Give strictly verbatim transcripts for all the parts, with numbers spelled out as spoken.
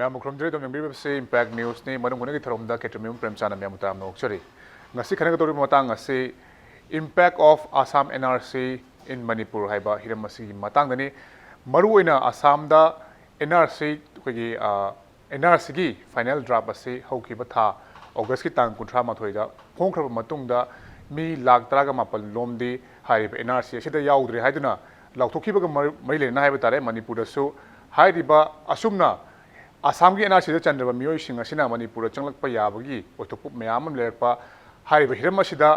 ꯃꯌꯥꯝꯕꯨ ꯈꯨꯔꯨꯝꯖꯔꯤ꯫ ꯑꯗꯨꯝ ꯌꯦꯡꯕꯤꯔꯤꯕꯁꯤ Impact Newsꯅꯤ꯫ ꯃꯅꯨꯡ ꯍꯨꯠꯅꯒꯤ ꯊꯧꯔꯝꯗ ꯈꯦꯇ꯭ꯔꯤꯃꯌꯨꯝ ꯄ꯭ꯔꯦꯝꯆꯥꯟꯅ ꯃꯌꯥꯝꯕꯨ ꯇꯔꯥꯝꯅ ꯑꯣꯛꯆꯔꯤ꯫ ꯉꯁꯤ ꯈꯟꯅꯒꯗꯧꯔꯤꯕ ꯃꯇꯥꯡ ꯑꯁꯤ Impact of Assam N R C in Manipur ꯍꯥꯏꯕ ꯍꯤꯔꯝ ꯑꯁꯤꯒꯤ ꯃꯇꯥꯡꯗꯅꯤ꯫ ꯃꯔꯨꯑꯣꯏꯅ ꯑꯁꯥꯝꯗ N R C, ꯑꯩꯈꯣꯏꯒꯤ, ꯑ, N R Cꯒꯤ final draft ꯑꯁꯤ ꯍꯧꯈꯤꯕ ꯊꯥ Augustꯀꯤ ꯇꯥꯡ ꯀꯨꯟꯊ꯭ꯔꯥ ꯃꯥꯊꯣꯏꯗ ꯐꯣꯡꯈ꯭ꯔꯕ ꯃꯇꯨꯡꯗ ꯃꯤ ꯂꯥꯈ ꯇꯔꯥꯒ ꯃꯥꯄꯜ ꯂꯣꯝꯗꯤ ꯍꯥꯏꯔꯤꯕ N R C ꯑꯁꯤꯗ ꯌꯥꯎꯗ꯭ꯔꯦ ꯍꯥꯏꯗꯨꯅ ꯂꯥꯎꯊꯣꯛꯈꯤꯕꯒ ꯃꯔꯤ, ꯃꯔꯤ ꯂꯩꯅꯅ ꯍꯥꯏꯕ ꯇꯥꯔꯦ, ꯃꯅꯤꯄꯨꯔꯗꯁꯨ ꯍꯥꯏꯔꯤꯕ ꯑꯁꯨꯝꯅ ꯑꯁꯥꯝꯒꯤ N R Cꯗ ꯆꯟꯗ꯭ꯔꯕ ꯃꯤꯑꯣꯏꯁꯤꯡ ꯑꯁꯤꯅ ꯃꯅꯤꯄꯨꯔꯗ ꯆꯪꯂꯛꯄ ꯌꯥꯕꯒꯤ ꯑꯣꯏꯊꯣꯛꯄ ꯃꯌꯥꯝ ꯑꯃ ꯂꯩꯔꯛꯄ꯫ ꯍꯥꯏꯔꯤꯕ ꯍꯤꯔꯝ ꯑꯁꯤꯗ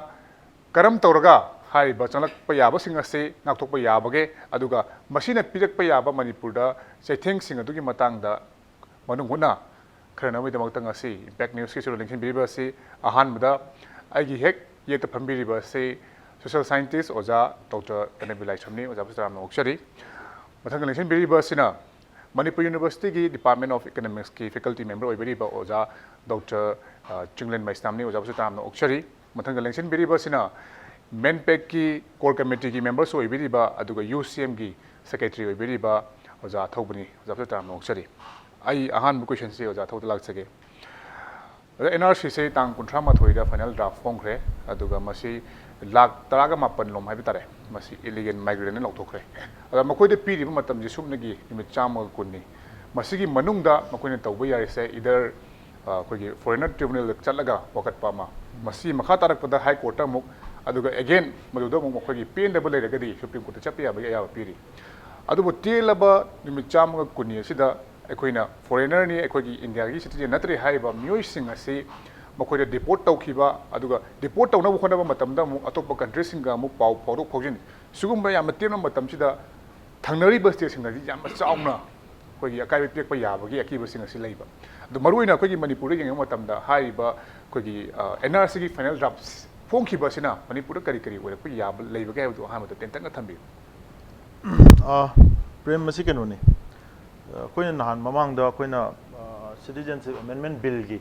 ꯀꯔꯝ ꯇꯧꯔꯒ ꯍꯥꯏꯔꯤꯕ ꯆꯪꯂꯛꯄ ꯌꯥꯕꯁꯤꯡ ꯑꯁꯤ ꯉꯥꯛꯊꯣꯛꯄ ꯌꯥꯕꯒꯦ, ꯑꯗꯨꯒ ꯃꯁꯤꯅ ꯄꯤꯔꯛꯄ ꯌꯥꯕ ꯃꯅꯤꯄꯨꯔꯗ ꯆꯩꯊꯦꯡꯁꯤꯡ ꯑꯗꯨꯒꯤ ꯃꯇꯥꯡꯗ ꯃꯅꯨꯡ ꯍꯨꯠꯅ ꯈꯟꯅꯅꯕꯒꯤꯗꯃꯛꯇ ꯉꯁꯤ Impact Newsꯀꯤ ꯁꯔꯨꯛ ꯂꯦꯡꯁꯤꯟꯕꯤꯔꯤꯕ ꯑꯁꯤ ꯑꯍꯥꯟꯕꯗ ꯑꯩꯒꯤ ꯍꯦꯛ ꯌꯦꯠꯇ ꯐꯝꯕꯤꯔꯤꯕ ꯑꯁꯤ social scientist ꯑꯣꯖꯥ ꯗꯣꯛꯇꯔ ꯀꯅꯕꯤ ꯂꯥꯏꯁ꯭ꯔꯝꯅꯤ꯫ ꯑꯣꯖꯥꯕꯨꯁꯨ ꯇꯔꯥꯝꯅ ꯑꯣꯛꯆꯔꯤ꯫ ꯃꯊꯪꯗ ꯂꯦꯡꯁꯤꯟꯕꯤꯔꯤꯕ ꯑꯁꯤꯅ Manipur Universityꯒꯤ Department of Economicsꯀꯤ faculty member ꯑꯣꯏꯕꯤꯔꯤꯕ ꯑꯣꯖꯥ ꯗꯣꯛꯇꯔ, ꯑ, ꯆꯤꯡꯂꯦꯟ ꯃꯩꯁꯅꯥꯝꯅꯤ꯫ ꯑꯣꯖꯥꯕꯨꯁꯨ ꯇꯔꯥꯝꯅ ꯑꯣꯛꯆꯔꯤ꯫ ꯃꯊꯪꯗ ꯂꯦꯡꯁꯤꯟꯕꯤꯔꯤꯕꯁꯤꯅ MENPACꯀꯤ core committeeꯒꯤ memberꯁꯨ ꯑꯣꯏꯕꯤꯔꯤꯕ ꯑꯗꯨꯒ UCMꯒꯤ secretary ꯑꯣꯏꯕꯤꯔꯤꯕ ꯑꯣꯖꯥ ꯑꯊꯧꯕꯅꯤ꯫ ꯑꯣꯖꯥꯕꯨꯁꯨ ꯇꯔꯥꯝꯅ ꯑꯣꯛꯆꯔꯤ꯫ ꯑꯩ ꯑꯍꯥꯟꯕ questionꯁꯤ ꯑꯣꯖꯥ ꯑꯊꯧꯕꯗ ꯂꯥꯛꯆꯒꯦ꯫ ꯑꯗ N R Cꯁꯦ ꯇꯥꯡ ꯀꯨꯟꯊ꯭ꯔꯥ ꯃꯥꯊꯣꯏꯗ final draft ꯐꯣꯡꯈ꯭ꯔꯦ, ꯑꯗꯨꯒ ꯃꯁꯤ ꯂꯥꯈ ꯇꯔꯥꯒ ꯃꯥꯄꯜ ꯂꯣꯝ ꯍꯥꯏꯕ ꯇꯥꯔꯦ, ꯃꯁꯤ illegal migrantꯅ ꯂꯧꯊꯣꯛꯈ꯭ꯔꯦ꯫ ꯑꯗ ꯃꯈꯣꯏꯗ ꯄꯤꯔꯤꯕ ꯃꯇꯝꯁꯤ ꯁꯨꯞꯅꯒꯤ ꯅꯨꯃꯤꯠ ꯆꯥꯝꯃꯒ ꯀꯨꯟꯅꯤ꯫ ꯃꯁꯤꯒꯤ ꯃꯅꯨꯡꯗ ꯃꯈꯣꯏꯅ ꯇꯧꯕ ꯌꯥꯔꯤꯁꯦ either, ꯑ, ꯑꯩꯈꯣꯏꯒꯤ foreigner tribunalꯗ ꯆꯠꯂꯒ ꯋꯥꯀꯠꯄ ꯑꯃ, ꯃꯁꯤ ꯃꯈꯥ ꯇꯥꯔꯛꯄꯗ High Courtꯇ ꯑꯃꯨꯛ, ꯑꯗꯨꯒ again ꯃꯗꯨꯗ ꯑꯃꯨꯛ ꯃꯈꯣꯏꯒꯤ ꯄꯦꯟꯗꯕ ꯂꯩꯔꯒꯗꯤ Supreme Courtꯇ ꯆꯠꯄ ꯌꯥꯕꯒꯤ ꯑꯌꯥꯕ ꯄꯤꯔꯤ꯫ ꯑꯗꯨꯕꯨ ꯇꯦꯜꯂꯕ ꯅꯨꯃꯤꯠ ꯆꯥꯝꯃꯒ ꯀꯨꯟꯅꯤ ꯑꯁꯤꯗ ꯑꯩꯈꯣꯏꯅ foreignerꯅꯤ, ꯑꯩꯈꯣꯏꯒꯤ Indiaꯒꯤ citizen ꯅꯠꯇ꯭ꯔꯦ ꯍꯥꯏꯔꯤꯕ ꯃꯤꯑꯣꯏꯁꯤꯡ ꯑꯁꯤ ꯃꯈꯣꯏꯗ deport ꯇꯧꯈꯤꯕ, ꯑꯗꯨꯒ deport ꯇꯧꯅꯕ ꯍꯣꯠꯅꯕ ꯃꯇꯝꯗ ꯑꯃꯨꯛ ꯑꯇꯣꯞꯄ countryꯁꯤꯡꯒ ꯑꯃꯨꯛ ꯄꯥꯎ ꯐꯥꯎꯗꯣꯛ ꯐꯥꯎꯖꯤꯟ, ꯁꯤꯒꯨꯝꯕ ꯌꯥꯝꯅ ꯇꯦꯟꯕ ꯃꯇꯝꯁꯤꯗ ꯊꯪꯅꯔꯤꯕ stateꯁꯤꯡ ꯑꯁꯤ ꯌꯥꯝꯅ ꯆꯥꯎꯅ ꯑꯩꯈꯣꯏꯒꯤ ꯑꯀꯥꯏꯕ ꯄꯤꯔꯛꯄ ꯌꯥꯕꯒꯤ ꯑꯀꯤꯕꯁꯤꯡ ꯑꯁꯤ ꯂꯩꯕ꯫ ꯑꯗꯣ ꯃꯔꯨꯑꯣꯏꯅ ꯑꯩꯈꯣꯏꯒꯤ ꯃꯅꯤꯄꯨꯔꯗ ꯌꯦꯡꯕ ꯃꯇꯝꯗ ꯍꯥꯏꯔꯤꯕ ꯑꯩꯈꯣꯏꯒꯤ, ꯑ, N R Cꯒꯤ final draft ꯐꯣꯡꯈꯤꯕ ꯑꯁꯤꯅ ꯃꯅꯤꯄꯨꯔꯗ ꯀꯔꯤ ꯀꯔꯤ ꯑꯣꯏꯔꯛꯄ ꯌꯥꯕ ꯂꯩꯕꯒꯦ ꯍꯥꯏꯕꯗꯨ ꯑꯍꯥꯟꯕꯗ ꯇꯦꯟꯇꯛꯅ ꯊꯝꯕꯤꯌꯨ꯫ ꯑ, ꯄ꯭ꯔꯦꯝ, ꯃꯁꯤ ꯀꯩꯅꯣꯅꯤ꯫ ꯑ, ꯑꯩꯈꯣꯏꯅ ꯅꯍꯥꯟ ꯃꯃꯥꯡꯗ ꯑꯩꯈꯣꯏꯅ, ꯑ, Citizenship Amendment Billꯒꯤ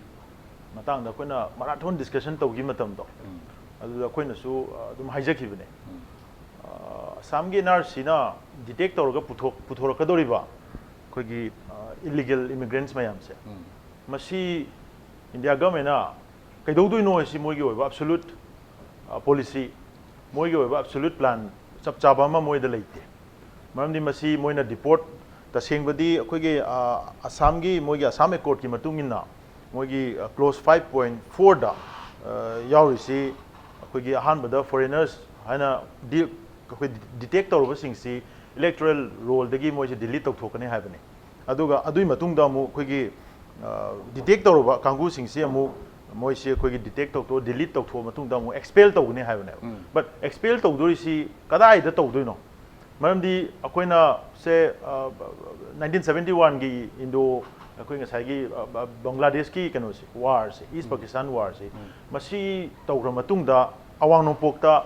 ꯃꯇꯥꯡꯗ ꯑꯩꯈꯣꯏꯅ marathon discussion ꯇꯧꯈꯤꯕ ꯃꯇꯝꯗꯣ, ꯎꯝ꯫ ꯑꯗꯨꯗ ꯑꯩꯈꯣꯏꯅꯁꯨ, ꯑ, ꯑꯗꯨꯝ ꯍꯥꯏꯖꯈꯤꯕꯅꯦ꯫ ꯎꯝ꯫ ꯑ, ꯑꯁꯥꯝꯒꯤ N R Cꯅ detect ꯇꯧꯔꯒ ꯄꯨꯊꯣꯛ-, ꯄꯨꯊꯣꯔꯛꯀꯗꯧꯔꯤꯕ ꯑꯩꯈꯣꯏꯒꯤ ꯏꯂꯤꯒꯦꯜ ꯏꯃꯤꯒ꯭ꯔꯦꯟꯠꯁ ꯃꯌꯥꯝꯁꯦ, ꯃꯁꯤ ꯏꯟꯗꯤꯌꯥ ꯒꯚꯔꯟꯃꯦꯟꯅ ꯀꯩꯗꯧꯗꯣꯏꯅꯣ ꯍꯥꯏꯁꯤ ꯃꯣꯏꯒꯤ ꯑꯣꯏꯕ ꯑꯦꯕꯁꯣꯂꯨꯠ ꯄꯣꯂꯤꯁꯤ, ꯃꯣꯏꯒꯤ ꯑꯣꯏꯕ ꯑꯦꯕꯁꯣꯂꯨꯠ ꯄ꯭ꯂꯥꯟ ꯆꯞ ꯆꯥꯕ ꯑꯃ ꯃꯣꯏꯗ ꯂꯩꯇꯦ꯫ ꯃꯔꯝꯗꯤ ꯃꯁꯤ ꯃꯣꯏꯅ ꯗꯤꯄꯣꯔꯠ, ꯇꯁꯦꯡꯕꯗꯤ ꯑꯩꯈꯣꯏꯒꯤ ꯑꯁꯥꯝꯒꯤ, ꯃꯣꯏꯒꯤ ꯑꯁꯥꯝ ꯑꯦꯀꯣꯔꯗꯀꯤ ꯃꯇꯨꯡ ꯏꯟꯅ ꯃꯣꯏꯒꯤ ꯀ꯭ꯂꯣꯖ ꯐꯥꯏꯚ ꯄꯣꯏꯟꯠ ꯐꯣꯔꯗ ꯌꯥꯎꯔꯤꯁꯤ ꯑꯩꯈꯣꯏꯒꯤ ꯑꯍꯥꯟꯕꯗ ꯐꯣꯔꯦꯅꯔꯁ ꯍꯥꯏꯅ ꯑꯩꯈꯣꯏ ꯗꯤꯇꯦꯛ ꯇꯧꯔꯕꯁꯤꯡꯁꯤ ꯏꯂꯦꯛꯇꯣꯔꯦꯜ ꯔꯣꯜꯗꯒꯤ ꯃꯣꯏꯁꯦ ꯗꯤꯂꯤꯠ ꯇꯧꯊꯣꯛꯀꯅꯤ ꯍꯥꯏꯕꯅꯤ꯫ ꯑꯗꯨꯒ ꯑꯗꯨꯒꯤ ꯃꯇꯨꯡꯗ ꯑꯃꯨꯛ ꯑꯩꯈꯣꯏꯒꯤ ꯗꯤꯇꯦꯛ ꯇꯧꯔꯕ ꯀꯥꯡꯕꯨꯁꯤꯡꯁꯤ ꯑꯃꯨꯛ ꯃꯣꯏꯁꯤ ꯑꯩꯈꯣꯏꯒꯤ ꯗꯤꯇꯦꯛ ꯇꯧꯊꯣꯛ ꯗꯤꯂꯤꯠ ꯇꯧꯊꯣꯛꯑ ꯃꯇꯨꯡꯗ ꯑꯃꯨꯛ ꯑꯦꯛꯁꯄꯦꯜ ꯇꯧꯒꯅꯤ ꯍꯥꯏꯕꯅꯦꯕ꯫ ꯕꯠ ꯑꯦꯛꯁꯄꯦꯜ ꯇꯧꯗꯣꯔꯤꯁꯤ ꯀꯗꯥꯏꯗ ꯇꯧꯗꯣꯏꯅꯣ? ꯃꯔꯝꯗꯤ ꯑꯩꯈꯣꯏꯅ ꯁꯦ ꯅꯥꯏꯟꯇꯤꯟ ꯁꯕꯦꯟꯇꯤ ꯋꯥꯟꯒꯤ ꯏꯟꯗꯣ, ꯑꯩꯈꯣꯏ ꯉꯁꯥꯏꯒꯤ ꯕꯪꯒ꯭ꯂꯥꯗꯦꯁꯀꯤ ꯀꯩꯅꯣꯁꯦ, ꯋꯥꯔꯁꯦ, ꯏꯁ ꯄꯥꯀꯤꯁꯇꯥꯟ ꯋꯥꯔꯁꯦ, ꯃꯁꯤ ꯇꯧꯈ꯭ꯔ ꯃꯇꯨꯡꯗ ꯑꯋꯥꯡ ꯅꯣꯡꯄꯣꯛꯇ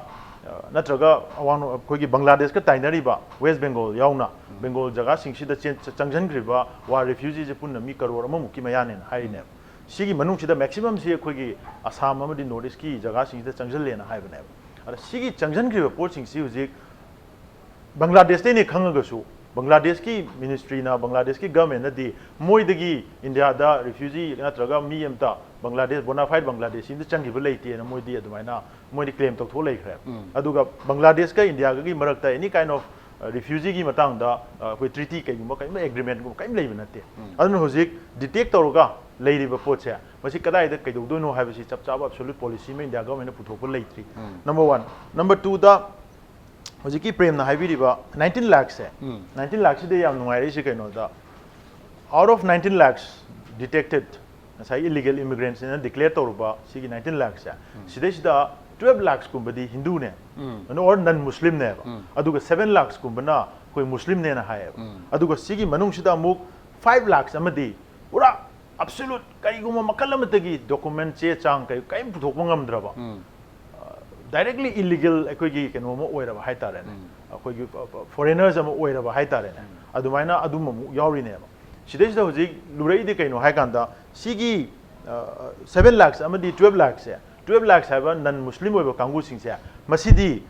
ꯅꯠꯇ꯭ꯔꯒ ꯑꯋꯥꯡ ꯑꯩꯈꯣꯏꯒꯤ ꯕꯪꯒ꯭ꯂꯥꯗꯦꯁꯀ ꯇꯥꯏꯅꯔꯤꯕ ꯋꯦꯁ ꯕꯦꯡꯒꯣꯜ ꯌꯥꯎꯅ ꯕꯦꯡꯒꯣꯜ ꯖꯒꯥꯁꯤꯡꯁꯤꯗ ꯆꯪꯁꯤꯟꯈ꯭ꯔꯤꯕ ꯋꯥꯔ ꯔꯤꯐ꯭ꯌꯨꯖꯤꯁꯦ ꯄꯨꯟꯅ ꯃꯤ ꯀꯔꯣꯔ ꯑꯃꯃꯨꯛꯀꯤ ꯃꯌꯥꯅꯦꯅ ꯍꯥꯏꯔꯤꯅꯦꯕ꯫ ꯁꯤꯒꯤ ꯃꯅꯨꯡꯁꯤꯗ ꯃꯦꯛꯁꯤꯃꯝꯁꯤ ꯑꯩꯈꯣꯏꯒꯤ ꯑꯁꯥꯝ ꯑꯃꯗꯤ ꯅꯣꯔꯠ ꯏꯁꯀꯤ ꯖꯒꯥꯁꯤꯡꯁꯤꯗ ꯆꯪꯁꯤꯜꯂꯦꯅ ꯍꯥꯏꯕꯅꯦꯕ꯫ ꯑꯗ ꯁꯤꯒꯤ ꯆꯪꯁꯤꯟꯈ꯭ꯔꯤꯕ ꯄꯣꯠꯁꯤꯡꯁꯤ ꯍꯧꯖꯤꯛ ꯕꯪꯒ꯭ꯂꯥꯗꯦꯁꯇꯩꯅꯦ ꯈꯪꯉꯒꯁꯨ, ꯕꯪꯒ꯭ꯂꯥꯗꯦꯁꯀꯤ ꯃꯤꯅꯤꯁꯇ꯭ꯔꯤꯅ, ꯕꯪꯒ꯭ꯂꯥꯗꯦꯁꯀꯤ ꯒꯚꯔꯟꯃꯦꯟꯅꯗꯤ ꯃꯣꯏꯗꯒꯤ ꯏꯟꯗꯤꯌꯥꯗ ꯔꯤꯐ꯭ꯌꯨꯖꯤ ꯅꯠꯇ꯭ꯔꯒ ꯃꯤ ꯑꯃꯇ, ꯕꯪꯒ꯭ꯂꯥꯗꯦꯁ, ꯕꯣꯅꯥꯐꯥꯏꯠ ꯕꯪꯒ꯭ꯂꯥꯗꯦꯁꯤ ꯑꯃꯇ ꯆꯪꯈꯤꯕ ꯂꯩꯇꯦꯅ ꯃꯣꯏꯗꯤ ꯑꯗꯨꯃꯥꯏꯅ ꯃꯣꯏꯗꯤ ꯀ꯭ꯂꯦꯝ ꯇꯧꯊꯣꯛ ꯂꯩꯈ꯭ꯔꯦ꯫ ꯑꯗꯨꯒ ꯕꯪꯒ꯭ꯂꯥꯗꯦꯁꯀ ꯏꯟꯗꯤꯌꯥꯒꯒꯤ ꯃꯔꯛꯇ ꯑꯦꯅꯤ ꯀꯥꯏꯟ ꯑꯣꯐ ꯔꯤꯐ꯭ꯌꯨꯖꯤꯒꯤ ꯃꯇꯥꯡꯗ ꯑꯩꯈꯣꯏ ꯇ꯭ꯔꯤꯇꯤ ꯀꯩꯒꯨꯝꯕ ꯀꯔꯤꯒꯨꯝꯕ ꯑꯦꯒ꯭ꯔꯤꯃꯦꯟꯒꯨꯝꯕ ꯀꯔꯤꯝ ꯂꯩꯕ ꯅꯠꯇꯦ꯫ ꯑꯗꯨꯅ ꯍꯧꯖꯤꯛ ꯗꯤꯇꯦꯛ ꯇꯧꯔꯒ ꯂꯩꯔꯤꯕ ꯄꯣꯠꯁꯦ ꯃꯁꯤ ꯀꯗꯥꯏꯗ ꯀꯩꯗꯧꯗꯣꯏꯅꯣ ꯍꯥꯏꯕꯁꯤ ꯆꯞ ꯆꯥꯕ ꯑꯦꯕꯁꯣꯂꯨꯠ ꯄꯣꯂꯤꯁꯤ ꯑꯃ ꯏꯟꯗꯤꯌꯥ ꯒꯚꯔꯟꯃꯦꯟꯠꯅ ꯄꯨꯊꯣꯛꯄ ꯂꯩꯇ꯭ꯔꯤ꯫ Number one. ꯅꯝꯕꯔ ꯇꯨꯗ ꯍꯧꯖꯤꯛꯀꯤ ꯄ꯭ꯔꯦꯝꯅ ꯍꯥꯏꯕꯤꯔꯤꯕ ꯅꯥꯏꯟꯇꯤꯟ ꯂꯥꯛꯁꯦ, ꯅꯥꯏꯟꯇꯤꯟ ꯂꯥꯛꯁꯤꯗ ꯌꯥꯝ ꯅꯨꯡꯉꯥꯏꯔꯛꯏꯁꯦ ꯀꯩꯅꯣꯗ, ꯑꯥꯎꯠ ꯑꯣꯐ ꯅꯥꯏꯟꯇꯤꯟ ꯂꯥꯛꯁ ꯗꯤꯇꯦꯛꯇꯦꯠ, ꯉꯁꯥꯏ ꯏꯂꯤꯒꯦꯜ ꯏꯃꯤꯒ꯭ꯔꯦꯟꯠꯁꯅ ꯗꯤꯀ꯭ꯂꯦꯌꯔ ꯇꯧꯔꯨꯕ ꯁꯤꯒꯤ ꯅꯥꯏꯟꯇꯤꯟ ꯂꯥꯛꯁꯦ, ꯁꯤꯗꯩꯁꯤꯗ ꯇꯨꯋꯦꯜꯐ ꯂꯥꯛꯁꯀꯨꯝꯕꯗꯤ ꯍꯤꯟꯗꯨꯅꯦ, ꯑꯣꯔ ꯅꯟ ꯃꯨꯁꯂꯤꯝꯅꯦꯕ꯫ ꯑꯗꯨꯒ ꯁꯚꯦꯟ ꯂꯥꯛꯁꯀꯨꯝꯕꯅ ꯑꯩꯈꯣꯏ ꯃꯨꯁꯂꯤꯝꯅꯦꯅ ꯍꯥꯏꯌꯦꯕ꯫ ꯑꯗꯨꯒ ꯁꯤꯒꯤ ꯃꯅꯨꯡꯁꯤꯗ ꯑꯃꯨꯛ ꯐꯥꯏꯚ ꯂꯥꯛꯁ ꯑꯃꯗꯤ ꯄꯨꯔꯥ ꯑꯦꯕꯁꯣꯂꯨꯠ ꯀꯔꯤꯒꯨꯝꯕ ꯃꯈꯜ ꯑꯃꯠꯇꯒꯤ ꯗꯣꯀꯨꯃꯦꯟ, ꯆꯦ ꯆꯥꯡ ꯀꯔꯤ ꯀꯔꯤꯝ ꯄꯨꯊꯣꯛꯄ ꯉꯝꯗ꯭ꯔꯕ, ꯗꯥꯏꯔꯦꯛꯂꯤ ꯏꯂꯤꯒꯦꯜ ꯑꯩꯈꯣꯏꯒꯤ ꯀꯩꯅꯣ ꯑꯃ ꯑꯣꯏꯔꯕ ꯍꯥꯏꯇꯥꯔꯦꯅꯦ, ꯑꯩꯈꯣꯏꯒꯤ ꯐꯣꯔꯦꯅꯔꯁ ꯑꯃ ꯑꯣꯏꯔꯕ ꯍꯥꯏꯇꯥꯔꯦꯅꯦ꯫ ꯑꯗꯨꯃꯥꯏꯅ ꯑꯗꯨꯝ ꯑꯃꯨꯛ ꯌꯥꯎꯔꯤꯅꯦꯕ꯫ ꯁꯤꯗꯩꯁꯤꯗ ꯍꯧꯖꯤꯛ ꯂꯨꯔꯛꯏꯗꯤ ꯀꯩꯅꯣ ꯍꯥꯏꯀꯥꯟꯗ, ꯁꯤꯒꯤ ꯁꯚꯦꯟ ꯂꯥꯛꯁ ꯑꯃꯗꯤ ꯇꯨꯋꯦꯜꯐ ꯂꯥꯛꯁꯁꯦ, ꯇꯨꯋꯦꯜꯐ ꯂꯥꯛꯁ ꯍꯥꯏꯕ ꯅꯟ ꯃꯨꯁꯂꯤꯝ ꯑꯣꯏꯕ ꯀꯥꯡꯕꯨꯁꯤꯡꯁꯦ, ꯃꯁꯤꯗꯤ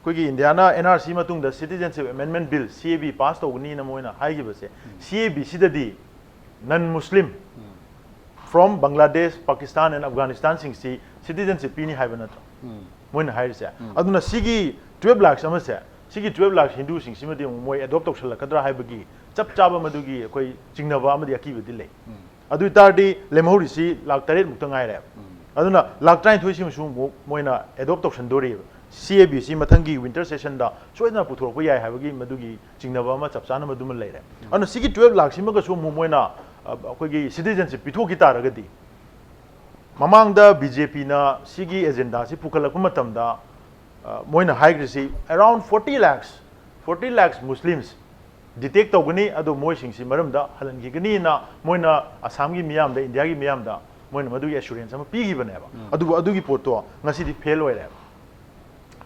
ꯑꯩꯈꯣꯏꯒꯤ ꯏꯟꯗꯤꯌꯥꯅ N R C ꯃꯇꯨꯡꯗ Citizenship Amendment Bill, C A B, pass ꯇꯧꯒꯅꯤꯅ ꯃꯣꯏꯅ ꯍꯥꯏꯈꯤꯕꯁꯦ, C A B ꯁꯤꯗꯗꯤ non Muslim from Bangladesh, Pakistan and Afghanistan ꯁꯤꯡꯁꯤ citizenship ꯄꯤꯅꯤ ꯍꯥꯏꯕ ꯅꯠꯇ꯭ꯔꯣ ꯃꯣꯏꯅ ꯍꯥꯏꯔꯤꯁꯦ? ꯑꯗꯨꯅ ꯁꯤꯒꯤ twelve lakhs ꯑꯃꯁꯦ, ꯁꯤꯒꯤ twelve lakhs ꯍꯤꯟꯗꯨꯁꯤꯡꯁꯤꯃꯗꯤ ꯑꯃꯨꯛ ꯃꯣꯏ adopt ꯇꯧꯁꯜꯂꯛꯀꯗ꯭ꯔꯥ ꯍꯥꯏꯕꯒꯤ ꯆꯞ ꯆꯥꯕ ꯃꯗꯨꯒꯤ ꯑꯩꯈꯣꯏ ꯆꯤꯡꯅꯕ ꯑꯃꯗꯤ ꯑꯀꯤꯕꯗꯤ ꯂꯩ꯫ ꯑꯗꯨ ꯑꯣꯏ ꯇꯥꯔꯗꯤ ꯂꯦꯝꯍꯧꯔꯤꯁꯤ ꯂꯥꯈ ꯇꯔꯦꯠ ꯃꯨꯛꯇ ꯉꯥꯏꯔꯦꯕ꯫ ꯑꯗꯨꯅ ꯂꯥꯈ ꯇꯔꯥꯅꯤꯊꯣꯏꯁꯤꯃꯁꯨ ꯑꯃꯨꯛ ꯃꯣꯏꯅ adopt ꯇꯧꯁꯟꯗꯣꯔꯤꯕ꯫ C A B ꯁꯤ ꯃꯊꯪꯒꯤ winter session ꯗ ꯁꯣꯏꯗꯅ ꯄꯨꯊꯣꯔꯛꯄ ꯌꯥꯏ ꯍꯥꯏꯕꯒꯤ ꯃꯗꯨꯒꯤ ꯆꯤꯡꯅꯕ ꯑꯃ ꯆꯞ ꯆꯥꯅ ꯃꯗꯨꯃ ꯂꯩꯔꯦ꯫ ꯑꯗꯨꯅ ꯁꯤꯒꯤ twelve ꯂꯥꯈꯁꯤꯃꯒꯁꯨ ꯑꯃꯨꯛ ꯃꯣꯏꯅ, ꯑ, ꯑꯩꯈꯣꯏꯒꯤ citizenship ꯄꯤꯊꯣꯛꯈꯤ ꯇꯥꯔꯒꯗꯤ, ꯃꯃꯥꯡꯗ B J P ꯅ ꯁꯤꯒꯤ agenda ꯁꯤ ꯄꯨꯈꯠꯂꯛꯄ ꯃꯇꯝꯗ, ꯑ, ꯃꯣꯏꯅ ꯍꯥꯏꯈ꯭ꯔꯤꯁꯤ around forty lakhs, forty lakhs Muslims detect ꯇꯧꯒꯅꯤ, ꯑꯗꯣ ꯃꯣꯏꯁꯤꯡꯁꯤ ꯃꯔꯝꯗ ꯍꯜꯍꯟꯈꯤꯒꯅꯤꯅ ꯃꯣꯏꯅ ꯑꯁꯥꯝꯒꯤ ꯃꯤꯌꯥꯝꯗ, ꯏꯟꯗꯤꯌꯥꯒꯤ ꯃꯤꯌꯥꯝꯗ ꯃꯣꯏꯅ ꯃꯗꯨꯒꯤ assurance ꯑꯃ ꯄꯤꯈꯤꯕꯅꯦꯕ꯫ ꯑꯗꯨꯕꯨ ꯑꯗꯨꯒꯤ ꯄꯣꯠꯇꯣ ꯉꯁꯤꯗꯤ fail ꯑꯣꯏꯔꯦꯕ꯫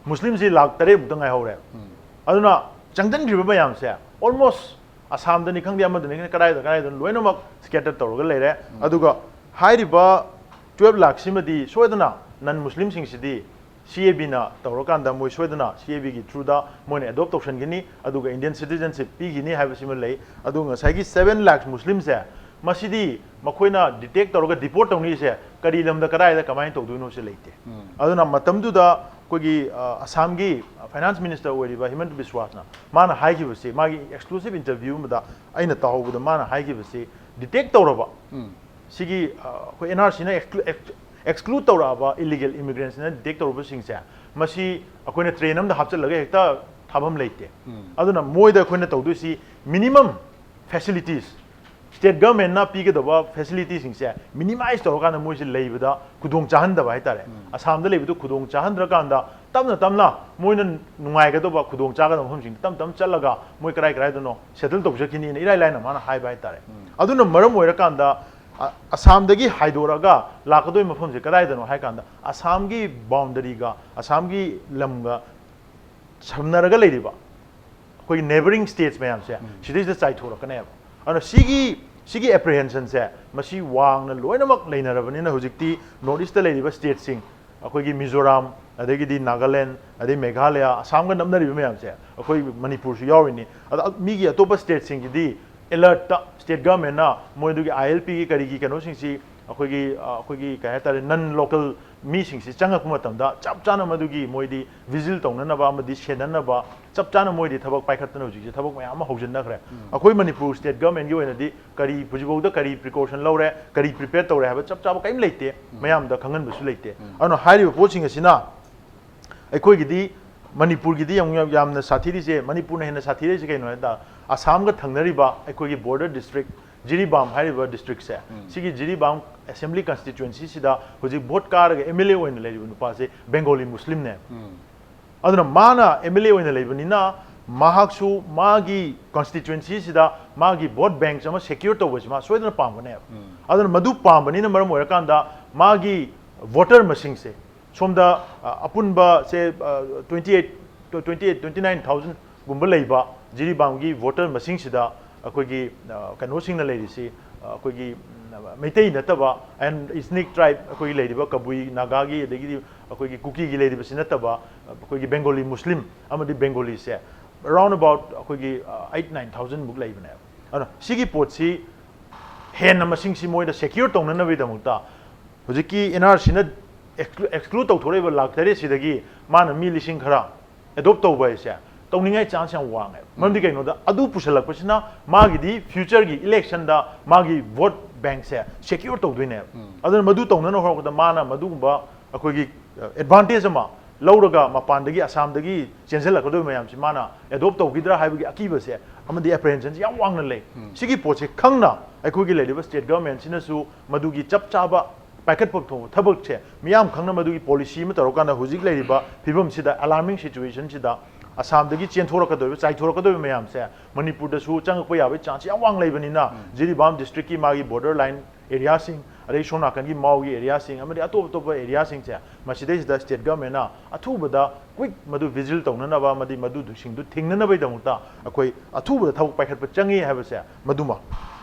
ꯃꯨꯁꯂꯤꯝꯁꯤ ꯂꯥꯈ ꯇꯔꯦꯠ ꯃꯨꯛꯇ ꯉꯥꯏꯍꯧꯔꯦꯕ꯫ ꯑꯗꯨꯅ ꯆꯪꯁꯤꯟꯈ꯭ꯔꯤꯕ ꯃꯌꯥꯝꯁꯦ almost ꯑꯁꯥꯝꯗꯅꯤ ꯈꯪꯗꯦ, ꯑꯃꯗꯅꯤ ꯈꯪꯗꯦ, ꯀꯗꯥꯏꯗ ꯀꯗꯥꯏꯗꯅꯣ ꯂꯣꯏꯅꯃꯛ scatter ꯇꯧꯔꯒ ꯂꯩꯔꯦ꯫ ꯑꯗꯨꯒ ꯍꯥꯏꯔꯤꯕ twelve ꯂꯥꯈꯁꯤꯃꯗꯤ ꯁꯣꯏꯗꯅ non Muslim ꯁꯤꯡꯁꯤꯗꯤ C A B ꯅ ꯇꯧꯔꯀꯥꯟꯗ ꯃꯣꯏ ꯁꯣꯏꯗꯅ C A B ꯒꯤ through ꯗ ꯃꯣꯏꯅ adopt ꯇꯧꯁꯟꯒꯅꯤ, ꯑꯗꯨꯒ Indian citizenship ꯄꯤꯈꯤꯅꯤ ꯍꯥꯏꯕꯁꯤꯃ ꯂꯩ꯫ ꯑꯗꯨꯒ ꯉꯁꯥꯏꯒꯤ seven lakhs Muslim ꯁꯦ, ꯃꯁꯤꯗꯤ ꯃꯈꯣꯏꯅ detect ꯇꯧꯔꯒ deport ꯇꯧꯅꯤꯁꯦ ꯀꯔꯤ ꯂꯝꯗ ꯀꯗꯥꯏꯗ ꯀꯃꯥꯏꯅ ꯇꯧꯗꯣꯏꯅꯣꯁꯦ ꯂꯩꯇꯦ꯫ ꯑꯗꯨꯅ ꯃꯇꯝꯗꯨꯗ ꯑꯩꯈꯣꯏꯒꯤ, ꯑ, ꯑꯁꯥꯝꯒꯤ finance minister ꯑꯣꯏꯔꯤꯕ ꯍꯤꯃꯟꯇ ꯕꯤꯁ꯭ꯋꯥꯁꯅ ꯃꯥꯅ ꯍꯥꯏꯈꯤꯕꯁꯤ, ꯃꯥꯒꯤ exclusive interview ꯑꯃꯗ ꯑꯩꯅ ꯇꯥꯍꯧꯕꯗ ꯃꯥꯅ ꯍꯥꯏꯈꯤꯕꯁꯤ, detect ꯇꯧꯔꯕ ꯁꯤꯒꯤ, ꯑ, ꯑꯩꯈꯣꯏ N R C ꯅ exclu-, ex-, exclude ꯇꯧꯔꯛꯑꯕ illegal immigrants ꯅ detect ꯇꯧꯔꯕꯁꯤꯡꯁꯦ, ꯃꯁꯤ ꯑꯩꯈꯣꯏꯅ train ꯑꯃꯗ ꯍꯥꯞꯆꯤꯜꯂꯒ ꯍꯦꯛꯇ ꯊꯥꯐꯝ ꯂꯩꯇꯦ꯫ ꯑꯗꯨꯅ ꯃꯣꯏꯗ ꯑꯩꯈꯣꯏꯅ ꯇꯧꯗꯣꯏꯁꯤ minimum facilities, state government ꯅ ꯄꯤꯒꯗꯕ facility ꯁꯤꯡꯁꯦ minimize ꯇꯧꯔꯀꯥꯟꯗ ꯃꯣꯏꯁꯦ ꯂꯩꯕꯗ ꯈꯨꯗꯣꯡ ꯆꯥꯍꯟꯗꯕ ꯍꯥꯏꯇꯥꯔꯦ꯫ ꯑꯁꯥꯝꯗ ꯂꯩꯕꯗꯨ ꯈꯨꯗꯣꯡ ꯆꯥꯍꯟꯗ꯭ꯔꯀꯥꯟꯗ ꯇꯞꯅ ꯇꯞꯅ ꯃꯣꯏꯅ ꯅꯨꯡꯉꯥꯏꯒꯗꯕ, ꯈꯨꯗꯣꯡ ꯆꯥꯒꯗꯕ ꯃꯐꯝꯁꯤꯡꯗ ꯇꯞ ꯇꯞꯅ ꯆꯠꯂꯒ ꯃꯣꯏ ꯀꯔꯥꯏ ꯀꯔꯥꯏꯗꯅꯣ settle ꯇꯧꯖꯈꯤꯅꯤꯅ ꯏꯔꯥꯏ ꯂꯥꯏꯅ ꯃꯥꯅ ꯍꯥꯏꯕ ꯍꯥꯏꯇꯥꯔꯦ꯫ ꯑꯗꯨꯅ ꯃꯔꯝ ꯑꯣꯏꯔꯀꯥꯟꯗ ꯑ-, ꯑꯁꯥꯝꯗꯒꯤ ꯍꯥꯏꯗꯣꯔꯛꯑꯒ ꯂꯥꯛꯀꯗꯣꯏ ꯃꯐꯝꯁꯦ ꯀꯗꯥꯏꯗꯅꯣ ꯍꯥꯏ ꯀꯥꯟꯗ ꯑꯁꯥꯝꯒꯤ boundary ꯒ ꯑꯁꯥꯝꯒꯤ ꯂꯝꯒ ꯁꯝꯅꯔꯒ ꯂꯩꯔꯤꯕ ꯑꯩꯈꯣꯏꯒꯤ neighbouring states ꯃꯌꯥꯝꯁꯦ ꯁꯤꯗꯩꯁꯤꯗ ꯆꯥꯏꯊꯣꯔꯛꯀꯅꯦꯕ꯫ ꯑꯗꯨꯅ ꯁꯤꯒꯤ, ꯁꯤꯒꯤ apprehension ꯁꯦ ꯃꯁꯤ ꯋꯥꯡꯅ ꯂꯣꯏꯅꯃꯛ ꯂꯩꯅꯔꯕꯅꯤꯅ ꯍꯧꯖꯤꯛꯇꯤ North East ꯇ ꯂꯩꯔꯤꯕ state ꯁꯤꯡ, ꯑꯩꯈꯣꯏꯒꯤ ꯃꯤꯖꯣꯔꯥꯝ, ꯑꯗꯒꯤꯗꯤ ꯅꯥꯒꯥꯂꯦꯟ, ꯑꯗꯩ ꯃꯦꯘꯥꯂꯌꯥ, ꯑꯁꯥꯝꯒ ꯅꯞꯅꯔꯤꯕ ꯃꯌꯥꯝꯁꯦ ꯑꯩꯈꯣꯏ ꯃꯅꯤꯄꯨꯔꯁꯨ ꯌꯥꯎꯔꯤꯅꯤ꯫ ꯑꯗ ꯃꯤꯒꯤ ꯑꯇꯣꯞꯄ ꯁ꯭ꯇꯦꯠꯁꯤꯡꯒꯤꯗꯤ ꯑꯦꯂꯔꯠꯇ ꯁ꯭ꯇꯦꯠ ꯒꯚꯔꯟꯃꯦꯟꯠꯅ ꯃꯣꯏꯗꯨꯒꯤ ꯑꯥꯏ ꯑꯦꯜ ꯄꯤꯒꯤ ꯀꯔꯤꯒꯤ ꯀꯩꯅꯣꯁꯤꯡꯁꯤ ꯑꯩꯈꯣꯏꯒꯤ ꯑ, ꯑꯩꯈꯣꯏꯒꯤ ꯀꯩ ꯍꯥꯏꯇꯥꯔꯦ, ꯅꯟ ꯂꯣꯀꯦꯜ ꯃꯤꯁꯤꯡꯁꯤ ꯆꯪꯉꯛꯄ ꯃꯇꯝꯗ ꯆꯞ ꯆꯥꯅ ꯃꯗꯨꯒꯤ ꯃꯣꯏꯗꯤ ꯚꯤꯖꯤꯜ ꯇꯧꯅꯅꯕ ꯑꯃꯗꯤ ꯁꯦꯟꯅꯅꯕ ꯆꯞ ꯆꯥꯅ ꯃꯣꯏꯗꯤ ꯊꯕꯛ ꯄꯥꯏꯈꯠꯇꯅ ꯍꯧꯖꯤꯛꯁꯦ ꯊꯕꯛ ꯃꯌꯥꯝ ꯑꯃ ꯍꯧꯖꯤꯟꯅꯈ꯭ꯔꯦ꯫ ꯑꯩꯈꯣꯏ ꯃꯅꯤꯄꯨꯔ ꯁ꯭ꯇꯦꯠ ꯒꯚꯔꯟꯃꯦꯟꯠꯀꯤ ꯑꯣꯏꯅꯗꯤ ꯀꯔꯤ ꯍꯧꯖꯤꯛꯐꯥꯎꯗ ꯀꯔꯤ ꯄ꯭ꯔꯤꯀꯣꯁꯟ ꯂꯧꯔꯦ, ꯀꯔꯤ ꯄ꯭ꯔꯤꯄꯦꯌꯔ ꯇꯧꯔꯦ ꯍꯥꯏꯕ ꯆꯞ ꯆꯥꯕ ꯀꯔꯤꯝ ꯂꯩꯇꯦ, ꯃꯌꯥꯝꯗ ꯈꯪꯍꯟꯕꯁꯨ ꯂꯩꯇꯦ꯫ ꯑꯗꯨꯅ ꯍꯥꯏꯔꯤꯕ ꯄꯣꯠꯁꯤꯡ ꯑꯁꯤꯅ ꯑꯩꯈꯣꯏꯒꯤꯗꯤ, ꯃꯅꯤꯄꯨꯔꯒꯤꯗꯤ ꯑꯃꯨꯛ ꯌꯥꯝ-, ꯌꯥꯝꯅ ꯁꯥꯊꯤꯔꯤꯁꯦ, ꯃꯅꯤꯄꯨꯔꯅ ꯍꯦꯟꯅ ꯁꯥꯊꯤꯔꯤꯁꯦ ꯀꯩꯅꯣ ꯍꯥꯏ ꯇꯥꯔ, ꯑꯁꯥꯝꯒ ꯊꯪꯅꯔꯤꯕ ꯑꯩꯈꯣꯏꯒꯤ ꯕꯣꯔꯗꯔ ꯗꯤꯁꯇ꯭ꯔꯤꯛ ꯖꯤꯔꯤꯕꯥꯝ ꯍꯥꯏꯔꯤꯕ ꯗꯤꯁꯇ꯭ꯔꯤꯛꯁꯦ, ꯁꯤꯒꯤ ꯖꯤꯔꯤꯕꯥꯝ ꯑꯦꯁꯦꯝꯕ꯭ꯂꯤ ꯀꯟꯁꯇꯤꯇ꯭ꯋꯦꯟꯁꯤꯁꯤꯗ ꯍꯧꯖꯤꯛ ꯚꯣꯠ ꯀꯥꯔꯒ ꯑꯦꯝ ꯑꯦꯜ ꯑꯦ ꯑꯣꯏꯅ ꯂꯩꯔꯤꯕ ꯅꯨꯄꯥꯁꯦ ꯕꯦꯡꯒꯣꯂꯤ ꯃꯨꯁꯂꯤꯝꯅꯦ꯫ ꯑꯗꯨꯅ ꯃꯥꯅ ꯑꯦꯝ ꯑꯦꯜ ꯑꯦ ꯑꯣꯏꯅ ꯂꯩꯕꯅꯤꯅ ꯃꯍꯥꯛꯁꯨ ꯃꯥꯒꯤ ꯀꯟꯁꯇꯤꯇ꯭ꯋꯦꯟꯁꯤꯁꯤꯗ ꯃꯥꯒꯤ ꯚꯣꯠ ꯕꯦꯡꯛꯁ ꯑꯃ ꯁꯦꯀ꯭ꯌꯣꯔ ꯇꯧꯕꯁꯤ ꯃꯥ ꯁꯣꯏꯗꯅ ꯄꯥꯝꯒꯅꯦꯕ꯫ ꯑꯗꯨꯅ ꯃꯗꯨ ꯄꯥꯝꯕꯅꯤꯅ ꯃꯔꯝ ꯑꯣꯏꯔꯀꯥꯟꯗ ꯃꯥꯒꯤ ꯚꯣꯇꯔ ꯃꯁꯤꯡꯁꯦ ꯁꯣꯝꯗ, ꯑ, ꯑꯄꯨꯟꯕꯁꯦ, ꯑ, twenty eight, twenty eight, twenty nine thousand ꯒꯨꯝꯕ ꯂꯩꯕ ꯖꯤꯔꯤꯕꯥꯝꯒꯤ ꯚꯣꯇꯔ ꯃꯁꯤꯡꯁꯤꯗ ꯑꯩꯈꯣꯏꯒꯤ, ꯑ, ꯀꯩꯅꯣꯁꯤꯡꯅ ꯂꯩꯔꯤꯁꯤ, ꯑ, ꯑꯩꯈꯣꯏꯒꯤ, ꯎꯝ, ꯃꯩꯇꯩ ꯅꯠꯇꯕ and ethnic tribe ꯑꯩꯈꯣꯏꯒꯤ ꯂꯩꯔꯤꯕ ꯀꯕꯨꯏ ꯅꯥꯒꯥꯒꯤ, ꯑꯗꯒꯤꯗꯤ ꯑꯩꯈꯣꯏꯒꯤ ꯀꯨꯀꯤꯒꯤ ꯂꯩꯔꯤꯕꯁꯤ ꯅꯠꯇꯕ, ꯑ, ꯑꯩꯈꯣꯏꯒꯤ ꯕꯦꯡꯒꯣꯂꯤ ꯃꯨꯁꯂꯤꯝ ꯑꯃꯗꯤ ꯕꯦꯡꯒꯣꯂꯤꯁꯦ around about ꯑꯩꯈꯣꯏꯒꯤ, ꯑ, eight nine thousand ꯃꯨꯛ ꯂꯩꯕꯅꯦꯕ꯫ ꯑꯗꯨꯅ ꯁꯤꯒꯤ ꯄꯣꯠꯁꯤ ꯍꯦꯟꯅ ꯃꯁꯤꯡꯁꯤ ꯃꯣꯏꯗ ꯁꯦꯀ꯭ꯌꯣꯔ ꯇꯧꯅꯅꯕꯒꯤꯗꯃꯛꯇ ꯍꯧꯖꯤꯛꯀꯤ ꯑꯦꯟ ꯑꯥꯔ ꯁꯤꯅ ꯑꯦꯛꯁꯀ꯭ꯂꯨ-, ꯑꯦꯛꯁꯀ꯭ꯂꯨꯗ ꯇꯧꯊꯣꯔꯛꯏꯕ ꯂꯥꯛ ꯇꯔꯦꯠꯁꯤꯗꯒꯤ ꯃꯥꯅ ꯃꯤ ꯂꯤꯁꯤꯡ ꯈꯔ ꯑꯦꯗꯣꯞ ꯇꯧꯕ ꯍꯥꯏꯁꯦ ꯇꯧꯅꯤꯡꯉꯥꯏ ꯆꯥꯟꯁ ꯌꯥꯝ ꯋꯥꯡꯉꯦꯕ꯫ ꯃꯔꯝꯗꯤ ꯀꯩꯅꯣꯗ ꯑꯗꯨ ꯄꯨꯁꯜꯂꯛꯄꯁꯤꯅ ꯃꯥꯒꯤꯗꯤ ꯐ꯭ꯌꯨꯆꯔꯒꯤ ꯏꯂꯦꯛꯁꯟꯗ ꯃꯥꯒꯤ ꯚꯣꯠ ꯕꯦꯡꯛꯁꯦ ꯁꯦꯀ꯭ꯌꯣꯔ ꯇꯧꯗꯣꯏꯅꯦꯕ꯫ ꯑꯗꯨꯅ ꯃꯗꯨ ꯇꯧꯅꯅꯕ ꯍꯣꯠꯅꯕꯗ ꯃꯥꯅ ꯃꯗꯨꯒꯨꯝꯕ ꯑꯩꯈꯣꯏꯒꯤ, ꯑ, ꯑꯦꯗꯚꯥꯟꯇꯦꯖ ꯑꯃ ꯂꯧꯔꯒ ꯃꯄꯥꯟꯗꯒꯤ ꯑꯁꯥꯝꯗꯒꯤ ꯆꯦꯟꯁꯤꯜꯂꯛꯀꯗꯣꯏꯕ ꯃꯌꯥꯝꯁꯤ ꯃꯥꯅ ꯑꯦꯗꯣꯞ ꯇꯧꯈꯤꯗ꯭ꯔꯥ ꯍꯥꯏꯕꯒꯤ ꯑꯀꯤꯕꯁꯦ ꯑꯃꯗꯤ ꯑꯦꯄ꯭ꯔꯦꯍꯦꯟꯁꯟꯁꯦ ꯌꯥꯝ ꯋꯥꯡꯅ ꯂꯩ꯫ ꯁꯤꯒꯤ ꯄꯣꯠꯁꯦ ꯈꯪꯅ ꯑꯩꯈꯣꯏꯒꯤ ꯂꯩꯔꯤꯕ ꯁ꯭ꯇꯦꯠ ꯒꯚꯔꯟꯃꯦꯟꯠꯁꯤꯅꯁꯨ ꯃꯗꯨꯒꯤ ꯆꯞ ꯆꯥꯕ ꯄꯥꯏꯈꯠꯐꯝ ꯊꯣꯛꯄ ꯊꯕꯛꯁꯦ ꯃꯤꯌꯥꯝ ꯈꯪꯅ ꯃꯗꯨꯒꯤ ꯄꯣꯂꯤꯁꯤ ꯑꯃ ꯇꯧꯔꯀꯥꯟꯗ ꯍꯧꯖꯤꯛ ꯂꯩꯔꯤꯕ ꯐꯤꯕꯝꯁꯤꯗ, ꯑꯦꯂꯥꯔꯃꯤꯡ ꯁꯤꯆꯨꯋꯦꯁꯟꯁꯤꯗ ꯑꯁꯥꯝꯗꯒꯤ ꯆꯦꯟꯊꯣꯔꯛꯀꯗꯣꯏꯕ, ꯆꯥꯏꯊꯣꯔꯛꯀꯗꯣꯏꯕ ꯃꯌꯥꯝꯁꯦ ꯃꯅꯤꯄꯨꯔꯗꯁꯨ ꯆꯪꯉꯛꯄ ꯌꯥꯕꯒꯤ ꯆꯥꯟꯁ ꯌꯥꯝ ꯋꯥꯡ ꯂꯩꯕꯅꯤꯅ ꯖꯤꯔꯤꯕꯥꯝ ꯗꯤꯁꯇ꯭ꯔꯤꯛꯀꯤ ꯃꯥꯒꯤ ꯕꯣꯔꯗꯔ ꯂꯥꯏꯟ ꯑꯦꯔꯤꯌꯥꯁꯤꯡ, ꯑꯗꯩ ꯁꯣꯝ ꯅꯥꯀꯟꯒꯤ ꯃꯥꯎꯒꯤ ꯑꯦꯔꯤꯌꯥꯁꯤꯡ ꯑꯃꯗꯤ ꯑꯇꯣꯞ ꯑꯇꯣꯞꯄ ꯑꯦꯔꯤꯌꯥꯁꯤꯡꯁꯦ ꯃꯁꯤꯗꯩꯁꯤꯗ ꯁ꯭ꯇꯦꯠ ꯒꯚꯔꯟꯃꯦꯟꯠꯅ ꯑꯊꯨꯕꯗ ꯀ꯭ꯋꯤꯛ ꯃꯗꯨ ꯚꯤꯖꯤꯜ ꯇꯧꯅꯅꯕ ꯑꯃꯗꯤ ꯃꯗꯨꯁꯤꯡꯗꯨ ꯊꯤꯡꯅꯅꯕꯒꯤꯗꯃꯛꯇ ꯑꯩꯈꯣꯏ ꯑꯊꯨꯕꯗ ꯊꯕꯛ ꯄꯥꯏꯈꯠꯄ ꯆꯪꯉꯤ ꯍꯥꯏꯕꯁꯦ ꯃꯗꯨꯃ꯫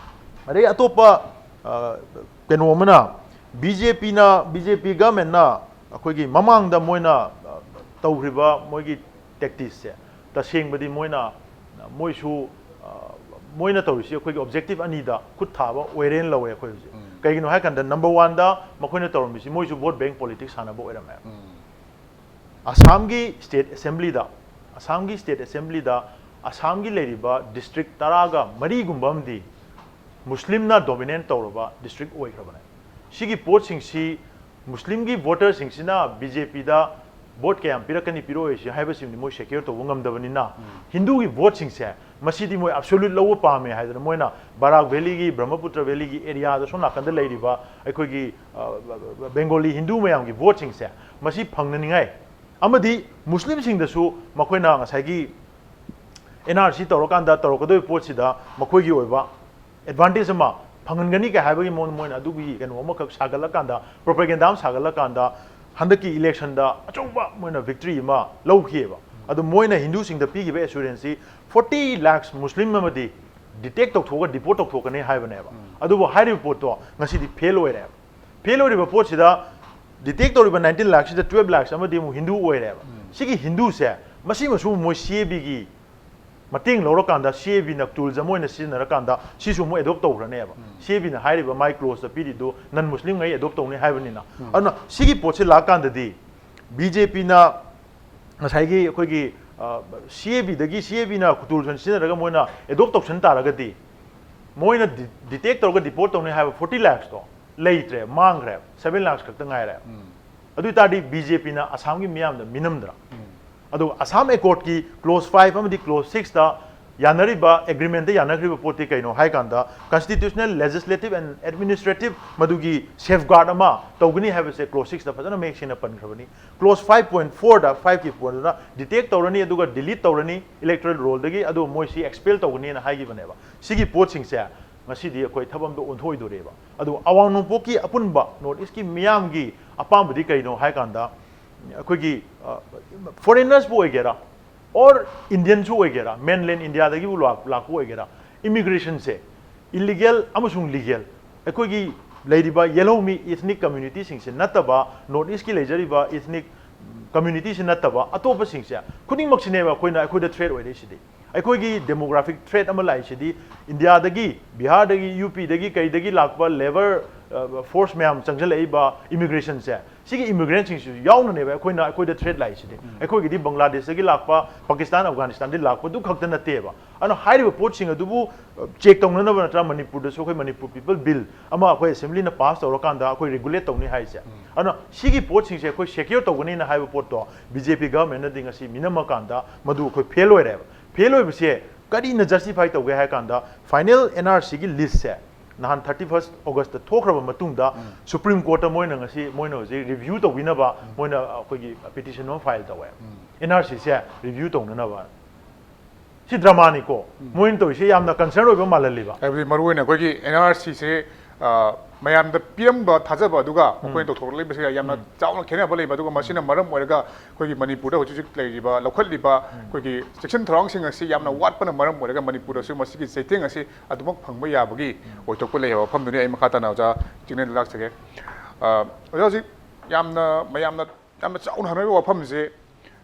ꯑꯗꯩ ꯑꯇꯣꯞꯄ, ꯑ, ꯀꯩꯅꯣ ꯑꯃꯅ ꯕꯤ ꯖꯦ ꯄꯤꯅ, ꯕꯤ ꯖꯦ ꯄꯤ ꯒꯚꯔꯟꯃꯦꯟꯠꯅ ꯑꯩꯈꯣꯏꯒꯤ ꯃꯃꯥꯡꯗ ꯃꯣꯏꯅ ꯑ, ꯇꯧꯈ꯭ꯔꯤꯕ ꯃꯣꯏꯒꯤ ꯇꯦꯛꯇꯤꯛꯁꯁꯦ, ꯇꯁꯦꯡꯕꯗꯤ ꯃꯣꯏꯅ, ꯃꯣꯏꯁꯨ ꯑ, ꯃꯣꯏꯅ ꯇꯧꯔꯤꯁꯤ ꯑꯩꯈꯣꯏꯒꯤ ꯑꯣꯕꯖꯦꯛꯇꯤꯚ ꯑꯅꯤꯗ ꯈꯨꯠ ꯊꯥꯕ ꯑꯣꯏꯔꯦꯅ ꯂꯧꯋꯦ ꯑꯩꯈꯣꯏ ꯍꯧꯖꯤꯛ꯫ ꯀꯩꯒꯤꯅꯣ ꯍꯥꯏ ꯀꯥꯟꯗ, ꯅꯝꯕꯔ ꯋꯥꯟꯗ ꯃꯈꯣꯏꯅ ꯇꯧꯔꯝꯃꯤꯁꯤ ꯃꯣꯏꯁꯨ ꯚꯣꯠ ꯕꯦꯡꯛ ꯄꯣꯂꯤꯇꯤꯛꯁ ꯁꯥꯟꯅꯕ ꯑꯣꯏꯔꯝꯃꯦ꯫ ꯑꯁꯥꯝꯒꯤ ꯁ꯭ꯇꯦꯠ ꯑꯦꯁꯦꯝꯕ꯭ꯂꯤꯗ, ꯑꯁꯥꯝꯒꯤ ꯁ꯭ꯇꯦꯠ ꯑꯦꯁꯦꯝꯕ꯭ꯂꯤꯗ ꯑꯁꯥꯝꯒꯤ ꯂꯩꯔꯤꯕ ꯗꯤꯁꯇ꯭ꯔꯤꯛ ꯇꯔꯥꯒ ꯃꯔꯤꯒꯨꯝꯕ ꯑꯃꯗꯤ ꯃꯨꯁꯂꯤꯝꯅ ꯗꯣꯃꯤꯅꯦꯠ ꯇꯧꯔꯕ ꯗꯤꯁꯇ꯭ꯔꯤꯛ ꯑꯣꯏꯈ꯭ꯔꯕꯅꯦ꯫ ꯁꯤꯒꯤ ꯄꯣꯠꯁꯤꯡꯁꯤ ꯃꯨꯁꯂꯤꯝꯒꯤ ꯚꯣꯇꯔꯁꯤꯡꯁꯤꯅ ꯕꯤ ꯖꯦ ꯄꯤꯗ ꯚꯣꯠ ꯀꯌꯥꯝ ꯄꯤꯔꯛꯀꯅꯤ ꯄꯤꯔꯛꯑꯣꯏꯁꯤ ꯍꯥꯏꯕꯁꯤꯃꯗꯤ ꯃꯣꯏ ꯁꯦꯀ꯭ꯌꯣꯔ ꯇꯧꯕ ꯉꯝꯗꯕꯅꯤꯅ, ꯍꯤꯟꯗꯨꯒꯤ ꯚꯣꯠꯁꯤꯡꯁꯦ ꯃꯁꯤꯗꯤ ꯃꯣꯏ ꯑꯕꯁꯣꯂ꯭ꯌꯨꯠ ꯂꯧꯕ ꯄꯥꯝꯃꯦ ꯍꯥꯏꯗꯅ ꯃꯣꯏꯅ ꯕꯔꯥꯛ ꯚꯦꯂꯤꯒꯤ, ꯕ꯭ꯔꯍꯃꯄꯨꯇ꯭ꯔ ꯚꯦꯂꯤꯒꯤ ꯑꯦꯔꯤꯌꯥꯗ ꯁꯣꯝ ꯅꯥꯀꯟꯗ ꯂꯩꯔꯤꯕ ꯑꯩꯈꯣꯏꯒꯤ ꯑ, ꯕꯦꯡꯒꯣꯂꯤ ꯍꯤꯟꯗꯨ ꯃꯌꯥꯝꯒꯤ ꯚꯣꯠꯁꯤꯡꯁꯦ ꯃꯁꯤ ꯐꯪꯅꯅꯤꯡꯉꯥꯏ, ꯑꯃꯗꯤ ꯃꯨꯁꯂꯤꯝꯁꯤꯡꯗꯁꯨ ꯃꯈꯣꯏꯅ ꯉꯁꯥꯏꯒꯤ ꯑꯦꯟ ꯑꯥꯔ ꯁꯤ ꯇꯧꯔꯀꯥꯟꯗ ꯇꯧꯔꯛꯀꯗꯧꯔꯤꯕ ꯄꯣꯠꯁꯤꯗ ꯃꯈꯣꯏꯒꯤ ꯑꯣꯏꯕ ꯑꯦꯗꯚꯥꯟꯇꯦꯖ ꯑꯃ ꯐꯪꯍꯟꯒꯅꯤ ꯀꯥꯏ ꯍꯥꯏꯕꯒꯤ ꯃꯑꯣꯡꯗ ꯃꯣꯏꯅ ꯑꯗꯨꯒꯤ ꯀꯩꯅꯣ ꯑꯃꯈꯛ ꯁꯥꯒꯠꯂꯀꯥꯟꯗ, ꯄ꯭ꯔꯣꯄꯦꯒꯦꯟꯗꯥ ꯑꯃ ꯁꯥꯒꯠꯂꯀꯥꯟꯗ, ꯍꯟꯗꯛꯀꯤ ꯏꯂꯦꯛꯁꯟꯗ ꯑꯆꯧꯕ ꯃꯣꯏꯅ ꯚꯤꯛꯇ꯭ꯔꯤ ꯑꯃ ꯂꯧꯈꯤꯑꯕ꯫ ꯑꯗꯨ ꯃꯣꯏꯅ ꯍꯤꯟꯗꯨꯁꯤꯡꯗ ꯄꯤꯈꯤꯕ ꯑꯦꯁꯨꯔꯦꯟꯁꯁꯤ, ꯐꯣꯔꯇꯤ ꯂꯥꯛꯁ ꯃꯨꯁꯂꯤꯝ ꯑꯃꯗꯤ ꯗꯤꯇꯦꯛ ꯇꯧꯊꯣꯛꯑꯒ ꯗꯤꯄꯣꯔꯠ ꯇꯧꯊꯣꯛꯀꯅꯤ ꯍꯥꯏꯕꯅꯦꯕ꯫ ꯑꯗꯨꯕꯨ ꯍꯥꯏꯔꯤꯕ ꯄꯣꯠꯇꯣ ꯉꯁꯤꯗꯤ ꯐꯦꯜ ꯑꯣꯏꯔꯦꯕ꯫ ꯐꯦꯜ ꯑꯣꯏꯔꯤꯕ ꯄꯣꯠꯁꯤꯗ, ꯗꯤꯇꯦꯛ ꯇꯧꯔꯤꯕ ꯅꯥꯏꯟꯇꯤꯟ ꯂꯥꯛꯁꯤꯗ ꯇꯨꯋꯦꯜꯞ ꯂꯥꯛꯁ ꯑꯃꯗꯤ ꯑꯃꯨꯛ ꯍꯤꯟꯗꯨ ꯑꯣꯏꯔꯦꯕ꯫ ꯁꯤꯒꯤ ꯍꯤꯟꯗꯨꯁꯦ ꯃꯁꯤꯃꯁꯨ ꯃꯣꯏ ꯁꯤ ꯑꯦ ꯕꯤꯒꯤ ꯃꯇꯦꯡ ꯂꯧꯔꯀꯥꯟꯗ, ꯁꯤ ꯑꯦ ꯕꯤꯅ ꯇꯨꯜꯁ ꯑꯃ ꯑꯣꯏꯅ ꯁꯤꯖꯤꯟꯅꯔꯀꯥꯟꯗ ꯁꯤꯁꯨ ꯑꯃꯨꯛ ꯑꯦꯗꯣꯞ ꯇꯧꯈ꯭ꯔꯅꯦꯕ꯫ ꯁꯤ ꯑꯦ ꯕꯤꯅ ꯍꯥꯏꯔꯤꯕ ꯃꯥꯏ ꯀ꯭ꯂꯣꯖꯇ ꯄꯤꯔꯤꯗꯨ ꯅꯟ ꯃꯨꯁꯂꯤꯝꯉꯩ ꯑꯦꯗꯣꯞ ꯇꯧꯅꯤ ꯍꯥꯏꯕꯅꯤꯅ꯫ ꯑꯗꯨꯅ ꯁꯤꯒꯤ ꯄꯣꯠꯁꯤ ꯂꯥꯛꯀꯥꯟꯗꯗꯤ ꯕꯤ ꯖꯦ ꯄꯤꯅ ꯉꯁꯥꯏꯒꯤ ꯑꯩꯈꯣꯏꯒꯤ ꯁꯤ ꯑꯦ ꯕꯤꯗꯒꯤ, ꯁꯤ ꯑꯦ ꯕꯤꯅ ꯇꯨꯜꯁ ꯑꯣꯏꯅ ꯁꯤꯖꯤꯟꯅꯔꯒ ꯃꯣꯏꯅ ꯑꯦꯗꯣꯞ ꯇꯧꯁꯟ ꯇꯥꯔꯒꯗꯤ, ꯃꯣꯏꯅ ꯗꯤꯇꯦꯛ ꯇꯧꯔꯒ ꯗꯤꯄꯣꯔꯠ ꯇꯧꯅꯤ ꯍꯥꯏꯕ ꯐꯣꯔꯇꯤ ꯂꯥꯛꯁꯇꯣ ꯂꯩꯇ꯭ꯔꯦ, ꯃꯥꯡꯈ꯭ꯔꯦ, ꯁꯚꯦꯟ ꯂꯥꯛꯁ ꯈꯛꯇ ꯉꯥꯏꯔꯦ꯫ ꯑꯗꯨ ꯑꯣꯏ ꯇꯥꯔꯗꯤ ꯕꯤ ꯖꯦ ꯄꯤꯅ ꯑꯁꯥꯝꯒꯤ ꯃꯤꯌꯥꯝꯗ ꯃꯤꯅꯝꯗ꯭ꯔꯥ? ꯑꯗꯨꯒ ꯑꯁꯥꯝ ꯑꯦꯀꯣꯔꯗꯀꯤ ꯀ꯭ꯂꯣꯖ ꯐꯥꯏꯚ ꯑꯃꯗꯤ ꯀ꯭ꯂꯣꯖ ꯁꯤꯛꯁꯇ ꯌꯥꯅꯔꯤꯕ, ꯑꯦꯒ꯭ꯔꯤꯃꯦꯟꯠꯇ ꯌꯥꯅꯈ꯭ꯔꯤꯕ ꯄꯣꯠꯇꯤ ꯀꯩꯅꯣ ꯍꯥꯏ ꯀꯥꯟꯗ, ꯀꯟꯁꯇꯤꯇ꯭ꯌꯨꯁꯅꯦꯜ, ꯂꯦꯖꯤꯁꯂꯦꯇꯤꯚ ꯑꯦꯟ ꯑꯦꯗꯃꯤꯅꯤꯁꯇ꯭ꯔꯦꯇꯤꯚ ꯃꯗꯨꯒꯤ ꯁꯦꯐꯒꯥꯔꯗ ꯑꯃ ꯇꯧꯒꯅꯤ ꯍꯥꯏꯕꯁꯦ ꯀ꯭ꯂꯣꯖ ꯁꯤꯛꯁꯇ ꯐꯖꯅ ꯃꯌꯦꯛ ꯁꯦꯡꯅ ꯄꯟꯈ꯭ꯔꯕꯅꯤ꯫ ꯀ꯭ꯂꯣꯖ ꯐꯥꯏꯚ ꯄꯣꯏꯟꯠ ꯐꯣꯔꯗ, ꯐꯥꯏꯚꯀꯤ ꯄꯣꯏꯟꯠꯇꯨꯅ ꯗꯤꯇꯦꯛ ꯇꯧꯔꯅꯤ ꯑꯗꯨꯒ ꯗꯤꯂꯤꯠ ꯇꯧꯔꯅꯤ ꯏꯂꯦꯛꯇꯣꯔꯦꯜ ꯔꯣꯜꯗꯒꯤ, ꯑꯗꯨꯒ ꯃꯣꯏꯁꯤ ꯑꯦꯛꯁꯄꯦꯜ ꯇꯧꯒꯅꯤꯅ ꯍꯥꯏꯈꯤꯕꯅꯦꯕ꯫ ꯁꯤꯒꯤ ꯄꯣꯠꯁꯤꯡꯁꯦ ꯉꯁꯤꯗꯤ ꯑꯩꯈꯣꯏ ꯊꯕꯛ ꯑꯝꯗ ꯑꯣꯟꯊꯣꯛꯑꯣꯏꯗꯣꯔꯤꯕ꯫ ꯑꯗꯨ ꯑꯋꯥꯡ ꯅꯣꯡꯄꯣꯛꯀꯤ ꯑꯄꯨꯟꯕ ꯅꯣꯔꯠ ꯏꯁꯀꯤ ꯃꯤꯌꯥꯝꯒꯤ ꯑꯄꯥꯝꯕꯗꯤ ꯀꯩꯅꯣ ꯍꯥꯏ ꯀꯥꯟꯗ, ꯑꯩꯈꯣꯏꯒꯤ ꯐꯣꯔꯦꯟꯅꯔꯁꯄꯨ ꯑꯣꯏꯒꯦꯔꯥ, ꯑꯣꯔ ꯏꯟꯗꯤꯌꯟꯁꯨ ꯑꯣꯏꯒꯦꯔꯥ, ꯃꯦꯟꯂꯦꯟ ꯏꯟꯗꯤꯌꯥꯗꯒꯤꯕꯨ ꯂꯥꯛ- ꯂꯥꯛꯄ ꯑꯣꯏꯒꯦꯔꯥ, ꯏꯃꯤꯒ꯭ꯔꯦꯁꯟꯁꯦ ꯏꯂꯤꯒꯦꯜ ꯑꯃꯁꯨꯡ ꯂꯤꯒꯦꯜ, ꯑꯩꯈꯣꯏꯒꯤ ꯂꯩꯔꯤꯕ ꯌꯦꯜꯍꯧꯃꯤ ethnic communityꯁꯤꯡꯁꯦ ꯅꯠꯇꯕ, North Eastꯀꯤ ꯂꯩꯖꯔꯤꯕ ethnic communityꯁꯤ ꯅꯠꯇꯕ ꯑꯇꯣꯞꯄꯁꯤꯡꯁꯦ ꯈꯨꯗꯤꯡꯃꯛꯁꯤꯅꯦꯕ ꯑꯩꯈꯣꯏꯅ, ꯑꯩꯈꯣꯏꯗ threat ꯑꯣꯏꯔꯛꯏꯁꯤꯗꯤ꯫ ꯑꯩꯈꯣꯏꯒꯤ demographic threat ꯑꯃ ꯂꯥꯛꯏꯁꯤꯗꯤ ꯏꯟꯗꯤꯌꯥꯗꯒꯤ, ꯕꯤꯍꯥꯔꯗꯒꯤ, UPꯗꯒꯤ, ꯀꯩꯗꯒꯤ ꯂꯥꯛꯄ labour force ꯃꯌꯥꯝ ꯆꯪꯁꯤꯜꯂꯛꯏꯕ, immigrationꯁꯦ, ꯁꯤꯒꯤ immigrantꯁꯤꯡꯁꯤꯁꯨ ꯌꯥꯎꯅꯅꯦꯕ ꯑꯩꯈꯣꯏꯅ, ꯑꯩꯈꯣꯏꯗ threat ꯂꯥꯛꯏꯁꯤꯗꯤ꯫ ꯑꯩꯈꯣꯏꯒꯤꯗꯤ ꯕꯪꯒ꯭ꯂꯥꯗꯦꯁꯇꯒꯤ ꯂꯥꯛꯄ, ꯄꯥꯀꯤꯁꯇꯥꯟ, ꯑꯐꯒꯥꯅꯤꯁꯇꯥꯟꯗꯒꯤ ꯂꯥꯛꯄꯗꯨ ꯈꯛꯇ ꯅꯠꯇꯦꯕ꯫ ꯑꯗꯨꯅ ꯍꯥꯏꯔꯤꯕ ꯄꯣꯠꯁꯤꯡ ꯑꯗꯨꯕꯨ check ꯇꯧꯅꯅꯕ ꯅꯠꯇ꯭ꯔꯒ ꯃꯅꯤꯄꯨꯔꯗꯁꯨ ꯑꯩꯈꯣꯏ Manipur People Bill ꯑꯃ ꯑꯩꯈꯣꯏ assemblyꯅ pass ꯇꯧꯔꯀꯥꯟꯗ ꯑꯩꯈꯣꯏ regulate ꯇꯧꯅꯤ ꯍꯥꯏꯁꯦ꯫ ꯑꯗꯨꯅ ꯁꯤꯒꯤ ꯄꯣꯠꯁꯤꯡꯁꯦ ꯑꯩꯈꯣꯏ secure ꯇꯧꯒꯅꯤꯅ ꯍꯥꯏꯕ ꯄꯣꯠꯇꯣ BJP governmentꯅꯗꯤ ꯉꯁꯤ ꯃꯤꯅꯝꯃꯀꯥꯟꯗ ꯃꯗꯨ ꯑꯩꯈꯣꯏ fail ꯑꯣꯏꯔꯦꯕ꯫ Fail ꯑꯣꯏꯕꯁꯦ ꯀꯔꯤꯅ justify ꯇꯧꯒꯦ ꯍꯥꯏ ꯀꯥꯟꯗ, final NRCꯒꯤ listꯁꯦ ꯅꯍꯥꯟ thirty first Augustꯇ ꯊꯣꯛꯈ꯭ꯔꯕ ꯃꯇꯨꯡꯗ Supreme Courtꯇ ꯃꯣꯏꯅ ꯉꯁꯤ, ꯃꯣꯏꯅ ꯍꯧꯖꯤꯛ review ꯇꯧꯕꯤꯅꯕ ꯃꯣꯏꯅ ꯑꯩꯈꯣꯏꯒꯤ petition ꯑꯃ file ꯇꯧꯋꯦ꯫ NRCꯁꯦ review ꯇꯧꯅꯅꯕ꯫ ꯁꯤ dramaꯅꯤꯀꯣ꯫ ꯃꯣꯏꯅ ꯇꯧꯔꯤꯁꯦ ꯌꯥꯝꯅ concern ꯑꯣꯏꯕ ꯃꯥꯜꯍꯜꯂꯤꯕ꯫ ꯍꯥꯏꯕꯗꯤ ꯃꯔꯨꯑꯣꯏꯅ ꯑꯩꯈꯣꯏꯒꯤ NRCꯁꯦ, ꯑ, ꯃꯌꯥꯝꯗ ꯄꯤꯔꯝꯕ ꯊꯥꯖꯕ ꯑꯗꯨꯒ ꯃꯈꯣꯏꯅ ꯇꯧꯊꯣꯔꯛꯂꯤꯕꯁꯤꯒ ꯌꯥꯝꯅ ꯆꯥꯎꯅ ꯈꯦꯠꯅꯕ ꯂꯩꯕ, ꯑꯗꯨꯒ ꯃꯁꯤꯅ ꯃꯔꯝ ꯑꯣꯏꯔꯒ ꯑꯩꯈꯣꯏꯒꯤ ꯃꯅꯤꯄꯨꯔꯗ ꯍꯧꯖꯤꯛ ꯍꯧꯖꯤꯛ ꯂꯩꯔꯤꯕ, ꯂꯧꯈꯠꯂꯤꯕ ꯑꯩꯈꯣꯏꯒꯤ ꯆꯦꯛꯁꯤꯟ ꯊꯧꯔꯥꯡꯁꯤꯡ ꯑꯁꯤ ꯌꯥꯝꯅ ꯋꯥꯠꯄꯅ ꯃꯔꯝ ꯑꯣꯏꯔꯒ ꯃꯅꯤꯄꯨꯔꯗꯁꯨ ꯃꯁꯤꯒꯤ ꯆꯩꯊꯦꯡ ꯑꯁꯤ ꯑꯗꯨꯃꯛ ꯐꯪꯕ ꯌꯥꯕꯒꯤ ꯑꯣꯏꯊꯣꯛꯄ ꯂꯩ ꯍꯥꯏꯕ ꯋꯥꯐꯝꯗꯨꯅꯤ꯫ ꯑꯩ ꯃꯈꯥ ꯇꯥꯅ ꯑꯣꯖꯥ ꯆꯤꯡꯂꯦꯟꯗ ꯂꯥꯛꯆꯒꯦ꯫ ꯑ, ꯑꯣꯖꯥ, ꯍꯧꯖꯤꯛ ꯌꯥꯝꯅ, ꯃꯌꯥꯝꯅ ꯌꯥꯝꯅ ꯆꯥꯎꯅ ꯍꯪꯅꯔꯤꯕ ꯋꯥꯐꯝꯁꯦ,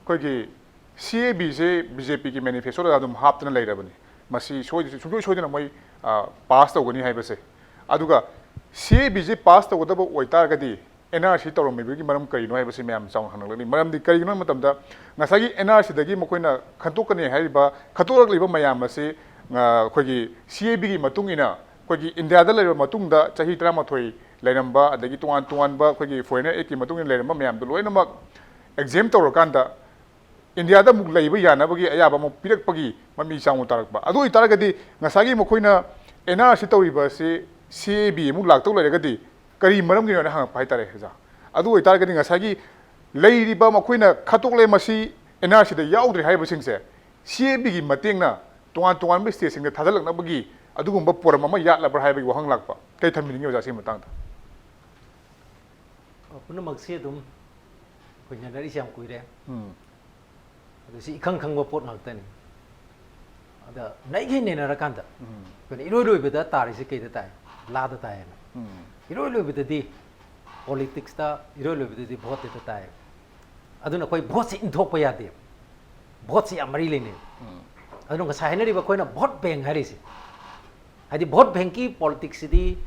ꯑꯩꯈꯣꯏꯒꯤ CABꯁꯦ BJPꯒꯤ manifestoꯗ ꯑꯗꯨꯝ ꯍꯥꯞꯇꯅ ꯂꯩꯔꯕꯅꯤ꯫ ꯃꯁꯤ ꯁꯣꯏꯗ-, ꯁꯨꯡꯁꯣꯏ ꯁꯣꯏꯗꯅ ꯃꯣꯏ, ꯑ, pass ꯇꯧꯒꯅꯤ ꯍꯥꯏꯕꯁꯦ꯫ ꯑꯗꯨꯒ CABꯁꯦ pass ꯇꯧꯒꯗꯕ ꯑꯣꯏꯇꯥꯔꯒꯗꯤ NRC ꯇꯧꯔꯝꯃꯤꯕꯒꯤ ꯃꯔꯝ ꯀꯔꯤꯅꯣ ꯍꯥꯏꯕꯁꯤ ꯃꯌꯥꯝ ꯆꯥꯎꯅ ꯍꯪꯂꯛꯂꯤ꯫ ꯃꯔꯝꯗꯤ ꯀꯔꯤꯒꯤꯅꯣ ꯍꯥꯏꯕ ꯃꯇꯝꯗ ꯉꯁꯥꯏꯒꯤ NRCꯗꯒꯤ ꯃꯈꯣꯏꯅ ꯈꯟꯇꯣꯛꯀꯅꯤ ꯍꯥꯏꯔꯤꯕ, ꯈꯟꯇꯣꯛꯂꯛꯂꯤꯕ ꯃꯌꯥꯝ ꯑꯁꯤ, ꯑ, ꯑꯩꯈꯣꯏꯒꯤ CABꯒꯤ ꯃꯇꯨꯡ ꯏꯟꯅ ꯑꯩꯈꯣꯏꯒꯤ ꯏꯟꯗꯤꯌꯥꯗ ꯂꯩꯔꯕ ꯃꯇꯨꯡꯗ ꯆꯍꯤ ꯇꯔꯥꯃꯥꯊꯣꯏ ꯂꯩꯔꯝꯕ, ꯑꯗꯒꯤ ꯇꯣꯉꯥꯟ ꯇꯣꯉꯥꯟꯕ ꯑꯩꯈꯣꯏꯒꯤ Foreigner Actꯀꯤ ꯃꯇꯨꯡ ꯏꯟꯅ ꯂꯩꯔꯝꯕ ꯃꯌꯥꯝꯗꯣ ꯂꯣꯏꯅꯃꯛ exempt ꯇꯧꯔꯀꯥꯟꯗ ꯏꯟꯗꯤꯌꯥꯗ ꯑꯃꯨꯛ ꯂꯩꯕ ꯌꯥꯅꯕꯒꯤ ꯑꯌꯥꯕ ꯑꯃ ꯄꯤꯔꯛꯄꯒꯤ ꯃꯃꯤ ꯆꯥꯎꯅ ꯇꯥꯔꯛꯄ꯫ ꯑꯗꯨ ꯑꯣꯏꯇꯥꯔꯒꯗꯤ ꯉꯁꯥꯏꯒꯤ ꯃꯈꯣꯏꯅ NRC ꯇꯧꯔꯤꯕ ꯑꯁꯤ CAB ꯑꯃꯨꯛ ꯂꯥꯛꯇꯧ ꯂꯩꯔꯒꯗꯤ ꯀꯔꯤ ꯃꯔꯝꯒꯤꯅꯣ ꯍꯥꯏꯅ ꯍꯪꯉꯛꯄ ꯍꯥꯏꯇꯥꯔꯦ, ꯑꯣꯖꯥ꯫ ꯑꯗꯨ ꯑꯣꯏꯇꯥꯔꯒꯗꯤ ꯉꯁꯥꯏꯒꯤ ꯂꯩꯔꯤꯕ ꯃꯈꯣꯏꯅ ꯈꯠꯇꯣꯛꯂꯦ, ꯃꯁꯤ NRCꯗ ꯌꯥꯎꯗ꯭ꯔꯦ ꯍꯥꯏꯕꯁꯤꯡꯁꯦ CABꯒꯤ ꯃꯇꯦꯡꯅ ꯇꯣꯉꯥꯟ ꯇꯣꯉꯥꯟꯕ stateꯁꯤꯡꯗ ꯊꯥꯖꯤꯜꯂꯛꯅꯕꯒꯤ ꯑꯗꯨꯒꯨꯝꯕ ꯄꯣꯔꯝ ꯑꯃ ꯌꯥꯠꯂꯕ꯭ꯔꯥ ꯍꯥꯏꯕꯒꯤ ꯋꯥꯍꯪ ꯂꯥꯛꯄ꯫ ꯀꯔꯤ ꯊꯝꯕꯤꯅꯤꯡꯉꯤ, ꯑꯣꯖꯥ, ꯁꯤꯒꯤ ꯃꯇꯥꯡꯗ? ꯄꯨꯝꯅꯃꯛꯁꯤ ꯑꯗꯨꯝ ꯑꯩꯈꯣꯏ ꯅꯩꯅꯔꯤꯁꯤ ꯌꯥꯝ ꯀꯨꯏꯔꯦ꯫ ꯎꯝ꯫ ꯑꯗꯨ ꯁꯤ ꯏꯈꯪ ꯈꯪꯕ ꯄꯣꯠ ꯉꯥꯛꯇꯅꯤ꯫ ꯑꯗ ꯅꯩꯈꯩ ꯅꯩꯅꯔꯀꯥꯟꯗ ꯎꯝ꯫ ꯑꯩꯈꯣꯏꯅ ꯏꯔꯣꯏ ꯂꯣꯏꯕꯗ ꯇꯥꯔꯤꯁꯤ ꯀꯩꯗ ꯇꯥꯏ? ꯂꯥꯗ ꯇꯥꯏꯌꯦꯅ꯫ ꯎꯝ꯫ ꯏꯔꯣꯏ ꯂꯣꯏꯕꯗꯗꯤ ꯄꯣꯂꯤꯇꯤꯛꯁꯇ ꯏꯔꯣꯏ ꯂꯣꯏꯕꯗꯗꯤ ꯚꯣꯠꯇ ꯇꯥꯏ꯫ ꯑꯗꯨꯅ ꯑꯩꯈꯣꯏ ꯚꯣꯠꯁꯤ ꯏꯟꯊꯣꯛꯄ ꯌꯥꯗꯦ꯫ ꯚꯣꯠꯁꯤ ꯌꯥꯝ ꯃꯔꯤ ꯂꯩꯅꯩ꯫ ꯑꯗꯨꯅ ꯉꯁꯥꯏ ꯍꯥꯏꯅꯔꯤꯕ ꯑꯩꯈꯣꯏꯅ ꯚꯣꯠ ꯕꯦꯡ ꯍꯥꯏꯔꯤꯁꯦ, ꯍꯥꯏꯗꯤ ꯚꯣꯠ ꯕꯦꯡꯀꯤ ꯄꯣꯂꯤꯇꯤꯛꯁꯁꯤꯗꯤ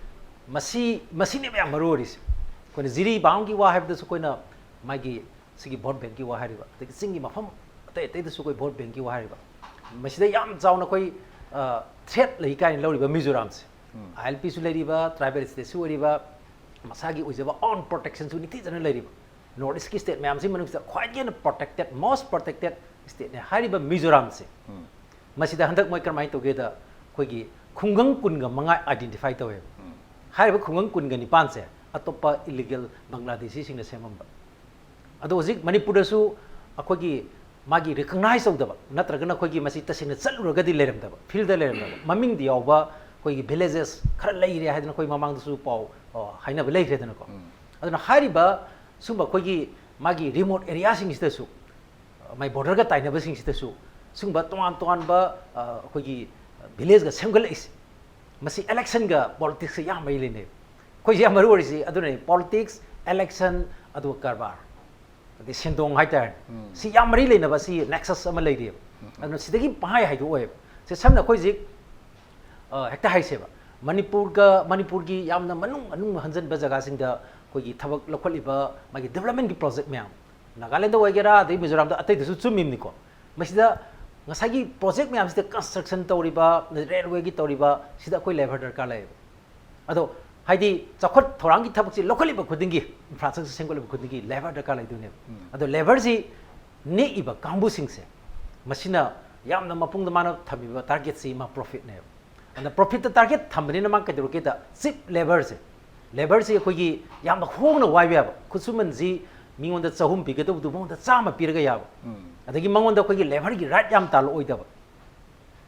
ꯃꯁꯤ, ꯃꯁꯤꯅꯦꯕ ꯌꯥꯝ ꯃꯔꯨ ꯑꯣꯏꯔꯤꯁꯦ꯫ ꯑꯩꯈꯣꯏꯅ ꯖꯤꯔꯤꯕꯥꯝꯒꯤ ꯋꯥ ꯍꯥꯏꯕꯗꯁꯨ ꯑꯩꯈꯣꯏꯅ ꯃꯥꯒꯤ ꯁꯤꯒꯤ ꯚꯣꯠ ꯕꯦꯡꯀꯤ ꯋꯥ ꯍꯥꯏꯔꯤꯕ, ꯑꯗꯒꯤ ꯆꯤꯡꯒꯤ ꯃꯐꯝ ꯑꯇꯩ ꯑꯇꯩꯗꯁꯨ ꯑꯩꯈꯣꯏ ꯚꯣꯠ ꯕꯦꯡꯀꯤ ꯋꯥ ꯍꯥꯏꯔꯤꯕ, ꯃꯁꯤꯗ ꯌꯥꯝ ꯆꯥꯎꯅ ꯑꯩꯈꯣꯏ, ꯑ, ꯊ꯭ꯔꯦꯠ ꯂꯩ ꯀꯥꯏꯅ ꯂꯧꯔꯤꯕ ꯃꯤꯖꯣꯔꯥꯝꯁꯦ꯫ ꯑꯥꯏ ꯑꯦꯜ ꯄꯤꯁꯨ ꯂꯩꯔꯤꯕ, ꯇ꯭ꯔꯥꯏꯕꯦꯜ ꯁ꯭ꯇꯦꯠꯁꯨ ꯑꯣꯏꯔꯤꯕ, ꯃꯁꯥꯒꯤ ꯑꯣꯏꯖꯕ ꯑꯣꯟ ꯄ꯭ꯔꯣꯇꯦꯛꯁꯟꯁꯨ ꯅꯤꯡꯊꯤꯖꯅ ꯂꯩꯔꯤꯕ, ꯅꯣꯔꯠ ꯏꯁꯀꯤ ꯁ꯭ꯇꯦꯠ ꯃꯌꯥꯝꯁꯤ ꯃꯅꯨꯡꯁꯤꯗ ꯈ꯭ꯋꯥꯏꯗꯒꯤ ꯍꯦꯟꯅ ꯄ꯭ꯔꯣꯇꯦꯛꯇꯦꯠ, ꯃꯣꯁ ꯄ꯭ꯔꯣꯇꯦꯛꯇꯦꯠ ꯁ꯭ꯇꯦꯠꯅꯦ ꯍꯥꯏꯔꯤꯕ ꯃꯤꯖꯣꯔꯥꯝꯁꯦ꯫ ꯃꯁꯤꯗ ꯍꯟꯗꯛ ꯃꯣꯏ ꯀꯔꯝꯍꯥꯏꯅ ꯇꯧꯒꯦꯗ, ꯑꯩꯈꯣꯏꯒꯤ ꯈꯨꯡꯒꯪ ꯀꯨꯟꯒ ꯃꯉꯥ ꯑꯥꯏꯗꯦꯟꯇꯤꯐꯥꯏ ꯇꯧꯋꯦꯕ꯫ ꯍꯥꯏꯔꯤꯕ ꯈꯨꯡꯒꯪ ꯀꯨꯟꯒ ꯅꯤꯄꯥꯟꯁꯦ ꯑꯇꯣꯞꯄ ꯏꯂꯤꯒꯦꯜ ꯕꯪꯒ꯭ꯂꯥꯗꯦꯁꯤꯁꯤꯡꯅ ꯁꯦꯝꯃꯝꯕ꯫ ꯑꯗꯣ ꯍꯧꯖꯤꯛ ꯃꯅꯤꯄꯨꯔꯗꯁꯨ ꯑꯩꯈꯣꯏꯒꯤ ꯃꯥꯒꯤ ꯔꯤꯀꯛꯅꯥꯏꯁ ꯇꯧꯗꯕ, ꯅꯠꯇ꯭ꯔꯒꯅ ꯑꯩꯈꯣꯏꯒꯤ ꯃꯁꯤ ꯇꯁꯦꯡꯅ ꯆꯠꯂꯨꯔꯒꯗꯤ ꯂꯩꯔꯝꯗꯕ, ꯐꯤꯜꯗ ꯂꯩꯔꯝꯗꯕ, ꯃꯃꯤꯡꯗꯤ ꯌꯥꯎꯕ ꯑꯩꯈꯣꯏꯒꯤ ꯚꯤꯂꯦꯖꯦꯁ ꯈꯔ ꯂꯩꯔꯦ ꯍꯥꯏꯗꯅ ꯑꯩꯈꯣꯏ ꯃꯃꯥꯡꯗꯁꯨ ꯄꯥꯎ, ꯑ, ꯍꯥꯏꯅꯕ ꯂꯩꯈ꯭ꯔꯦꯗꯅꯀꯣ꯫ ꯑꯗꯨꯅ ꯍꯥꯏꯔꯤꯕ ꯁꯨꯝꯕ ꯑꯩꯈꯣꯏꯒꯤ ꯃꯥꯒꯤ ꯔꯤꯃꯣꯠ ꯑꯦꯔꯤꯌꯥꯁꯤꯡꯁꯤꯗꯁꯨ, ꯑ, ꯃꯥꯏ ꯕꯣꯔꯗꯔꯒ ꯇꯥꯏꯅꯕꯁꯤꯡꯁꯤꯗꯁꯨ ꯁꯨꯝꯕ ꯇꯣꯉꯥꯟ ꯇꯣꯉꯥꯟꯕ, ꯑ, ꯑꯩꯈꯣꯏꯒꯤ ꯚꯤꯂꯦꯖꯀ ꯁꯦꯝꯒꯠꯂꯛꯏꯁꯦ, ꯃꯁꯤ ꯏꯂꯦꯛꯁꯟꯒ ꯄꯣꯂꯤꯇꯤꯛꯁꯀ ꯌꯥꯝ ꯃꯔꯤ ꯂꯩꯅꯩ꯫ ꯑꯩꯈꯣꯏꯁꯦ ꯌꯥꯝ ꯃꯔꯨ ꯑꯣꯏꯔꯤꯁꯤ ꯑꯗꯨꯅꯅꯦ, ꯄꯣꯂꯤꯇꯤꯛꯁ, ꯏꯂꯦꯛꯁꯟ, ꯑꯗꯨꯒ ꯀꯔꯕꯥꯔ, ꯑꯗꯩ ꯁꯦꯟꯗꯣꯡ ꯍꯥꯏꯇꯥꯔꯦ꯫ ꯁꯤ ꯌꯥꯝ ꯃꯔꯤ ꯂꯩꯅꯕ ꯁꯤ ꯅꯦꯛꯁꯁ ꯑꯃ ꯂꯩꯔꯤꯑꯕ꯫ ꯑꯗꯨꯅ ꯁꯤꯗꯒꯤ ꯄꯪꯍꯥꯏ ꯍꯥꯏꯗꯣꯛꯑꯣꯏꯕ꯫ ꯁꯦ ꯁꯝꯅ ꯑꯩꯈꯣꯏ ꯍꯧꯖꯤꯛ, ꯑ, ꯍꯦꯛꯇ ꯍꯥꯏꯁꯦꯕ, ꯃꯅꯤꯄꯨꯔꯒ, ꯃꯅꯤꯄꯨꯔꯒꯤ ꯌꯥꯝꯅ ꯃꯅꯨꯡ, ꯃꯅꯨꯡ ꯍꯟꯖꯟꯕ ꯖꯒꯥꯁꯤꯡꯗ ꯑꯩꯈꯣꯏꯒꯤ ꯊꯕꯛ ꯂꯧꯈꯠꯂꯤꯕ ꯃꯥꯒꯤ ꯗꯤꯕ꯭ꯂꯞꯃꯦꯟꯒꯤ ꯄ꯭ꯔꯣꯖꯦꯛ ꯃꯌꯥꯝ, ꯅꯥꯒꯥꯂꯦꯟꯗ ꯑꯣꯏꯒꯦꯔꯥ, ꯑꯗꯩ ꯃꯤꯖꯣꯔꯥꯝꯗ, ꯑꯇꯩꯗꯁꯨ ꯆꯨꯝꯃꯤꯕꯅꯤꯀꯣ꯫ ꯃꯁꯤꯗ ꯉꯁꯥꯏꯒꯤ ꯄ꯭ꯔꯣꯖꯦꯛ ꯃꯌꯥꯝꯁꯤꯗ ꯀꯟꯁꯇ꯭ꯔꯛꯁꯟ ꯇꯧꯔꯤꯕ, ꯔꯦꯜꯋꯦꯒꯤ ꯇꯧꯔꯤꯕ, ꯁꯤꯗ ꯑꯩꯈꯣꯏ ꯂꯦꯕꯔ ꯗꯔꯀꯥꯔ ꯂꯩꯌꯦꯕ꯫ ꯑꯗꯣ ꯍꯥꯏꯗꯤ ꯆꯥꯎꯈꯠ ꯊꯧꯔꯥꯡꯒꯤ ꯊꯕꯛꯁꯤ ꯂꯧꯈꯠꯂꯤꯕ ꯈꯨꯗꯤꯡꯒꯤ, ꯏꯟꯐ꯭ꯔꯥꯁ꯭ꯇ꯭ꯔꯛꯆꯔ ꯁꯦꯝꯒꯠꯂꯤꯕ ꯈꯨꯗꯤꯡꯒꯤ ꯂꯦꯕꯔ ꯗꯔꯀꯥꯔ ꯂꯩꯗꯣꯏꯅꯦꯕ꯫ ꯑꯗꯣ ꯂꯦꯕꯔꯁꯤ ꯅꯦꯛꯏꯕ ꯀꯥꯡꯕꯨꯁꯤꯡꯁꯦ, ꯃꯁꯤꯅ ꯌꯥꯝꯅ ꯃꯄꯨꯡꯗ ꯃꯥꯅ ꯊꯝꯃꯤꯕ ꯇꯥꯔꯒꯦꯠꯁꯤ ꯃꯥ ꯄ꯭ꯔꯣꯐꯤꯠꯅꯦꯕ꯫ ꯑꯗ ꯄ꯭ꯔꯣꯐꯤꯠꯇ ꯇꯥꯔꯒꯦꯠ ꯊꯝꯕꯅꯤꯅ ꯃꯥ ꯀꯩꯗꯧꯔꯒꯦꯗ, ꯆꯤꯞ ꯂꯦꯕꯔꯁꯦ, ꯂꯦꯕꯔꯁꯤ ꯑꯩꯈꯣꯏꯒꯤ ꯌꯥꯝꯅ ꯍꯣꯡꯅ ꯋꯥꯏꯕ ꯌꯥꯕ, ꯈꯨꯠꯁꯨꯃꯟꯁꯤ ꯃꯤꯉꯣꯟꯗ ꯆꯍꯨꯝ ꯄꯤꯒꯗꯧꯕꯗꯨ ꯃꯉꯣꯟꯗ ꯆꯥꯝꯃ ꯄꯤꯔꯒ ꯌꯥꯕ, ꯑꯗꯒꯤ ꯃꯉꯣꯟꯗ ꯑꯩꯈꯣꯏꯒꯤ ꯂꯦꯕꯔꯒꯤ ꯔꯥꯏꯠ ꯌꯥꯝ ꯇꯥꯜꯂꯛꯑꯣꯏꯗꯕ,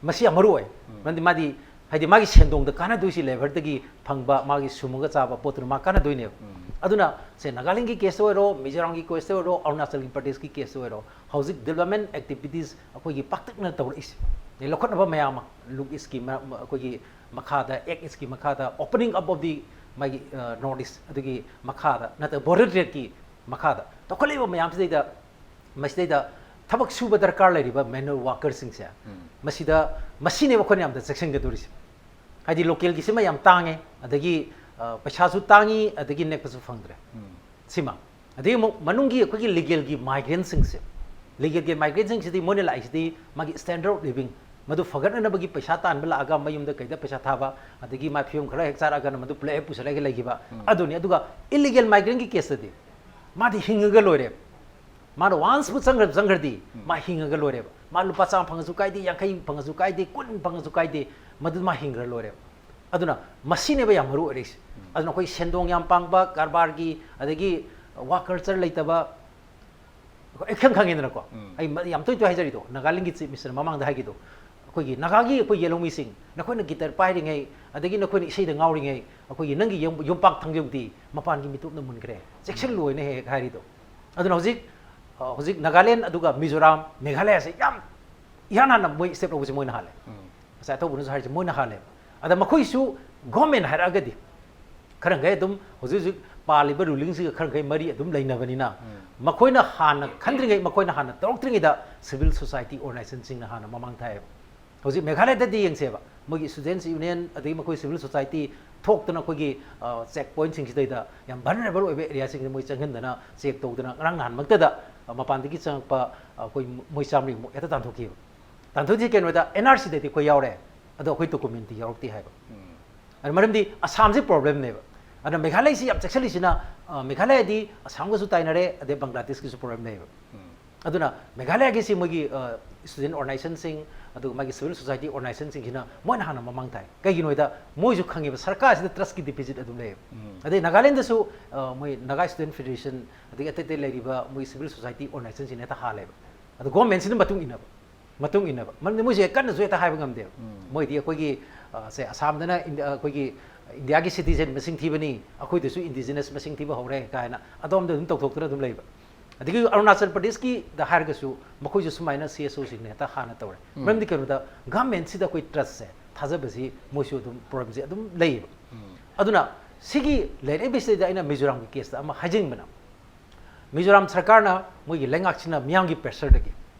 ꯃꯁꯤ ꯌꯥꯝ ꯃꯔꯨ ꯑꯣꯏ꯫ ꯃꯔꯝꯗꯤ ꯃꯥꯗꯤ, ꯍꯥꯏꯗꯤ ꯃꯥꯒꯤ ꯁꯦꯟꯗꯣꯡꯗ ꯀꯥꯟꯅꯗꯣꯏꯁꯤ ꯂꯦꯕꯔꯗꯒꯤ ꯐꯪꯕ ꯃꯥꯒꯤ ꯁꯨꯝꯃꯒ ꯆꯥꯕ ꯄꯣꯠꯇꯨꯅ ꯃꯥ ꯀꯥꯟꯅꯗꯣꯏꯅꯦꯕ꯫ ꯑꯗꯨꯅ ꯁꯦ ꯅꯥꯒꯥꯂꯦꯟꯒꯤ ꯀꯦꯁꯇ ꯑꯣꯏꯔꯣ, ꯃꯤꯖꯣꯔꯥꯝꯒꯤ ꯀꯦꯁꯇ ꯑꯣꯏꯔꯣ, ꯑꯔꯨꯅꯥꯆꯜꯒꯤ ꯄ꯭ꯔꯗꯦꯁꯀꯤ ꯀꯦꯁꯇ ꯑꯣꯏꯔꯣ, ꯍꯧꯖꯤꯛ ꯗꯤꯕ꯭ꯂꯞꯃꯦꯟ ꯑꯦꯛꯇꯤꯚꯤꯇꯤꯁ ꯑꯩꯈꯣꯏꯒꯤ ꯄꯥꯛꯇꯛꯅꯅ ꯇꯧꯔꯛꯏꯁꯦ, ꯑꯗꯩ ꯂꯧꯈꯠꯅꯕ ꯃꯌꯥꯝ ꯑꯃ, ꯂꯨꯛ ꯏꯁꯀꯤ ꯃ-, ꯃ-, ꯑꯩꯈꯣꯏꯒꯤ ꯃꯈꯥꯗ, ꯑꯦꯛ ꯏꯁꯀꯤ ꯃꯈꯥꯗ, ꯑꯣꯄꯅꯤꯡ ꯑꯞ ꯑꯣꯐ ꯗꯤ ꯃꯥꯒꯤ ꯅꯣꯔꯠ ꯏꯁ ꯑꯗꯨꯒꯤ ꯃꯈꯥꯗ ꯅꯠꯇ꯭ꯔꯒ ꯕꯣꯔꯗꯔ ꯇ꯭ꯔꯦꯗꯀꯤ ꯃꯈꯥꯗ ꯇꯧꯈꯠꯂꯛꯏꯕ ꯃꯌꯥꯝꯁꯤꯗꯩꯗ, ꯃꯁꯤꯗꯩꯗ ꯊꯕꯛ ꯁꯨꯕ ꯗꯔꯀꯥꯔ ꯂꯩꯔꯤꯕ ꯃꯦꯅꯨꯋꯦꯜ ꯋꯥꯔꯀꯔꯁꯤꯡꯁꯦ, ꯃꯁꯤꯗ, ꯃꯁꯤꯅꯦꯕ ꯑꯩꯈꯣꯏꯅ ꯌꯥꯝꯅ ꯆꯦꯛꯁꯤꯟꯒꯗꯧꯔꯤꯁꯦ꯫ ꯍꯥꯏꯗꯤ ꯂꯣꯀꯦꯜꯒꯤꯁꯤꯃ ꯌꯥꯝ ꯇꯥꯡꯉꯦ, ꯑꯗꯒꯤ ꯄꯩꯁꯥꯁꯨ ꯇꯥꯡꯉꯤ, ꯑꯗꯒꯤ ꯅꯦꯛꯄꯁꯨ ꯐꯪꯗ꯭ꯔꯦ꯫ ꯁꯤꯃ꯫ ꯑꯗꯒꯤ ꯑꯃꯨꯛ ꯃꯅꯨꯡꯒꯤ ꯑꯩꯈꯣꯏꯒꯤ ꯂꯤꯒꯦꯜꯒꯤ ꯃꯥꯏꯒ꯭ꯔꯦꯟꯁꯤꯡꯁꯦ, ꯂꯤꯒꯦꯜꯒꯤ ꯃꯥꯏꯒ꯭ꯔꯦꯟꯁꯤꯡꯁꯤꯗꯤ ꯃꯣꯏꯅ ꯂꯥꯛꯏꯁꯤꯗꯤ ꯃꯥꯒꯤ ꯁ꯭ꯇꯦꯟꯗꯔꯗ ꯑꯣꯐ ꯂꯤꯕꯤꯡ ꯃꯗꯨ ꯐꯒꯠꯅꯅꯕꯒꯤ ꯄꯩꯁꯥ ꯇꯥꯟꯕ ꯂꯥꯛꯑꯒ ꯃꯌꯨꯝꯗ ꯀꯩꯗ ꯄꯩꯁꯥ ꯊꯥꯕ, ꯑꯗꯒꯤ ꯃꯥ ꯐꯤꯕꯝ ꯈꯔ ꯍꯦꯛ ꯆꯥꯔꯛꯑꯒꯅ ꯃꯗꯨ ꯄꯨꯂꯞ ꯍꯦꯛ ꯄꯨꯁꯜꯂꯒ ꯂꯩꯈꯤꯕ꯫ ꯑꯗꯨꯅꯤ꯫ ꯑꯗꯨꯒ ꯏꯂꯤꯒꯦꯜ ꯃꯥꯏꯒ꯭ꯔꯦꯟꯒꯤ ꯀꯦꯁꯇꯗꯤ ꯃꯥꯗꯤ ꯍꯤꯡꯉꯒ ꯂꯣꯏꯔꯦ꯫ ꯃꯥꯅ ꯋꯥꯟꯁꯄꯨ ꯆꯪꯈ꯭ꯔ ꯆꯪꯈ꯭ꯔꯗꯤ ꯃꯥ ꯍꯤꯡꯉꯒ ꯂꯣꯏꯔꯦꯕ꯫ ꯃꯥ ꯂꯨꯄꯥ ꯆꯥꯝꯃ ꯐꯪꯉꯁꯨ ꯀꯥꯏꯗꯦ, ꯌꯥꯡꯈꯩ ꯐꯪꯉꯁꯨ ꯀꯥꯏꯗꯦ, ꯀꯨꯟ ꯐꯪꯉꯁꯨ ꯀꯥꯏꯗꯦ, ꯃꯗꯨ ꯃꯥ ꯍꯤꯡꯈ꯭ꯔ ꯂꯣꯏꯔꯦꯕ꯫ ꯑꯗꯨꯅ ꯃꯁꯤꯅꯦꯕ ꯌꯥꯝ ꯃꯔꯨ ꯑꯣꯏꯔꯤꯁꯦ꯫ ꯑꯗꯨꯅ ꯑꯩꯈꯣꯏ ꯁꯦꯟꯗꯣꯡ ꯌꯥꯝ ꯄꯥꯡꯕ ꯀꯔꯕꯥꯔꯒꯤ, ꯑꯗꯒꯤ ꯋꯥꯔꯛ ꯀꯜꯆꯔ ꯂꯩꯇꯕ, ꯑꯩꯈꯣꯏ ꯏꯈꯪ ꯈꯪꯉꯦꯗꯅꯀꯣ꯫ ꯑꯩ ꯌꯥꯝ ꯇꯣꯏ ꯇꯣꯏ ꯍꯥꯏꯖꯔꯤꯗꯣ, ꯅꯥꯒꯥꯂꯦꯟꯒꯤ ꯆꯤꯐ ꯃꯤꯅꯤꯁꯇꯔ ꯃꯃꯥꯡꯗ ꯍꯥꯏꯈꯤꯗꯣ, ꯑꯩꯈꯣꯏꯒꯤ ꯅꯥꯒꯥꯒꯤ ꯑꯩꯈꯣꯏ ꯌꯦꯜꯍꯧꯃꯤꯁꯤꯡ, ꯅꯈꯣꯏꯅ ꯒꯤꯇꯔ ꯄꯥꯏꯔꯤꯉꯩ, ꯑꯗꯒꯤ ꯅꯈꯣꯏꯅ ꯏꯁꯩꯗ ꯉꯥꯎꯔꯤꯉꯩ, ꯑꯩꯈꯣꯏꯒꯤ ꯅꯪꯒꯤ ꯌꯨꯝ, ꯌꯨꯝꯄꯥꯛ ꯊꯥꯡꯖꯧꯗꯤ ꯃꯄꯥꯟꯒꯤ ꯃꯤꯇꯣꯞꯅ ꯃꯨꯟꯈ꯭ꯔꯦ, ꯆꯦꯛꯁꯤꯜꯂꯨ ꯍꯥꯏꯅ ꯍꯦꯛ ꯍꯦꯛ ꯍꯥꯏꯔꯤꯗꯣ꯫ ꯑꯗꯨꯅ ꯍꯧꯖꯤꯛ, ꯑ, ꯍꯧꯖꯤꯛ ꯅꯥꯒꯥꯂꯦꯟ ꯑꯗꯨꯒ ꯃꯤꯖꯣꯔꯥꯝ, ꯃꯦꯘꯥꯂꯌꯥꯁꯦ ꯌꯥꯝ ꯏꯍꯥꯟ ꯍꯥꯟꯅ ꯃꯣꯏ ꯁ꯭ꯇꯦꯞ ꯂꯧꯕꯁꯦ ꯃꯣꯏꯅ ꯍꯥꯜꯂꯦ꯫ ꯉꯁꯥꯏ ꯑꯊꯧꯕꯅꯁꯨ ꯍꯥꯏꯔꯤꯁꯦ ꯃꯣꯏꯅ ꯍꯥꯜꯂꯦꯕ꯫ ꯑꯗ ꯃꯈꯣꯏꯁꯨ ꯒꯣꯔꯃꯦꯟ ꯍꯥꯏꯔꯛꯑꯒꯗꯤ ꯈꯔ ꯃꯈꯩ ꯑꯗꯨꯝ ꯍꯧꯖꯤꯛ ꯍꯧꯖꯤꯛ ꯄꯥꯜꯂꯤꯕ ꯔꯨꯂꯤꯡꯁꯤꯒ ꯈꯔ ꯃꯈꯩ ꯃꯔꯤ ꯑꯗꯨꯝ ꯂꯩꯅꯕꯅꯤꯅ, ꯃꯈꯣꯏꯅ ꯍꯥꯟꯅ ꯈꯟꯗ꯭ꯔꯤꯉꯩ, ꯃꯈꯣꯏꯅ ꯍꯥꯟꯅ ꯇꯧꯔꯛꯇ꯭ꯔꯤꯉꯩꯗ ꯁꯤꯚꯤꯜ ꯁꯣꯁꯥꯏꯇꯤ ꯑꯣꯔꯒꯅꯥꯏꯖꯦꯁꯟꯁꯤꯡꯅ ꯍꯥꯟꯅ ꯃꯃꯥꯡ ꯊꯥꯏꯌꯦꯕ꯫ ꯍꯧꯖꯤꯛ ꯃꯦꯘꯥꯂꯌꯥꯗꯗꯤ ꯌꯦꯡꯁꯦꯕ, ꯃꯣꯏꯒꯤ ꯁ꯭ꯇꯨꯗꯦꯟꯠꯁ ꯌꯨꯅꯤꯌꯟ ꯑꯗꯒꯤ ꯃꯈꯣꯏ ꯁꯤꯚꯤꯜ ꯁꯣꯁꯥꯏꯇꯤ ꯊꯣꯛꯇꯅ ꯑꯩꯈꯣꯏꯒꯤ, ꯑ, ꯆꯦꯛ ꯄꯣꯏꯟꯠꯁꯤꯡꯁꯤꯗꯩꯗ ꯌꯥꯝ ꯚꯜꯅꯔꯦꯕꯜ ꯑꯣꯏꯕ ꯑꯦꯔꯤꯌꯥꯁꯤꯡꯁꯦ ꯃꯣꯏ ꯆꯪꯍꯟꯗꯅ ꯆꯦꯛ ꯇꯧꯗꯅ ꯉꯔꯥꯡ ꯅꯍꯥꯟꯃꯛꯇꯗ, ꯑ, ꯃꯄꯥꯟꯗꯒꯤ ꯆꯪꯉꯛꯄ, ꯑ, ꯑꯩꯈꯣꯏ ꯃꯣꯏ ꯆꯥꯝꯃꯔꯤꯃꯨꯛ ꯍꯦꯛꯇ ꯇꯥꯟꯊꯣꯛꯈꯤꯕ꯫ ꯇꯥꯟꯊꯣꯛꯏꯁꯦ ꯀꯩꯅꯣꯗ, ꯑꯦꯟ ꯑꯥꯔ ꯁꯤꯗꯗꯤ ꯑꯩꯈꯣꯏ ꯌꯥꯎꯔꯦ, ꯑꯗꯣ ꯑꯩꯈꯣꯏ ꯗꯣꯀꯨꯃꯦꯟꯠꯇꯤ ꯌꯥꯎꯔꯛꯇꯦ ꯍꯥꯏꯕ꯫ ꯑꯗꯨ ꯃꯔꯝꯗꯤ ꯑꯁꯥꯝꯁꯦ ꯄ꯭ꯔꯣꯕ꯭ꯂꯦꯝꯅꯦꯕ꯫ ꯑꯗꯨꯅ ꯃꯦꯘꯥꯂꯌꯥꯁꯤ ꯌꯥꯝ ꯆꯦꯛꯁꯤꯜꯂꯤꯁꯤꯅ, ꯑ, ꯃꯦꯘꯥꯂꯌꯥꯗꯤ ꯑꯁꯥꯝꯒꯁꯨ ꯇꯥꯏꯅꯔꯦ, ꯑꯗꯩ ꯕꯪꯒ꯭ꯂꯥꯗꯦꯁꯀꯤꯁꯨ ꯄ꯭ꯔꯣꯕ꯭ꯂꯦꯝ ꯂꯩꯌꯦꯕ꯫ ꯑꯗꯨꯅ ꯃꯦꯘꯥꯂꯌꯥꯒꯤꯁꯤ ꯃꯣꯏꯒꯤ, ꯑ, ꯁ꯭ꯇꯨꯗꯦꯟꯠ ꯑꯣꯔꯒꯅꯥꯏꯖꯦꯁꯟꯁꯤꯡ, ꯑꯗꯨꯒ ꯃꯥꯒꯤ ꯁꯤꯚꯤꯜ ꯁꯣꯁꯥꯏꯇꯤ ꯑꯣꯔꯒꯅꯥꯏꯖꯦꯁꯟꯁꯤꯡꯁꯤꯅ ꯃꯣꯏꯅ ꯍꯥꯟꯅ ꯃꯃꯥꯡ ꯊꯥꯏ꯫ ꯀꯩꯒꯤꯅꯣ ꯍꯥꯏꯗ ꯃꯣꯏꯁꯨ ꯈꯪꯉꯦꯕ ꯁꯔꯀꯥꯔꯁꯤꯗ ꯇ꯭ꯔꯁꯀꯤ ꯗꯤꯐꯤꯁꯤꯠ ꯑꯗꯨꯝ ꯂꯩꯌꯦꯕ꯫ ꯑꯗꯩ ꯅꯥꯒꯥꯂꯦꯟꯗꯁꯨ, ꯑ, ꯃꯣꯏ ꯅꯥꯒꯥ ꯁ꯭ꯇꯨꯗꯦꯟꯠ ꯐꯦꯗꯔꯦꯁꯟ, ꯑꯗꯒꯤ ꯑꯇꯩ ꯑꯇꯩ ꯂꯩꯔꯤꯕ ꯃꯣꯏ ꯁꯤꯚꯤꯜ ꯁꯣꯁꯥꯏꯇꯤ ꯑꯣꯔꯒꯅꯥꯏꯖꯦꯁꯟꯁꯤꯡꯅ ꯍꯦꯛꯇ ꯍꯥꯜꯂꯦꯕ꯫ ꯑꯗꯣ ꯒꯣꯔꯃꯦꯟꯠꯁꯤꯅ ꯃꯇꯨꯡ ꯏꯟꯅꯕ, ꯃꯇꯨꯡ ꯏꯟꯅꯕ꯫ ꯃꯔꯝꯗꯤ ꯃꯣꯏꯁꯦ ꯀꯟꯅꯁꯨ ꯍꯦꯛꯇ ꯍꯥꯏꯕ ꯉꯝꯗꯦꯕ꯫ ꯃꯣꯏꯗꯤ ꯑꯩꯈꯣꯏꯒꯤ, ꯑ, ꯁꯦ, ꯑꯁꯥꯝꯗꯅ ꯏꯟꯗꯤ-, ꯑ, ꯑꯩꯈꯣꯏꯒꯤ ꯏꯟꯗꯤꯌꯥꯒꯤ ꯁꯤꯇꯤꯖꯦꯟ ꯃꯁꯤꯡ ꯊꯤꯕꯅꯤ, ꯑꯩꯈꯣꯏꯗꯁꯨ ꯏꯟꯗꯤꯖꯤꯅꯁ ꯃꯁꯤꯡ ꯊꯤꯕ ꯍꯧꯔꯦ ꯀꯥꯏꯅ ꯑꯗꯣꯝꯗ ꯑꯗꯨꯝ ꯇꯧꯊꯣꯛꯇꯨꯅ ꯑꯗꯨꯝ ꯂꯩꯕ꯫ ꯑꯗꯒꯤ ꯑꯔꯨꯅꯥꯆꯜ ꯄ꯭ꯔꯗꯦꯁꯀꯤꯗ ꯍꯥꯏꯔꯒꯁꯨ ꯃꯈꯣꯏꯁꯨ ꯁꯨꯃꯥꯏꯅ ꯁꯤ ꯑꯦꯁ ꯑꯣꯁꯤꯡꯅ ꯍꯦꯛꯇ ꯍꯥꯟꯅ ꯇꯧꯔꯦ꯫ ꯃꯔꯝꯗꯤ ꯀꯩꯅꯣꯗ ꯒꯃꯦꯟꯁꯤꯗ ꯑꯩꯈꯣꯏ ꯇ꯭ꯔꯁꯁꯦ, ꯊꯥꯖꯕꯁꯤ ꯃꯣꯏꯁꯨ ꯑꯗꯨꯝ ꯄ꯭ꯔꯣꯕ꯭ꯂꯦꯝꯁꯦ ꯑꯗꯨꯝ ꯂꯩꯌꯦꯕ꯫ ꯑꯗꯨꯅ ꯁꯤꯒꯤ ꯂꯩꯔꯛꯏꯕꯁꯤꯗꯩꯗ ꯑꯩꯅ ꯃꯤꯖꯣꯔꯥꯝꯒꯤ ꯀꯦꯁꯇ ꯑꯃ ꯍꯥꯏꯖꯅꯤꯡꯕꯅ, ꯃꯤꯖꯣꯔꯥꯝ ꯁꯔꯀꯥꯔꯅ ꯃꯣꯏꯒꯤ ꯂꯩꯉꯥꯛꯁꯤꯅ ꯃꯤꯌꯥꯝꯒꯤ ꯄ꯭ꯔꯦꯁꯔꯗꯒꯤ,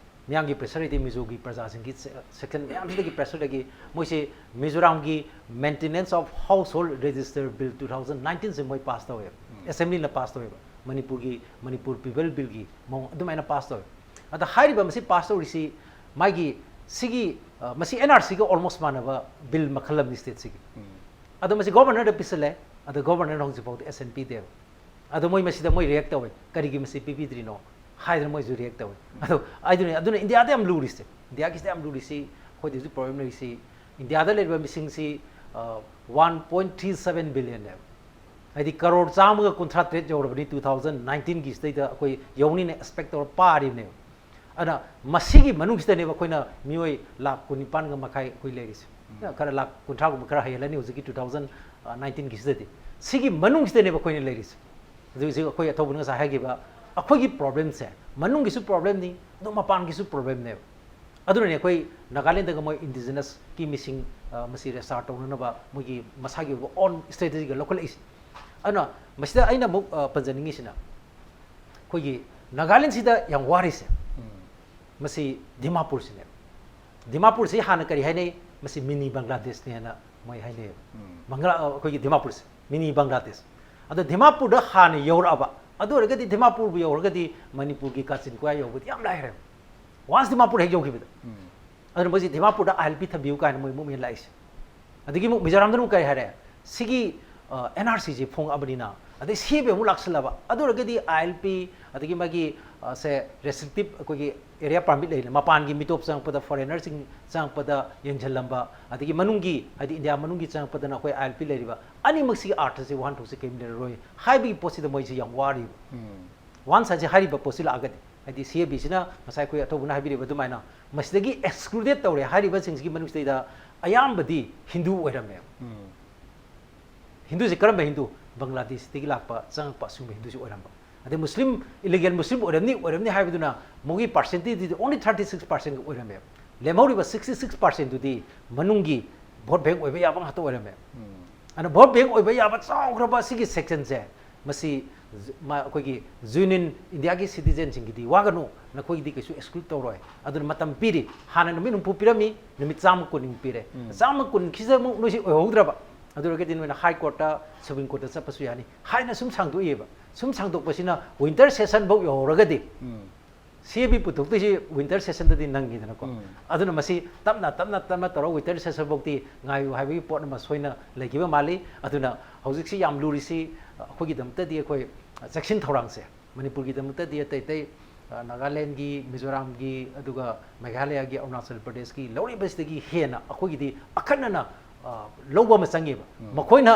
ꯃꯤꯌꯥꯝꯒꯤ ꯄ꯭ꯔꯦꯁꯔ ꯍꯥꯏꯗꯤ ꯃꯤꯖꯣꯒꯤ ꯄ꯭ꯔꯖꯥꯁꯤꯡꯒꯤ ꯁꯦꯛꯁꯟ ꯃꯌꯥꯝꯁꯤꯗꯒꯤ ꯄ꯭ꯔꯦꯁꯔꯗꯒꯤ ꯃꯣꯏꯁꯤ ꯃꯤꯖꯣꯔꯥꯝꯒꯤ Maintenance of Household Register Bill two thousand nineteen ꯁꯦ ꯃꯣꯏ ꯄꯥꯁ ꯇꯧꯋꯦꯕ꯫ ꯑꯦꯁꯦꯝꯕ꯭ꯂꯤꯅ ꯄꯥꯁ ꯇꯧꯋꯦꯕ, ꯃꯅꯤꯄꯨꯔꯒꯤ, ꯃꯅꯤꯄꯨꯔ ꯄꯤꯄꯜ ꯕꯤꯜꯒꯤ ꯃꯑꯣꯡ ꯑꯗꯨꯃꯥꯏꯅ ꯄꯥꯁ ꯇꯧꯋꯦ꯫ ꯑꯗ ꯍꯥꯏꯔꯤꯕ ꯃꯁꯤ ꯄꯥꯁ ꯇꯧꯔꯤꯁꯤ ꯃꯥꯒꯤ ꯁꯤꯒꯤ, ꯑ, ꯃꯁꯤ ꯑꯦꯟ ꯑꯥꯔ ꯁꯤꯒ ꯑꯣꯜꯃꯣꯁ ꯃꯥꯟꯅꯕ ꯕꯤꯜ ꯃꯈꯜ ꯑꯃꯅꯤ ꯁ꯭ꯇꯦꯠꯁꯤꯒꯤ꯫ ꯑꯗꯣ ꯃꯁꯤ ꯒꯣꯕꯔꯅꯔꯗ ꯄꯤꯁꯜꯂꯦ, ꯑꯗꯣ ꯒꯣꯕꯔꯅꯔꯅ ꯍꯧꯖꯤꯛ ꯐꯥꯎꯗ ꯑꯦꯁꯦꯟ ꯄꯤꯗꯦꯕ꯫ ꯑꯗꯣ ꯃꯣꯏ ꯃꯁꯤꯗ ꯃꯣꯏ ꯔꯤꯌꯦꯛ ꯇꯧꯋꯦ, "ꯀꯔꯤꯒꯤ ꯃꯁꯤ ꯄꯤꯕꯤꯗ꯭ꯔꯤꯅꯣ?" ꯍꯥꯏꯗꯅ ꯃꯣꯏꯁꯨ ꯔꯤꯌꯦꯛ ꯇꯧꯋꯦ꯫ ꯑꯗꯣ ꯑꯩꯗꯨꯅꯦ, ꯑꯗꯨꯅ ꯏꯟꯗꯤꯌꯥꯗ ꯌꯥꯝ ꯂꯨꯔꯤꯁꯦ, ꯏꯟꯗꯤꯌꯥꯒꯤꯁꯤꯗ ꯌꯥꯝ ꯂꯨꯔꯤꯁꯤ, ꯑꯩꯈꯣꯏꯗꯁꯨ ꯄ꯭ꯔꯣꯕ꯭ꯂꯦꯝ ꯂꯩꯔꯤꯁꯤ, ꯏꯟꯗꯤꯌꯥꯗ ꯂꯩꯔꯤꯕ ꯃꯤꯁꯤꯡꯁꯤ, ꯑ, one point three seven billion ꯅꯦꯕ꯫ ꯍꯥꯏꯗꯤ ꯀꯔꯣꯔ ꯆꯥꯝꯃꯒ ꯀꯨꯟꯊ꯭ꯔꯥ ꯇꯔꯦꯠ ꯌꯧꯔꯕꯅꯤ two thousand nineteen ꯒꯤ ꯁꯤꯗꯩꯗ ꯑꯩꯈꯣꯏ ꯌꯧꯅꯤꯅ ꯑꯦꯛꯁꯄꯦꯛ ꯇꯧꯔ ꯄꯥꯔꯤꯕꯅꯦꯕ꯫ ꯑꯗꯨꯅ ꯃꯁꯤꯒꯤ ꯃꯅꯨꯡꯁꯤꯗꯅꯦꯕ ꯑꯩꯈꯣꯏꯅ ꯃꯤꯑꯣꯏ ꯂꯥꯈ ꯀꯨꯟꯅꯤꯄꯥꯟꯒ ꯃꯈꯥꯏ ꯑꯩꯈꯣꯏ ꯂꯩꯔꯤꯁꯦ꯫ ꯈꯔ ꯂꯥꯈ ꯀꯨꯟꯊ꯭ꯔꯥꯒꯨꯝꯕ ꯈꯔ ꯍꯩꯍꯜꯂꯅꯤ ꯍꯧꯖꯤꯛꯀꯤ two thousand nineteen ꯒꯤ ꯁꯤꯗꯗꯤ꯫ ꯁꯤꯒꯤ ꯃꯅꯨꯡꯁꯤꯗꯅꯦꯕ ꯑꯩꯈꯣꯏꯅ ꯂꯩꯔꯤꯁꯦ꯫ ꯍꯧꯖꯤꯛ ꯍꯧꯖꯤꯛ ꯑꯩꯈꯣꯏ ꯑꯊꯧꯕꯅ ꯉꯁꯥꯏ ꯍꯥꯏꯈꯤꯕ ꯑꯩꯈꯣꯏꯒꯤ ꯄ꯭ꯔꯣꯕ꯭ꯂꯦꯝꯁꯦ ꯃꯅꯨꯡꯒꯤꯁꯨ ꯄ꯭ꯔꯣꯕ꯭ꯂꯦꯝꯅꯤ, ꯑꯗꯨ ꯃꯄꯥꯟꯒꯤꯁꯨ ꯄ꯭ꯔꯣꯕ꯭ꯂꯦꯝꯅꯦꯕ꯫ ꯑꯗꯨꯅꯅꯦ ꯑꯩꯈꯣꯏ ꯅꯥꯒꯥꯂꯦꯟꯗꯒ ꯃꯣꯏ ꯏꯟꯗꯤꯖꯤꯅꯁꯀꯤ ꯃꯤꯁꯤꯡ, ꯑ, ꯃꯁꯤ ꯔꯦꯖꯤꯁꯇꯥꯔ ꯇꯧꯅꯅꯕ ꯃꯣꯏꯒꯤ ꯃꯁꯥꯒꯤ ꯑꯣꯏꯕ ꯑꯣꯟ ꯁ꯭ꯇ꯭ꯔꯦꯇꯦꯖꯤꯒ ꯂꯧꯈꯠꯂꯛꯏꯁꯦ꯫ ꯑꯗꯨꯅ ꯃꯁꯤꯗ ꯑꯩꯅ ꯑꯃꯨꯛ, ꯑ, ꯄꯟꯖꯅꯤꯡꯉꯤꯁꯤꯅ ꯑꯩꯈꯣꯏꯒꯤ ꯅꯥꯒꯥꯂꯦꯟꯁꯤꯗ ꯌꯥꯝ ꯋꯥꯔꯤꯁꯦ ꯃꯁꯤ ꯗꯤꯃꯥꯄꯨꯔꯁꯤꯅꯦꯕ꯫ ꯗꯤꯃꯥꯄꯨꯔꯁꯤ ꯍꯥꯟꯅ ꯀꯔꯤ ꯍꯥꯏꯅꯩ? ꯃꯁꯤ ꯃꯤꯅꯤ ꯕꯪꯒ꯭ꯂꯥꯗꯦꯁꯅꯦꯅ ꯃꯣꯏ ꯍꯥꯏꯅꯩꯌꯦꯕ꯫ ꯕꯪꯒ꯭ꯂꯥ-, ꯑ, ꯑꯩꯈꯣꯏꯒꯤ ꯗꯤꯃꯥꯄꯨꯔꯁꯦ ꯃꯤꯅꯤ ꯕꯪꯒ꯭ꯂꯥꯗꯦꯁ꯫ ꯑꯗꯣ ꯗꯤꯃꯥꯄꯨꯔꯗ ꯍꯥꯟꯅ ꯌꯧꯔꯛꯑꯕ, ꯑꯗꯨ ꯑꯣꯏꯔꯒꯗꯤ ꯗꯤꯃꯥꯄꯨꯔꯕꯨ ꯌꯧꯔꯒꯗꯤ ꯃꯅꯤꯄꯨꯔꯒꯤ ꯀꯥꯆꯤꯟ ꯀꯣꯌꯥ ꯌꯧꯕꯗꯤ ꯌꯥꯝ ꯂꯥꯏꯔꯦꯕ꯫ ꯋꯥꯟꯁ ꯗꯤꯃꯥꯄꯨꯔ ꯍꯦꯛ ꯌꯧꯈꯤꯕꯗ꯫ ꯑꯗꯨꯅ ꯃꯣꯏꯁꯤ ꯗꯤꯃꯥꯄꯨꯔꯗ ꯑꯥꯏ ꯑꯦꯜ ꯄꯤ ꯊꯝꯕꯤꯌꯨ ꯀꯥꯏꯅ ꯃꯣꯏ ꯃꯨꯞꯃꯦꯟ ꯂꯥꯛꯏꯁꯦ꯫ ꯑꯗꯒꯤ ꯑꯃꯨꯛ ꯃꯤꯖꯣꯔꯥꯝꯗꯅ ꯑꯃꯨꯛ ꯀꯔꯤ ꯍꯥꯏꯔꯦ? ꯁꯤꯒꯤ, ꯑ, ꯑꯦꯟ ꯑꯥꯔ ꯁꯤꯁꯤ ꯐꯣꯡꯉꯛꯑꯕꯅꯤꯅ, ꯑꯗꯩ ꯁꯤ ꯑꯦ ꯕꯤ ꯑꯃꯨꯛ ꯂꯥꯛꯁꯜꯂꯕ, ꯑꯗꯨ ꯑꯣꯏꯔꯒꯗꯤ ꯑꯥꯏ ꯑꯦꯜ ꯄꯤ, ꯑꯗꯒꯤ ꯃꯥꯒꯤ, ꯑ, ꯁꯦ ꯔꯦꯁꯇ꯭ꯔꯤꯛꯇꯤꯞ ꯑꯩꯈꯣꯏꯒꯤ ꯑꯦꯔꯤꯌꯥ ꯄꯥꯔꯃꯤꯠ ꯂꯩꯅ ꯃꯄꯥꯟꯒꯤ ꯃꯤꯇꯣꯞ ꯆꯪꯉꯛꯄꯗ, ꯐꯣꯔꯦꯅꯔꯁꯤꯡ ꯆꯪꯉꯛꯄꯗ ꯌꯦꯡꯁꯤꯜꯂꯝꯕ, ꯑꯗꯒꯤ ꯃꯅꯨꯡꯒꯤ, ꯍꯥꯏꯗꯤ ꯏꯟꯗꯤꯌꯥ ꯃꯅꯨꯡꯒꯤ ꯆꯪꯉꯛꯄꯗꯅ ꯑꯩꯈꯣꯏ ꯑꯥꯏ ꯑꯦꯜ ꯄꯤ ꯂꯩꯔꯤꯕ, ꯑꯅꯤꯃꯛꯁꯤꯒꯤ ꯑꯥꯔꯊꯁꯦ, ꯋꯥꯍꯟꯊꯣꯛꯁꯦ ꯀꯔꯤꯝ ꯂꯩꯔꯔꯣꯏ ꯍꯥꯏꯕꯒꯤ ꯄꯣꯠꯁꯤꯗ ꯃꯣꯏꯁꯤ ꯌꯥꯝ ꯋꯥꯔꯤꯕ꯫ ꯋꯥꯟꯁ ꯍꯥꯏꯁꯦ ꯍꯥꯏꯔꯤꯕ ꯄꯣꯠꯁꯤ ꯂꯥꯛꯑꯒꯗꯤ, ꯍꯥꯏꯗꯤ ꯁꯤ ꯑꯦ ꯕꯤꯁꯤꯅ ꯉꯁꯥꯏ ꯑꯩꯈꯣꯏ ꯑꯊꯧꯕꯅ ꯍꯥꯏꯕꯤꯔꯤꯕ ꯑꯗꯨꯃꯥꯏꯅ ꯃꯁꯤꯗꯒꯤ ꯑꯦꯛꯁꯀ꯭ꯂꯨꯗꯦꯠ ꯇꯧꯔꯦ ꯍꯥꯏꯔꯤꯕꯁꯤꯡꯁꯤꯒꯤ ꯃꯅꯨꯡꯁꯤꯗꯩꯗ ꯑꯌꯥꯝꯕꯗꯤ ꯍꯤꯟꯗꯨ ꯑꯣꯏꯔꯝꯃꯦꯕ꯫ ꯍꯤꯟꯗꯨꯁꯤ ꯀꯔꯝꯕ ꯍꯤꯟꯗꯨ? ꯕꯪꯒ꯭ꯂꯥꯗꯦꯁꯇꯒꯤ ꯂꯥꯛꯄ, ꯆꯪꯉꯛꯄ ꯑꯁꯤꯒꯨꯝꯕ ꯍꯤꯟꯗꯨꯁꯤ ꯑꯣꯏꯔꯝꯕ꯫ ꯑꯗꯩ ꯃꯨꯁꯂꯤꯝ, ꯏꯂꯤꯒꯦꯜ ꯃꯨꯁꯂꯤꯝ ꯑꯣꯏꯔꯝꯅꯤ, ꯑꯣꯏꯔꯝꯅꯤ ꯍꯥꯏꯕꯗꯨꯅ ꯃꯣꯏꯒꯤ ꯄꯥꯔꯁꯦꯟꯇꯦꯖꯇꯤ only thirty six percent ꯑꯣꯏꯔꯝꯃꯦꯕ꯫ ꯂꯦꯝꯍꯧꯔꯤꯕ sixty six percent ꯗꯨꯗꯤ ꯃꯅꯨꯡꯒꯤ ꯚꯣꯠ ꯕꯦꯡ ꯑꯣꯏꯕ ꯌꯥꯕ ꯉꯥꯛꯇ ꯑꯣꯏꯔꯝꯃꯦꯕ꯫ ꯑꯗꯨꯅ vote bank ꯑꯣꯏꯕ ꯌꯥꯕ ꯆꯥꯎꯈ꯭ꯔꯕ ꯁꯤꯒꯤ sectionꯁꯦ, ꯃꯁꯤ ꯖ-, ꯃ-, ꯑꯩꯈꯣꯏꯒꯤ genuine Indiaꯒꯤ citizenꯁꯤꯡꯒꯤꯗꯤ ꯋꯥꯒꯅꯨ, ꯅꯈꯣꯏꯒꯤꯗꯤ ꯀꯩꯁꯨ exclude ꯇꯧꯔꯣꯏ꯫ ꯑꯗꯨꯅ ꯃꯇꯝ ꯄꯤꯔꯤ, ꯍꯥꯟꯅ ꯅꯨꯃꯤꯠ ꯍꯨꯝꯐꯨ ꯄꯤꯔꯝꯃꯤ, ꯅꯨꯃꯤꯠ ꯆꯥꯝꯃ ꯀꯨꯟ ꯄꯤꯔꯦ꯫ ꯎꯝ꯫ ꯆꯥꯝꯃ ꯀꯨꯟ ꯈꯤꯖꯃꯨꯛ ꯅꯣꯏꯁꯤ ꯑꯣꯏꯍꯧꯗ꯭ꯔꯕ, ꯑꯗꯨ ꯑꯣꯏꯔꯒꯗꯤ ꯅꯣꯏꯅ High Courtꯇ, Supreme Courtꯇ ꯆꯠꯄꯁꯨ ꯌꯥꯅꯤ ꯍꯥꯏꯅ ꯁꯨꯝ ꯁꯥꯡꯗꯣꯛꯏꯑꯕ꯫ ꯁꯨꯝ ꯁꯥꯡꯗꯣꯛꯄꯁꯤꯅ winter session ꯐꯥꯎ ꯌꯧꯍꯧꯔꯒꯗꯤ, ꯎꯝ꯫ CAB ꯄꯨꯊꯣꯛꯇꯣꯏꯁꯤ winter sessionꯗꯗꯤ ꯅꯪꯉꯤꯗꯅꯀꯣ꯫ ꯎꯝ꯫ ꯑꯗꯨꯅ ꯃꯁꯤ ꯇꯞꯅ, ꯇꯞꯅ, ꯇꯞꯅ ꯇꯧꯔꯒ winter session ꯐꯥꯎꯗꯤ ꯉꯥꯏꯌꯨ ꯍꯥꯏꯕꯒꯤ ꯄꯣꯠ ꯑꯃ ꯁꯣꯏꯅ ꯂꯩꯈꯤꯕ ꯃꯥꯜꯂꯤ꯫ ꯑꯗꯨꯅ ꯍꯧꯖꯤꯛꯁꯤ ꯌꯥꯝ ꯂꯨꯔꯤꯁꯤ ꯑꯩꯈꯣꯏꯒꯤꯗꯃꯛꯇꯗꯤ, ꯑꯩꯈꯣꯏ ꯆꯦꯛꯁꯤꯟ ꯊꯧꯔꯥꯡꯁꯦ ꯃꯅꯤꯄꯨꯔꯒꯤꯗꯃꯛꯇꯗꯤ ꯑꯇꯩ ꯑꯇꯩ, ꯑ, ꯅꯥꯒꯥꯂꯦꯟꯒꯤ, ꯃꯤꯖꯣꯔꯥꯝꯒꯤ, ꯑꯗꯨꯒ ꯃꯦꯘꯥꯂꯌꯥꯒꯤ, ꯑꯔꯨꯅꯥꯆꯜ ꯄ꯭ꯔꯗꯦꯁꯀꯤ ꯂꯧꯔꯤꯕꯁꯤꯗꯒꯤ ꯍꯦꯟꯅ ꯑꯩꯈꯣꯏꯒꯤꯗꯤ ꯑꯈꯟꯅꯅ, ꯑ, ꯂꯧꯕ ꯑꯃ ꯆꯪꯉꯦꯕ꯫ ꯎꯝ꯫ ꯃꯈꯣꯏꯅ,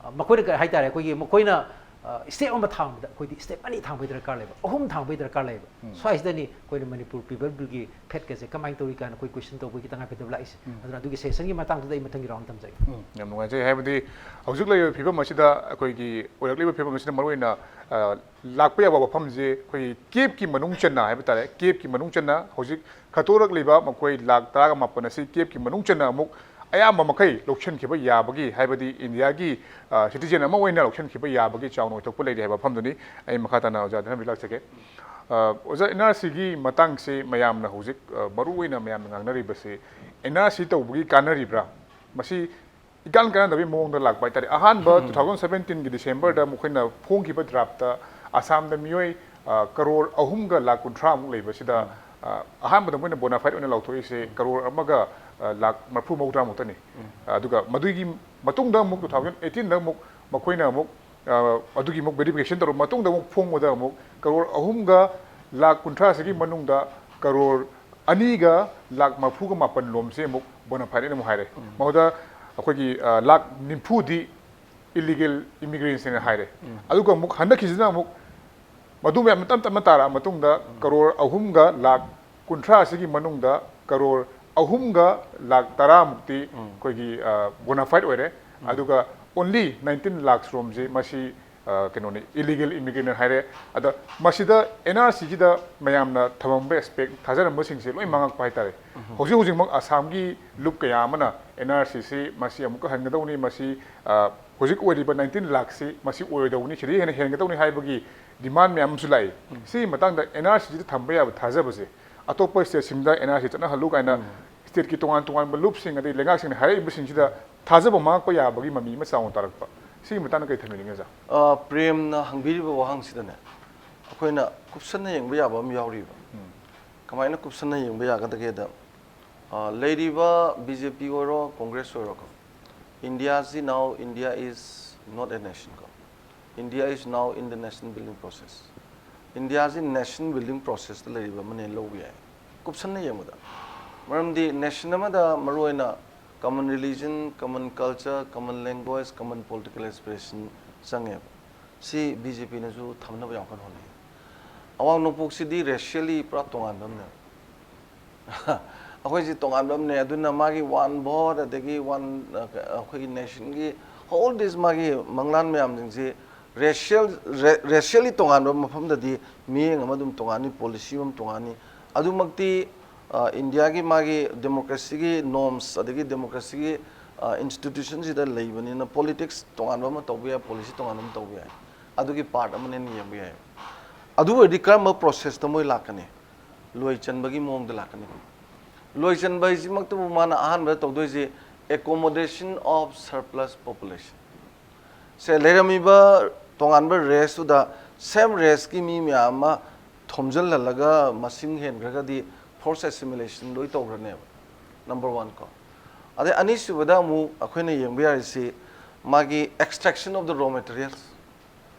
ꯑ, ꯃꯈꯣꯏꯅ ꯀꯔꯤ ꯍꯥꯏꯇꯥꯔꯦ, ꯑꯩꯈꯣꯏꯒꯤ ꯃꯈꯣꯏꯅ, ꯑ, step ꯑꯃ ꯊꯥꯡꯕꯗ ꯑꯩꯈꯣꯏꯗꯤ step ꯑꯅꯤ ꯊꯥꯡꯕꯒꯤ ꯗꯔꯀꯥꯔ ꯂꯩꯕ, ꯑꯍꯨꯝ ꯊꯥꯡꯕꯒꯤ ꯗꯔꯀꯥꯔ ꯂꯩꯕ꯫ ꯎꯝ꯫ ꯁ꯭ꯋꯥꯏꯁꯤꯗꯅꯤ ꯑꯩꯈꯣꯏꯅ ꯃꯅꯤꯄꯨꯔ People Billꯒꯤ ꯐꯦꯠꯀꯁꯦ ꯀꯃꯥꯏꯅ ꯇꯧꯔꯤ ꯀꯥꯏꯅ ꯑꯩꯈꯣꯏ question ꯇꯧꯕꯒꯤ ꯇꯉꯥꯏ ꯐꯗꯕ ꯂꯥꯛꯏꯁꯦ꯫ ꯎꯝ꯫ ꯑꯗꯨꯅ ꯑꯗꯨꯒꯤ sessionꯒꯤ ꯃꯇꯥꯡꯗꯨꯗ ꯑꯩ ꯃꯊꯪꯒꯤ round ꯊꯝꯖꯒꯦ꯫ ꯎꯝ, ꯌꯥꯝ ꯅꯨꯡꯉꯥꯏꯖꯩ꯫ ꯍꯥꯏꯕꯗꯤ ꯍꯧꯖꯤꯛ ꯂꯩꯔꯤꯕ ꯐꯤꯕꯝ ꯑꯁꯤꯗ, ꯑꯩꯈꯣꯏꯒꯤ ꯑꯣꯏꯔꯛꯂꯤꯕ ꯐꯤꯕꯝ ꯑꯁꯤꯗ ꯃꯔꯨꯑꯣꯏꯅ, ꯑ, ꯂꯥꯛꯄ ꯌꯥꯕ ꯋꯥꯐꯝꯁꯦ ꯑꯩꯈꯣꯏꯒꯤ ꯀꯦꯞꯀꯤ ꯃꯅꯨꯡ ꯆꯟꯅ ꯍꯥꯏꯕ ꯇꯥꯔꯦ, ꯀꯦꯞꯀꯤ ꯃꯅꯨꯡ ꯆꯟꯅ ꯍꯧꯖꯤꯛ ꯈꯠꯇꯣꯔꯛꯂꯤꯕ ꯃꯈꯣꯏ ꯂꯥꯛ ꯇꯔꯥꯒ ꯃꯥꯄꯟ ꯑꯁꯤ ꯀꯦꯞꯀꯤ ꯃꯅꯨꯡ ꯆꯟꯅ ꯑꯃꯨꯛ ꯑꯌꯥꯝꯕ ꯃꯈꯩ ꯂꯧꯁꯤꯟꯈꯤꯕ ꯌꯥꯕꯒꯤ, ꯍꯥꯏꯕꯗꯤ ꯏꯟꯗꯤꯌꯥꯒꯤ, ꯑ, citizen ꯑꯃ ꯑꯣꯏꯅ ꯂꯧꯁꯤꯟꯈꯤꯕ ꯌꯥꯕꯒꯤ ꯆꯥꯎꯅ ꯑꯣꯏꯊꯣꯛꯄ ꯂꯩꯔꯤ ꯍꯥꯏꯕ ꯋꯥꯐꯝꯗꯨꯅꯤ꯫ ꯑꯩ ꯃꯈꯥ ꯇꯥꯅ ꯑꯣꯖꯥ ꯙꯅꯕꯤꯔ ꯂꯥꯛꯆꯒꯦ꯫ ꯑ, ꯑꯣꯖꯥ, NRCꯒꯤ ꯃꯇꯥꯡꯁꯦ ꯃꯌꯥꯝꯅ ꯍꯧꯖꯤꯛ, ꯑ, ꯃꯔꯨꯑꯣꯏꯅ ꯃꯌꯥꯝꯅ ꯉꯥꯡꯅꯔꯤꯕꯁꯦ, NRC ꯇꯧꯕꯒꯤ ꯀꯥꯟꯅꯔꯤꯕ꯭ꯔꯥ? ꯃꯁꯤ ꯏꯀꯥꯟ ꯀꯥꯟꯅꯗꯕꯒꯤ ꯃꯑꯣꯡꯗ ꯂꯥꯛꯄ ꯍꯥꯏꯇꯥꯔꯦ꯫ ꯑꯍꯥꯟꯕ two thousand seventeenꯒꯤ Decemberꯗ ꯃꯈꯣꯏꯅ ꯐꯣꯡꯈꯤꯕ draftꯇ ꯑꯁꯥꯝꯗ ꯃꯤꯑꯣꯏ, ꯑ, ꯀꯔꯣꯔ ꯑꯍꯨꯝꯒ ꯂꯥꯛ ꯀꯨꯟꯊ꯭ꯔꯥꯃꯨꯛ ꯂꯩꯕꯁꯤꯗ, ꯑ, ꯑꯍꯥꯟꯕꯗ ꯃꯣꯏꯅ bona fide ꯑꯣꯏꯅ ꯂꯥꯎꯊꯣꯛꯏꯁꯦ ꯀꯔꯣꯔ ꯑꯃꯒ, ꯑ, ꯂꯥꯛ ꯃꯔꯤꯐꯨ ꯃꯧꯗ꯭ꯔꯥꯃꯨꯛꯇꯅꯤ꯫ ꯑꯗꯨꯒ ꯃꯗꯨꯒꯤ ꯃꯇꯨꯡꯗ ꯑꯃꯨꯛ two thousand eighteenꯗ ꯑꯃꯨꯛ ꯃꯈꯣꯏꯅ ꯑꯃꯨꯛ, ꯑ, ꯑꯗꯨꯒꯤ ꯑꯃꯨꯛ verification ꯇꯧꯔꯕ ꯃꯇꯨꯡꯗ ꯑꯃꯨꯛ ꯐꯣꯡꯕꯗ ꯑꯃꯨꯛ ꯀꯔꯣꯔ ꯑꯍꯨꯝꯒ ꯂꯥꯛ ꯀꯨꯟꯊ꯭ꯔꯥꯁꯤꯒꯤ ꯃꯅꯨꯡꯗ ꯀꯔꯣꯔ ꯑꯅꯤꯒ ꯂꯥꯛ ꯃꯔꯤꯐꯨꯒ ꯃꯥꯄꯟ ꯂꯣꯝꯁꯦ ꯑꯃꯨꯛ bona fide ꯑꯃꯨꯛ ꯍꯥꯏꯔꯦ꯫ ꯃꯗꯨꯗ ꯑꯩꯈꯣꯏꯒꯤ, ꯑ, ꯂꯥꯛ ꯅꯤꯐꯨꯗꯤ illegal immigrants ꯍꯥꯏꯅ ꯍꯥꯏꯔꯦ꯫ ꯑꯗꯨꯒ ꯑꯃꯨꯛ ꯍꯟꯗꯛꯀꯤꯁꯤꯅ ꯑꯃꯨꯛ ꯃꯗꯨ ꯃꯌꯥꯝ ꯇꯞ ꯇꯞꯅ ꯇꯥꯔꯛꯑ ꯃꯇꯨꯡꯗ ꯀꯔꯣꯔ ꯑꯍꯨꯝꯒ ꯂꯥꯛ ꯀꯨꯟꯊ꯭ꯔꯥ ꯑꯁꯤꯒꯤ ꯃꯅꯨꯡꯗ ꯀꯔꯣꯔ ꯑꯍꯨꯝꯒ ꯂꯥꯛ ꯇꯔꯥꯃꯨꯛꯇꯤ ꯑꯩꯈꯣꯏꯒꯤ, ꯑ, bona fide ꯑꯣꯏꯔꯦ꯫ ꯑꯗꯨꯒ only nineteen lakhs ꯔꯣꯝꯁꯤ ꯃꯁꯤ ꯑ, ꯀꯩꯅꯣꯅꯤ, ꯏꯂꯤꯒꯦꯜ ꯏꯃꯤꯒ꯭ꯔꯦꯟ ꯍꯥꯏꯔꯦ꯫ ꯑꯗ ꯃꯁꯤꯗ ꯑꯦꯟ ꯑꯥꯔ ꯁꯤꯁꯤꯗ ꯃꯌꯥꯝꯅ ꯊꯝꯃꯝꯕ ꯑꯦꯛꯁꯄꯦꯛ ꯊꯥꯖꯔꯝꯕꯁꯤꯡꯁꯦ ꯂꯣꯏ ꯃꯥꯡꯉꯛꯄ ꯍꯥꯏꯇꯥꯔꯦ꯫ ꯍꯧꯖꯤꯛ ꯍꯧꯖꯤꯛꯃꯛ ꯑꯁꯥꯝꯒꯤ ꯂꯨꯞ ꯀꯌꯥ ꯑꯃꯅ ꯑꯦꯟ ꯑꯥꯔ ꯁꯤꯁꯤ ꯃꯁꯤ ꯑꯃꯨꯛꯀ ꯍꯟꯒꯗꯧꯅꯤ, ꯃꯁꯤ, ꯑ, ꯍꯧꯖꯤꯛ ꯑꯣꯏꯔꯤꯕ ꯅꯥꯏꯟꯇꯤꯟ ꯂꯥꯛꯁꯤ ꯃꯁꯤ ꯑꯣꯏꯔꯣꯏꯗꯧꯕꯅꯤ, ꯁꯤꯗꯒꯤ ꯍꯦꯟꯅ ꯍꯦꯟꯒꯗꯧꯅꯤ ꯍꯥꯏꯕꯒꯤ ꯗꯤꯃꯥꯟ ꯃꯌꯥꯝ ꯑꯃꯁꯨ ꯂꯥꯛꯏ꯫ ꯁꯤꯒꯤ ꯃꯇꯥꯡꯗ ꯑꯦꯟ ꯑꯥꯔ ꯁꯤꯁꯤꯗ ꯊꯝꯕ ꯌꯥꯕ ꯊꯥꯖꯕꯁꯦ, ꯑꯇꯣꯞꯄ ꯁ꯭ꯇꯦꯠꯁꯤꯡꯗ ꯑꯦꯟ ꯑꯥꯔ ꯁꯤ ꯆꯠꯅꯍꯜꯂꯨ ꯀꯥꯏꯅ ꯁ꯭ꯇꯦꯠꯀꯤ ꯇꯣꯉꯥꯟ ꯇꯣꯉꯥꯟꯕ ꯂꯨꯞꯁꯤꯡ ꯑꯗꯩ ꯂꯩꯉꯥꯛꯁꯤꯡꯅ ꯍꯥꯏꯔꯛꯏꯕꯁꯤꯡꯁꯤꯗ ꯊꯥꯖꯕ ꯃꯥꯡꯉꯛꯄ ꯌꯥꯕꯒꯤ ꯃꯃꯤ ꯑꯃ ꯆꯥꯎꯅ ꯇꯥꯔꯛꯄ꯫ ꯁꯤꯒꯤ ꯃꯇꯥꯡꯗ ꯀꯩ ꯊꯝꯕꯤꯅꯤꯡꯉꯤ, ꯑꯣꯖꯥ? ꯑ, ꯄ꯭ꯔꯦꯝꯅ ꯍꯪꯕꯤꯔꯤꯕ ꯋꯥꯍꯪꯁꯤꯗꯅꯦ, ꯑꯩꯈꯣꯏꯅ ꯀꯨꯞꯁꯟꯅ ꯌꯦꯡꯕ ꯌꯥꯕ ꯑꯃ ꯌꯥꯎꯔꯤꯕ꯫ ꯎꯝ꯫ ꯀꯃꯥꯏꯅ ꯀꯨꯞꯁꯟꯅ ꯌꯦꯡꯕ ꯌꯥꯒꯗꯒꯦꯗ, ꯑ, ꯂꯩꯔꯤꯕ ꯕꯤ ꯖꯦ ꯄꯤ ꯑꯣꯏꯔꯣ, Congress ꯑꯣꯏꯔꯣꯀꯣ, India is now, India is not a nation ꯀꯣ꯫ India is now in the nation building process. ꯏꯟꯗꯤꯌꯥꯁꯤ ꯅꯦꯁꯟ ꯕꯤꯜꯗꯤꯡ ꯄ꯭ꯔꯣꯁꯦꯁꯇ ꯂꯩꯔꯤꯕ ꯑꯃꯅꯦꯅ ꯂꯧꯕ ꯌꯥꯏ, ꯀꯨꯞꯁꯟꯅ ꯌꯦꯡꯕꯗ꯫ ꯃꯔꯝꯗꯤ ꯅꯦꯁꯟ ꯑꯃꯗ ꯃꯔꯨꯑꯣꯏꯅ common religion, common culture, common language, common political aspiration ꯆꯪꯉꯦꯕ꯫ ꯁꯤ ꯕꯤ ꯖꯦ ꯄꯤꯅꯁꯨ ꯊꯝꯅꯕ ꯌꯥꯝ ꯀꯟꯅ ꯍꯣꯠꯅꯩ꯫ ꯑꯋꯥꯡ ꯅꯣꯡꯄꯣꯛꯁꯤꯗꯤ ꯔꯦꯁꯤꯌꯦꯜꯂꯤ ꯄꯨꯔꯥ ꯇꯣꯉꯥꯟꯕ ꯑꯃꯅꯦꯕ꯫ ꯑꯩꯈꯣꯏꯁꯤ ꯇꯣꯉꯥꯟꯕ ꯑꯃꯅꯦ, ꯑꯗꯨꯅ ꯃꯥꯒꯤ one vote, ꯑꯗꯒꯤ one, ꯑ, ꯑꯩꯈꯣꯏꯒꯤ ꯅꯦꯁꯟꯒꯤ whole this ꯃꯥꯒꯤ ꯃꯪꯂꯥꯟ ꯃꯌꯥꯝꯁꯤꯡꯁꯤ ꯔꯦꯁꯤꯌꯦꯜ, ꯔꯦ-, ꯔꯦꯁꯤꯌꯦꯜꯂꯤ ꯇꯣꯉꯥꯟꯕ ꯃꯐꯝꯗꯗꯤ ꯃꯤꯠꯌꯦꯡ ꯑꯃ ꯑꯗꯨꯝ ꯇꯣꯉꯥꯟꯅꯤ, ꯄꯣꯂꯤꯁꯤ ꯑꯃ ꯇꯣꯉꯥꯟꯅꯤ꯫ ꯑꯗꯨꯃꯛꯇꯤ, ꯑ, ꯏꯟꯗꯤꯌꯥꯒꯤ ꯃꯥꯒꯤ ꯗꯦꯃꯣꯀ꯭ꯔꯦꯁꯤꯒꯤ ꯅꯣꯔꯝꯁ ꯑꯗꯒꯤ ꯗꯦꯃꯣꯀ꯭ꯔꯦꯁꯤꯒꯤ, ꯑ, ꯏꯟꯁꯇꯤꯇ꯭ꯌꯨꯁꯟꯁꯤꯗ ꯂꯩꯕꯅꯤꯅ ꯄꯣꯂꯤꯇꯤꯛꯁ ꯇꯣꯉꯥꯟꯕ ꯑꯃ ꯇꯧꯕ ꯌꯥꯏ, ꯄꯣꯂꯤꯁꯤ ꯇꯣꯉꯥꯟꯕ ꯑꯃ ꯇꯧꯕ ꯌꯥꯏ꯫ ꯑꯗꯨꯒꯤ ꯄꯥꯔꯠ ꯑꯃꯅꯦꯅ ꯌꯦꯡꯕ ꯌꯥꯏ꯫ ꯑꯗꯨ ꯑꯣꯏꯔꯗꯤ ꯀꯔꯝꯕ ꯄ꯭ꯔꯣꯁꯦꯁꯇ ꯃꯣꯏ ꯂꯥꯛꯀꯅꯤ? ꯂꯣꯏ ꯆꯟꯕꯒꯤ ꯃꯑꯣꯡꯗ ꯂꯥꯛꯀꯅꯤ꯫ ꯂꯣꯏ ꯆꯟꯕ ꯍꯥꯏꯁꯤꯃꯛꯇꯕꯨ ꯃꯥꯅ ꯑꯍꯥꯟꯕꯗ ꯇꯧꯗꯣꯏꯁꯤ accommodation of surplus population꯫ ꯁꯦ, ꯂꯩꯔꯝꯃꯤꯕ ꯇꯣꯉꯥꯟꯕ ꯔꯦꯁꯇꯨꯗ ꯁꯦꯝ ꯔꯦꯁꯀꯤ ꯃꯤ ꯃꯌꯥꯝ ꯑꯃ ꯊꯣꯝꯖꯤꯜꯍꯜꯂꯒ ꯃꯁꯤꯡ ꯍꯦꯟꯈ꯭ꯔꯒꯗꯤ forced assimilation ꯂꯣꯏ ꯇꯧꯈ꯭ꯔꯅꯦꯕ, number one ꯀꯣ꯫ ꯑꯗꯩ ꯑꯅꯤꯁꯨꯕꯗ ꯑꯃꯨꯛ ꯑꯩꯈꯣꯏꯅ ꯌꯦꯡꯕ ꯌꯥꯔꯤꯁꯤ ꯃꯥꯒꯤ extraction of the raw materials꯫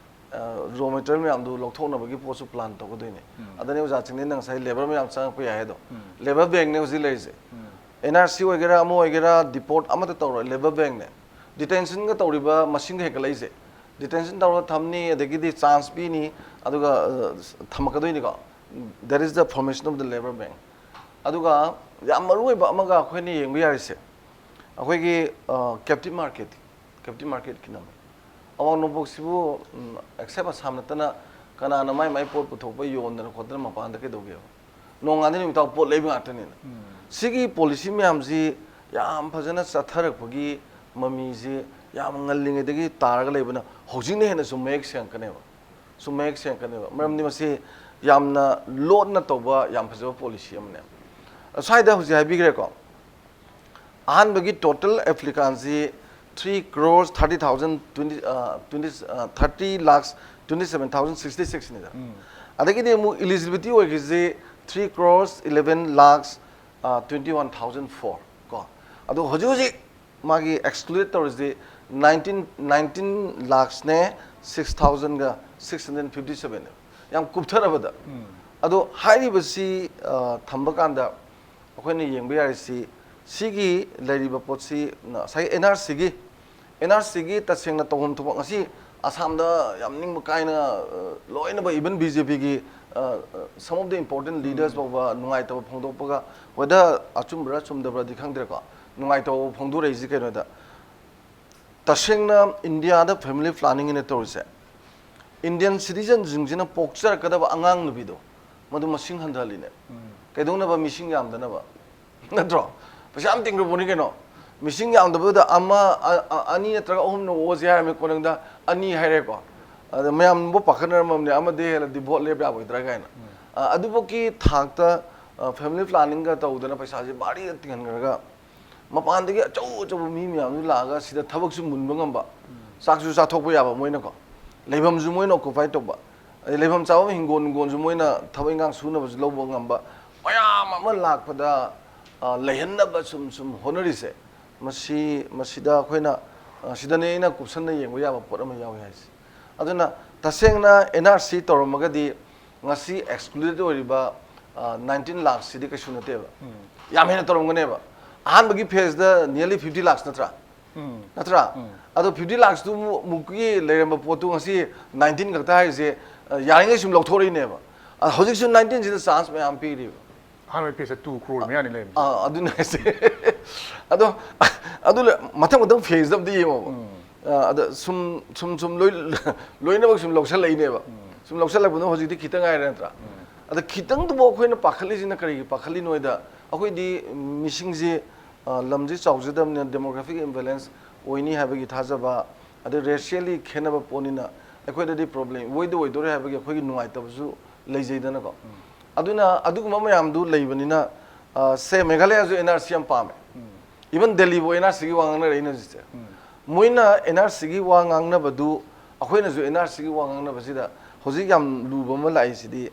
ꯔꯣ ꯃꯦꯇꯔꯤꯌꯦꯜ ꯃꯌꯥꯝꯗꯨ ꯂꯧꯊꯣꯛꯅꯕꯒꯤ ꯄꯣꯠꯁꯨ ꯄ꯭ꯂꯥꯟ ꯇꯧꯒꯗꯣꯏꯅꯦ꯫ ꯎꯝ꯫ ꯑꯗꯅꯤ ꯑꯣꯖꯥ ꯆꯤꯡꯂꯦꯟꯅ ꯉꯁꯥꯏ ꯂꯦꯕꯔ ꯃꯌꯥꯝ ꯆꯪꯉꯛꯄ ꯌꯥꯏ ꯍꯥꯏꯗꯣ꯫ ꯎꯝ꯫ ꯂꯦꯕꯔ ꯕꯦꯡꯅꯦ ꯍꯧꯖꯤꯛ ꯂꯩꯔꯤꯁꯦ꯫ ꯎꯝ꯫ ꯑꯦꯟ ꯑꯥꯔ ꯁꯤ ꯑꯣꯏꯒꯦꯔꯥ, ꯑꯃ ꯑꯣꯏꯒꯦꯔꯥ, ꯗꯤꯄꯣꯔꯠ ꯑꯃꯠꯇ ꯇꯧꯔꯣꯏ, ꯂꯦꯕꯔ ꯕꯦꯡꯅꯦ꯫ ꯗꯤꯇꯦꯟꯁꯟꯒ ꯇꯧꯔꯤꯕ ꯃꯁꯤꯡꯒ ꯍꯦꯟꯒꯠꯂꯛꯏꯁꯦ, ꯗꯤꯇꯦꯟꯁꯟ ꯇꯧꯔꯒ ꯊꯝꯅꯤ, ꯑꯗꯒꯤꯗꯤ ꯆꯥꯟꯁ ꯄꯤꯅꯤ, ꯑꯗꯨꯒ, ꯑ, ꯊꯝꯃꯛꯀꯗꯣꯏꯅꯤꯀꯣ꯫ That is the formation of the labor bank꯫ ꯑꯗꯨꯒ ꯌꯥꯝ ꯃꯔꯨ ꯑꯣꯏꯕ ꯑꯃꯒ ꯑꯩꯈꯣꯏꯅ ꯌꯦꯡꯕ ꯌꯥꯔꯤꯁꯦ, ꯑꯩꯈꯣꯏꯒꯤ, ꯑ, captive market, captive market ꯀꯤ number꯫ ꯑꯋꯥꯡ ꯅꯣꯡꯄꯣꯛꯁꯤꯕꯨ ꯑꯦꯛꯁꯦꯞ ꯑꯁꯥꯝ ꯅꯠꯇꯅ ꯀꯅꯥꯅ ꯃꯥꯏ ꯃꯥꯏ ꯄꯣꯠ ꯄꯨꯊꯣꯛꯄ ꯌꯣꯟꯗꯅ ꯈꯣꯠꯇꯅ ꯃꯄꯥꯟꯗ ꯀꯩꯗꯧꯒꯦꯕ? ꯅꯣꯡꯉꯥꯟꯗ ꯅꯨꯃꯤꯠ ꯇꯥꯕ ꯄꯣꯠ ꯂꯩꯕ ꯉꯥꯛꯇꯅꯤꯅ꯫ ꯁꯤꯒꯤ ꯄꯣꯂꯤꯁꯤ ꯃꯌꯥꯝꯁꯤ ꯌꯥꯝ ꯐꯖꯅ ꯆꯠꯊꯔꯛꯄꯒꯤ ꯃꯃꯤꯁꯤ ꯌꯥꯝ ꯉꯜꯂꯤꯉꯩꯗꯒꯤ ꯇꯥꯔꯒ ꯂꯩꯕꯅ ꯍꯧꯖꯤꯛꯅ ꯍꯦꯟꯅ ꯁꯨꯝ ꯃꯌꯦꯛ ꯁꯦꯡꯉꯛꯀꯅꯦꯕ꯫ ꯁꯨꯝ ꯃꯌꯦꯛ ꯁꯦꯡꯉꯛꯀꯅꯦꯕ꯫ ꯃꯔꯝꯗꯤ ꯃꯁꯤ ꯌꯥꯝꯅ ꯂꯣꯠꯅ ꯇꯧꯕ ꯌꯥꯝ ꯐꯖꯕ ꯄꯣꯂꯤꯁꯤ ꯑꯃꯅꯦ꯫ ꯁ꯭ꯋꯥꯏꯗ ꯍꯧꯖꯤꯛ ꯍꯥꯏꯕꯤꯈ꯭ꯔꯦꯀꯣ, ꯑꯍꯥꯟꯕꯒꯤ total applicantꯁꯤ three crores thirty thousand twenty, twenty, thirty lakhs twenty seven thousand sixty sixꯅꯤꯗ꯫ ꯑꯗꯒꯤꯗꯤ ꯑꯃꯨꯛ eligibility ꯑꯣꯏꯈꯤꯁꯤ three crores eleven lakhs twenty one thousand four ꯀꯣ꯫ ꯑꯗꯣ ꯍꯧꯖꯤꯛ ꯍꯧꯖꯤꯛ ꯃꯥꯒꯤ exclude ꯇꯧꯔꯤꯁꯤ nineteen, nineteen lakhsꯅꯦ six thousandꯒ six hundred fifty seven꯫ ꯌꯥꯝ ꯀꯨꯞꯊꯔꯕꯗ꯫ ꯑꯗꯣ ꯍꯥꯏꯔꯤꯕꯁꯤ ꯊꯝꯕ ꯀꯥꯟꯗ ꯑꯩꯈꯣꯏꯅ ꯌꯦꯡꯕ ꯌꯥꯔꯤꯁꯤ, ꯁꯤꯒꯤ ꯂꯩꯔꯤꯕ ꯄꯣꯠꯁꯤ ꯉꯁꯥꯏ NRCꯒꯤ, NRCꯒꯤ ꯇꯁꯦꯡꯅ ꯇꯧꯐꯝ ꯊꯣꯛꯄ, ꯉꯁꯤ ꯑꯁꯥꯝꯗ ꯌꯥꯝ ꯅꯤꯡꯕ ꯀꯥꯏꯅ ꯂꯣꯏꯅꯃꯛ, even BJPꯒꯤ some of the important leaders ꯐꯥꯎꯕ ꯅꯨꯡꯉꯥꯏꯇꯕ ꯐꯣꯡꯗꯣꯛꯄꯒ, whether ꯑꯆꯨꯝꯕ꯭ꯔꯥ ꯆꯨꯝꯗꯕ꯭ꯔꯥꯗꯤ ꯈꯪꯗ꯭ꯔꯦꯀꯣ, ꯅꯨꯡꯉꯥꯏꯇꯕ ꯐꯣꯡꯗꯣꯔꯛꯏꯁꯤ ꯀꯩꯅꯣꯗ, ꯇꯁꯦꯡꯅ ꯏꯟꯗꯤꯌꯥꯗ family planning ꯍꯥꯏꯅ ꯇꯧꯔꯤꯁꯦ, Indian citizenꯁꯤꯡꯁꯤꯅ ꯄꯣꯛꯆꯔꯛꯀꯗꯕ ꯑꯉꯥꯡ ꯅꯨꯄꯤꯗꯣ, ꯃꯗꯨ ꯃꯁꯤꯡ ꯍꯟꯊꯍꯜꯂꯤꯅꯦ꯫ ꯀꯩꯗꯧꯅꯕ? ꯃꯤꯁꯤꯡ ꯌꯥꯝꯗꯅꯕ꯫ ꯅꯠꯇ꯭ꯔꯣ? ꯄꯩꯁꯥ ꯌꯥꯝ ꯇꯤꯡꯈ꯭ꯔ ꯄꯣꯠꯅꯤ ꯀꯩꯅꯣ꯫ ꯃꯤꯁꯤꯡ ꯌꯥꯝꯗꯕꯗꯨꯗ ꯑꯃ, ꯑ-, ꯑ-, ꯑꯅꯤ ꯅꯠꯇ꯭ꯔꯒ ꯑꯍꯨꯝꯅ ꯑꯣꯛꯑꯁꯦ ꯍꯥꯏꯔꯝꯃꯤ, ꯀꯣꯟꯅꯪꯗ ꯑꯅꯤ ꯍꯥꯏꯔꯦꯀꯣ꯫ ꯑꯗ ꯃꯌꯥꯝꯕꯨ ꯄꯥꯈꯠꯅꯔꯝꯃꯕꯅꯦ, ꯑꯃꯗꯤ ꯍꯦꯜꯂꯗꯤ vote ꯂꯦꯞ ꯌꯥꯔꯣꯏꯗ꯭ꯔꯥ ꯀꯥꯏꯅ꯫ ꯑ, ꯑꯗꯨꯐꯥꯎꯒꯤ ꯊꯥꯛꯇ, ꯑ, family planningꯒ ꯇꯧꯗꯅ ꯄꯩꯁꯥꯁꯦ ꯚꯥꯔꯤꯗ ꯇꯤꯡꯍꯟꯈ꯭ꯔꯒ, ꯃꯄꯥꯟꯗꯒꯤ ꯑꯆꯧ ꯑꯆꯧꯕ ꯃꯤ ꯃꯌꯥꯝꯁꯨ ꯂꯥꯛꯑꯒ ꯁꯤꯗ ꯊꯕꯛꯁꯨ ꯃꯨꯟꯕ ꯉꯝꯕ, ꯆꯥꯛꯁꯨ ꯆꯥꯊꯣꯛꯄ ꯌꯥꯕ ꯃꯣꯏꯅꯀꯣ, ꯂꯩꯐꯝꯁꯨ ꯃꯣꯏꯅ occupy ꯇꯧꯕ, ꯑꯗꯩ ꯂꯩꯐꯝ ꯆꯥꯐꯝ ꯍꯤꯡꯒꯣꯜ ꯅꯨꯡꯒꯣꯜꯁꯨ ꯃꯣꯏꯅ ꯊꯕꯛ ꯏꯪꯈꯥꯡ ꯁꯨꯅꯕꯁꯨ ꯂꯧꯕ ꯉꯝꯕ ꯃꯌꯥꯝ ꯑꯃ ꯂꯥꯛꯄꯗ, ꯑ, ꯂꯩꯍꯟꯅꯕ ꯁꯨꯝ ꯁꯨꯝ ꯍꯣꯠꯅꯔꯤꯁꯦ, ꯃꯁꯤ, ꯃꯁꯤꯗ ꯑꯩꯈꯣꯏꯅ, ꯑ, ꯁꯤꯗꯅꯦ ꯑꯩꯅ ꯀꯨꯞꯁꯟꯅ ꯌꯦꯡꯕ ꯌꯥꯕ ꯄꯣꯠ ꯑꯃ ꯌꯥꯎꯏ ꯍꯥꯏꯁꯦ꯫ ꯑꯗꯨꯅ ꯇꯁꯦꯡꯅ NRC ꯇꯧꯔꯝꯃꯒꯗꯤ ꯉꯁꯤ excluded ꯑꯣꯏꯔꯤꯕ, ꯑ, nineteen lakhꯁꯤꯗꯤ ꯀꯩꯁꯨ ꯅꯠꯇꯦꯕ꯫ ꯌꯥꯝ ꯍꯦꯟꯅ ꯇꯧꯔꯝꯒꯅꯦꯕ꯫ ꯑꯍꯥꯟꯕꯒꯤ phaseꯇ nearly fifty lakhs ꯅꯠꯇ꯭ꯔꯥ? ꯅꯠꯇ꯭ꯔꯥ? ꯑꯗꯣ fifty lakhsꯇꯨ ꯃꯨꯛꯀꯤ ꯂꯩꯔꯝꯕ ꯄꯣꯠꯇꯨ ꯉꯁꯤ nineteen ꯈꯛꯇ ꯍꯥꯏꯔꯤꯁꯦ, ꯑ, ꯌꯥꯔꯤꯉꯩ ꯁꯨꯝ ꯂꯧꯊꯣꯔꯛꯏꯅꯦꯕ꯫ ꯑ, ꯍꯧꯖꯤꯛꯁꯨ nineteenꯁꯤꯗ chance ꯃꯌꯥꯝ ꯄꯤꯔꯤꯕ꯫ ꯑꯍꯥꯟꯕ phaseꯇ two crore ꯃꯌꯥꯅꯤ ꯂꯩꯔꯝꯃꯤꯁꯦ꯫ ꯑꯥ, ꯑꯗꯨꯅꯦ ꯍꯥꯏꯁꯦ꯫ ꯑꯗꯣ, ꯑꯗꯨ ꯂ-, ꯃꯊꯪ ꯃꯊꯪ phaseꯇ ꯑꯝꯇ ꯌꯦꯡꯉꯣꯕ꯫ ꯑ, ꯑꯗ ꯁꯨꯝ ꯁꯨꯝ ꯁꯨꯝ ꯂꯣꯏ ꯂꯣꯏꯅꯃꯛ ꯁꯨꯝ ꯂꯧꯁꯜꯂꯛꯏꯅꯦꯕ꯫ ꯁꯨꯝ ꯂꯧꯁꯜꯂꯛꯄꯗꯣ ꯍꯧꯖꯤꯛꯇꯤ ꯈꯤꯇꯪ ꯉꯥꯏꯔꯦ ꯅꯠꯇ꯭ꯔꯥ? ꯑꯗ ꯈꯤꯇꯪꯗꯨꯕꯨ ꯑꯩꯈꯣꯏꯅ ꯄꯥꯈꯠꯂꯤꯁꯤꯅ ꯀꯔꯤꯒꯤ ꯄꯥꯈꯠꯂꯤꯅꯣ ꯍꯥꯏꯗ, ꯑꯩꯈꯣꯏꯗꯤ ꯃꯤꯁꯤꯡꯁꯤ, ꯑ, ꯂꯝꯁꯤ ꯆꯥꯎꯖꯗꯕꯅꯤꯅ demographic imbalance ꯑꯣꯏꯅꯤ ꯍꯥꯏꯕꯒꯤ ꯊꯥꯖꯕ, ꯑꯗꯩ racially ꯈꯦꯠꯅꯕ ꯄꯣꯠꯅꯤꯅ ꯑꯩꯈꯣꯏꯗꯗꯤ problem ꯑꯣꯏꯗ ꯑꯣꯏꯗꯣꯔꯦ ꯍꯥꯏꯕꯒꯤ ꯑꯩꯈꯣꯏꯒꯤ ꯅꯨꯡꯉꯥꯏꯇꯕꯁꯨ ꯂꯩꯖꯩꯗꯅꯀꯣ꯫ ꯑꯗꯨꯅ ꯑꯗꯨꯒꯨꯝꯕ ꯃꯌꯥꯝꯗꯨ ꯂꯩꯕꯅꯤꯅ, ꯑ, ꯁꯦ ꯃꯦꯘꯥꯂꯌꯥꯁꯨ N R C ꯌꯥꯝ ꯄꯥꯝꯃꯦ꯫ Even ꯗꯦꯜꯂꯤꯕꯨ N R C ꯒꯤ ꯋꯥ ꯉꯥꯡꯅꯔꯛꯏꯅꯦ ꯍꯧꯖꯤꯛꯁꯦ꯫ ꯃꯣꯏꯅ N R C ꯒꯤ ꯋꯥ ꯉꯥꯡꯅꯕꯗꯨ ꯑꯩꯈꯣꯏꯅꯁꯨ N R C ꯒꯤ ꯋꯥ ꯉꯥꯡꯅꯕꯁꯤꯗ ꯍꯧꯖꯤꯛ ꯌꯥꯝ ꯂꯨꯕ ꯑꯃ ꯂꯥꯛꯏꯁꯤꯗꯤ,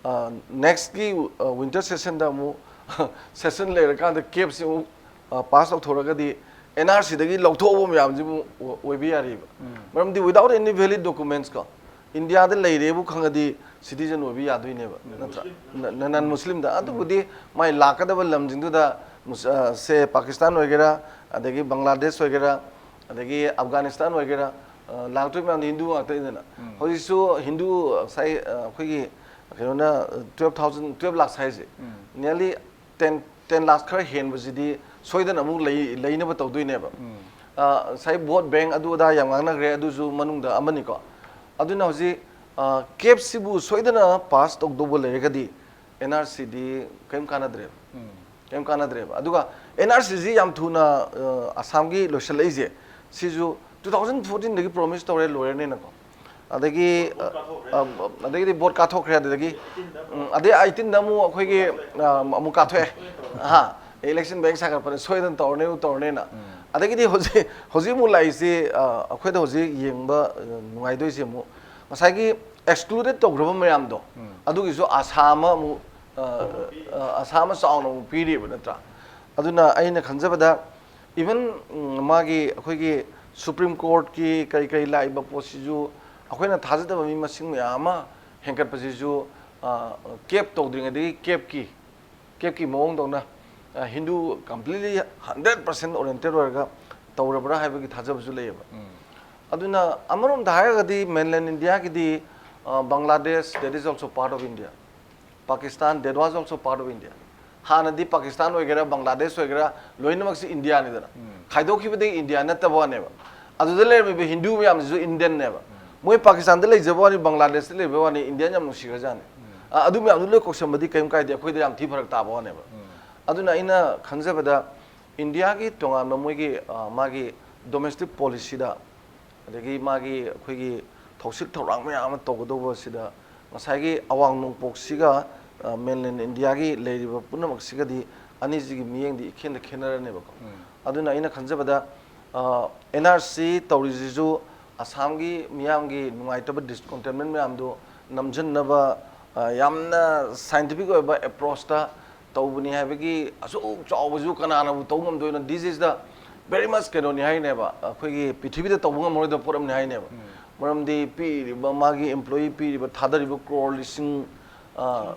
ꯑ, next ꯀꯤ, ꯑ, winter session ꯗ ꯑꯃꯨꯛ session ꯂꯩꯔꯀꯥꯟꯗ cap ꯁꯤ ꯑꯃꯨꯛ, ꯑ, pass ꯇꯧꯊꯣꯔꯒꯗꯤ N R C ꯗꯒꯤ ꯂꯧꯊꯣꯛꯑꯕ ꯃꯌꯥꯝꯁꯤꯕꯨ ꯑꯣ-, ꯑꯣꯏꯕ ꯌꯥꯔꯤꯕ꯫ ꯃꯔꯝꯗꯤ without any valid documents ꯀꯣ, ꯏꯟꯗꯤꯌꯥꯗ ꯂꯩꯔꯦꯕꯨ ꯈꯪꯉꯗꯤ citizen ꯑꯣꯏꯕ ꯌꯥꯗꯣꯏꯅꯦꯕ, ꯅꯠꯇ꯭ꯔꯥ? ꯅ-, ꯅ-, non Muslim ꯗ꯫ ꯑꯗꯨꯕꯨꯗꯤ ꯃꯥꯏ ꯂꯥꯛꯀꯗꯕ ꯂꯝꯁꯤꯡꯗꯨꯗ ꯃꯨꯁ-, ꯑ, ꯁꯦ ꯄꯥꯀꯤꯁꯇꯥꯟ ꯑꯣꯏꯒꯦꯔꯥ, ꯑꯗꯒꯤ ꯕꯪꯒ꯭ꯂꯥꯗꯦꯁ ꯑꯣꯏꯒꯦꯔꯥ, ꯑꯗꯒꯤ ꯑꯐꯒꯥꯅꯤꯁꯇꯥꯟ ꯑꯣꯏꯒꯦꯔꯥ, ꯑ, ꯂꯥꯛꯇꯣꯏ ꯃꯌꯥꯝꯗꯤ ꯍꯤꯟꯗꯨ ꯉꯥꯛꯇꯅꯤꯗꯅ꯫ ꯍꯧꯖꯤꯛꯁꯨ ꯍꯤꯟꯗꯨ ꯉꯁꯥꯏ, ꯑ, ꯑꯩꯈꯣꯏꯒꯤ ꯀꯩꯅꯣꯅ, ꯑ, twelve thousand, twelve lakhs ꯍꯥꯏꯁꯦ, nearly ten, ten lakhs ꯈꯔ ꯍꯦꯟꯕꯁꯤꯗꯤ ꯁꯣꯏꯗꯅ ꯑꯃꯨꯛ ꯂꯩ-, ꯂꯩꯅꯕ ꯇꯧꯗꯣꯏꯅꯦꯕ꯫ ꯑ, ꯉꯁꯥꯏ vote bank ꯑꯗꯨ ꯑꯗꯥ ꯌꯥꯝ ꯉꯥꯡꯅꯈ꯭ꯔꯦ, ꯑꯗꯨꯁꯨ ꯃꯅꯨꯡꯗ ꯑꯃꯅꯤꯀꯣ꯫ ꯑꯗꯨꯅ ꯍꯧꯖꯤꯛ, ꯑ, cap ꯁꯤꯕꯨ ꯁꯣꯏꯗꯅ pass ꯇꯧꯗꯧꯕ ꯂꯩꯔꯒꯗꯤ N R C ꯗꯤ ꯀꯔꯤꯝ ꯀꯥꯟꯅꯗ꯭ꯔꯦꯕ꯫ ꯀꯔꯤꯝ ꯀꯥꯟꯅꯗ꯭ꯔꯦꯕ꯫ ꯑꯗꯨꯒ N R C ꯁꯤ ꯌꯥꯝ ꯊꯨꯅ, ꯑ, ꯑꯁꯥꯝꯒꯤ ꯂꯣꯏꯁꯤꯜꯂꯛꯏꯁꯦ, ꯁꯤꯁꯨ two thousand fourteen ꯗꯒꯤ promise ꯇꯧꯔꯦ ꯂꯣꯏꯔꯅꯤꯅꯀꯣ꯫ ꯑꯗꯒꯤ, ꯑ, ꯑ, ꯑꯗꯒꯤꯗꯤ vote ꯀꯥꯊꯣꯛꯈ꯭ꯔꯦ꯫ ꯑꯗꯨꯗꯒꯤ, ꯎꯝ, ꯑꯗꯩ eighteen ꯗ ꯑꯃꯨꯛ ꯑꯩꯈꯣꯏꯒꯤ, ꯑ, ꯑꯃꯨꯛ ꯀꯥꯊꯣꯛꯑꯦ꯫ ꯍꯥ, election ꯕꯦꯡ ꯁꯥꯒꯠꯄꯅꯦ, ꯁꯣꯏꯗꯅ ꯇꯧꯔꯅꯤ, ꯇꯧꯔꯅꯤꯅ꯫ ꯑꯗꯒꯤꯗꯤ ꯍꯧꯖꯤꯛ, ꯍꯧꯖꯤꯛ ꯑꯃꯨꯛ ꯂꯥꯛꯏꯁꯦ, ꯑ, ꯑꯩꯈꯣꯏꯗ ꯍꯧꯖꯤꯛ ꯌꯦꯡꯕ, ꯑ, ꯅꯨꯡꯉꯥꯏꯗꯣꯏꯁꯦ ꯑꯃꯨꯛ ꯉꯁꯥꯏꯒꯤ excluded ꯇꯧꯈ꯭ꯔꯕ ꯃꯌꯥꯝꯗꯣ, ꯑꯗꯨꯒꯤꯁꯨ ꯑꯥꯁꯥ ꯑꯃ ꯑꯃꯨꯛ, ꯑ, ꯑ, ꯑꯥꯁꯥ ꯑꯃ ꯆꯥꯎꯅ ꯑꯃꯨꯛ ꯄꯤꯔꯤꯕ ꯅꯠꯇ꯭ꯔꯥ? ꯑꯗꯨꯅ ꯑꯩꯅ ꯈꯟꯖꯕꯗ, even, ꯎꯝ, ꯃꯥꯒꯤ ꯑꯩꯈꯣꯏꯒꯤ Supreme Court ꯀꯤ ꯀꯔꯤ ꯀꯔꯤ ꯂꯥꯛꯏꯕ ꯄꯣꯠꯁꯤꯁꯨ ꯑꯩꯈꯣꯏꯅ ꯊꯥꯖꯗꯕ ꯃꯤ ꯃꯁꯤꯡ ꯃꯌꯥꯝ ꯑꯃ ꯍꯦꯟꯒꯠꯄꯁꯤꯁꯨ, ꯑ, cap ꯇꯧꯗ꯭ꯔꯤꯉꯩꯗꯒꯤ cap ꯀꯤ, cap ꯀꯤ ꯃꯑꯣꯡꯗꯧꯅ, ꯑ, Hindu completely hundred percent oriented ꯑꯣꯏꯔꯒ ꯇꯧꯔꯕ꯭ꯔꯥ ꯍꯥꯏꯕꯒꯤ ꯊꯥꯖꯕꯁꯨ ꯂꯩꯌꯦꯕ꯫ ꯑꯗꯨꯅ ꯑꯃꯔꯣꯝꯗ ꯍꯥꯏꯔꯒꯗꯤ mainland India ꯒꯤꯗꯤ, ꯑ, Bangladesh, that is also part of India꯫ Pakistan, that was also part of India꯫ ꯍꯥꯟꯅꯗꯤ ꯄꯥꯀꯤꯁꯇꯥꯟ ꯑꯣꯏꯒꯦꯔꯥ, ꯕꯪꯒ꯭ꯂꯥꯗꯦꯁ ꯑꯣꯏꯒꯦꯔꯥ, ꯂꯣꯏꯅꯃꯛꯁꯤ ꯏꯟꯗꯤꯌꯥꯅꯤꯗꯅ꯫ ꯈꯥꯏꯗꯣꯛꯈꯤꯕꯗꯒꯤ ꯏꯟꯗꯤꯌꯥ ꯅꯠꯇꯕ ꯋꯥꯅꯦꯕ꯫ ꯑꯗꯨꯗ ꯂꯩꯔꯝꯃꯤꯕ ꯍꯤꯟꯗꯨ ꯃꯌꯥꯝꯁꯤꯁꯨ ꯏꯟꯗꯤꯌꯟꯅꯦꯕ꯫ ꯃꯣꯏ ꯄꯥꯀꯤꯁꯇꯥꯟꯗ ꯂꯩꯖꯕ ꯋꯥꯅꯤ, ꯕꯪꯒ꯭ꯂꯥꯗꯦꯁꯇ ꯂꯩꯕ ꯋꯥꯅꯤ, ꯏꯟꯗꯤꯌꯟ ꯌꯥꯝ ꯅꯨꯡꯁꯤꯈ꯭ꯔꯖꯥꯠꯅꯤ꯫ ꯑ, ꯑꯗꯨ ꯃꯌꯥꯝꯗꯨ ꯂꯣꯏ ꯀꯧꯁꯟꯕꯗꯤ ꯀꯔꯤꯝ ꯀꯥꯏꯗꯦ, ꯑꯩꯈꯣꯏꯗ ꯌꯥꯝ ꯊꯤ ꯐꯔꯛ ꯇꯥꯕ ꯋꯥꯅꯦꯕ꯫ ꯑꯗꯨꯅ ꯑꯩꯅ ꯈꯟꯖꯕꯗ ꯏꯟꯗꯤꯌꯥꯒꯤ ꯇꯣꯉꯥꯟꯕ ꯃꯣꯏꯒꯤ, ꯑ, ꯃꯥꯒꯤ ꯗꯣꯃꯦꯁꯇꯤꯛ ꯄꯣꯂꯤꯁꯤꯗ, ꯑꯗꯒꯤ ꯃꯥꯒꯤ ꯑꯩꯈꯣꯏꯒꯤ ꯊꯧꯁꯤꯜ ꯊꯧꯔꯥꯡ ꯃꯌꯥꯝ ꯑꯃ ꯇꯧꯒꯗꯧꯕꯁꯤꯗ ꯉꯁꯥꯏꯒꯤ ꯑꯋꯥꯡ ꯅꯣꯡꯄꯣꯛꯁꯤꯒ, ꯑ, ꯃꯦꯟꯂꯦꯟ ꯏꯟꯗꯤꯌꯥꯒꯤ ꯂꯩꯔꯤꯕ ꯄꯨꯝꯅꯃꯛꯁꯤꯒꯗꯤ ꯑꯅꯤꯁꯤꯒꯤ ꯃꯤꯠꯌꯦꯡꯗꯤ ꯏꯈꯦꯟꯗ ꯈꯦꯠꯅꯔꯅꯦꯕꯀꯣ꯫ ꯑꯗꯨꯅ ꯑꯩꯅ ꯈꯟꯖꯕꯗ, ꯑ, ꯑꯦꯟ ꯑꯥꯔ ꯁꯤ ꯇꯧꯔꯤꯁꯤꯁꯨ ꯑꯁꯥꯝꯒꯤ ꯃꯤꯌꯥꯝꯒꯤ ꯅꯨꯡꯉꯥꯏꯇꯕ ꯗꯤꯁꯀꯣꯟꯇꯦꯟꯃꯦꯟ ꯃꯌꯥꯝꯗꯨ ꯅꯝꯁꯤꯟꯅꯕ, ꯑ, ꯌꯥꯝꯅ ꯁꯥꯏꯟꯇꯤꯐꯤꯛ ꯑꯣꯏꯕ ꯑꯦꯄ꯭ꯔꯣꯆꯇ ꯇꯧꯕꯅꯤ ꯍꯥꯏꯕꯒꯤ ꯑꯁꯨꯛ ꯆꯥꯎꯕꯁꯨ ꯀꯅꯥꯅꯕꯨ ꯇꯧ ꯉꯝꯗꯣꯏꯅꯣ? This is the very much ꯀꯩꯅꯣꯅꯤ ꯍꯥꯏꯅꯦꯕ, ꯑꯩꯈꯣꯏꯒꯤ ꯄ꯭ꯔꯤꯊꯤꯕꯤꯗ ꯇꯧꯕ ꯉꯝꯃꯔꯣꯏꯗꯕ ꯄꯣꯠ ꯑꯃꯅꯤ ꯍꯥꯏꯅꯦꯕ꯫ ꯃꯔꯝꯗꯤ ꯄꯤꯔꯤꯕ ꯃꯥꯒꯤ employee ꯄꯤꯔꯤꯕ ꯊꯥꯗꯔꯤꯕ ꯀ꯭ꯔꯣꯔ ꯂꯤꯁꯤꯡ, ꯑ,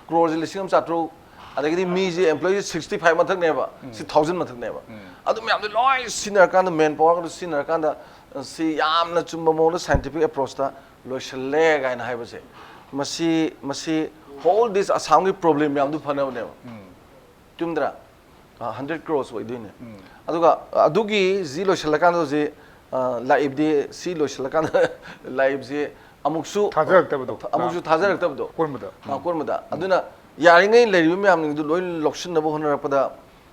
ꯀ꯭ꯔꯣꯔꯁꯦ ꯂꯤꯁꯤꯡ ꯑꯃ ꯆꯥꯇ꯭ꯔꯨꯛ, ꯑꯗꯒꯤꯗꯤ ꯃꯤꯁꯦ employee sixty five ꯃꯊꯛꯅꯦꯕ, ꯁꯤ thousand ꯃꯊꯛꯅꯦꯕ꯫ ꯑꯗꯨ ꯃꯌꯥꯝꯗꯣ ꯂꯣꯏ ꯁꯤꯖꯤꯟꯅꯔꯀꯥꯟꯗ, ꯃꯦꯟ ꯄꯥꯋꯔꯗꯣ ꯁꯤꯖꯤꯟꯅꯔꯀꯥꯟꯗ, ꯑ, ꯁꯤ ꯌꯥꯝꯅ ꯆꯨꯝꯕ ꯃꯑꯣꯡꯗ scientific approachꯇ ꯂꯣꯏꯁꯤꯜꯂꯦ ꯀꯥꯏꯅ ꯍꯥꯏꯕꯁꯦ, ꯃꯁꯤ, ꯃꯁꯤ whole this ꯑꯁꯥꯝꯒꯤ ꯄ꯭ꯔꯣꯕ꯭ꯂꯦꯝ ꯃꯌꯥꯝꯗꯨ ꯐꯅꯕꯅꯦꯕ꯫ ꯆꯨꯝꯗ꯭ꯔꯥ? ꯍꯟꯗ꯭ꯔꯦꯠ ꯀ꯭ꯔꯣꯔꯁ ꯑꯣꯏꯗꯣꯏꯅꯦ꯫ ꯑꯗꯨꯒ ꯑꯗꯨꯒꯤ ꯁꯤ ꯂꯣꯏꯁꯤꯜꯂꯀꯥꯟꯗ ꯍꯧꯖꯤꯛ, ꯑ, ꯂꯥꯛꯏꯕꯗꯤ, ꯁꯤ ꯂꯣꯏꯁꯤꯜꯂꯀꯥꯟꯗ ꯂꯥꯛꯏꯕꯁꯤ ꯑꯃꯨꯛꯁꯨ ꯊꯥꯖꯔꯛꯇꯕꯗꯣ꯫ ꯑꯃꯨꯛꯁꯨ ꯊꯥꯖꯔꯛꯇꯕꯗꯣ꯫ ꯑꯀꯣꯟꯕꯗ꯫ ꯑꯀꯣꯟꯕꯗ꯫ ꯑꯗꯨꯅ ꯌꯥꯔꯤꯉꯩ ꯂꯩꯔꯤꯕ ꯃꯌꯥꯝꯁꯤꯡꯗꯨ ꯂꯣꯏ ꯂꯧꯁꯤꯟꯅꯕ ꯍꯣꯠꯅꯔꯛꯄꯗ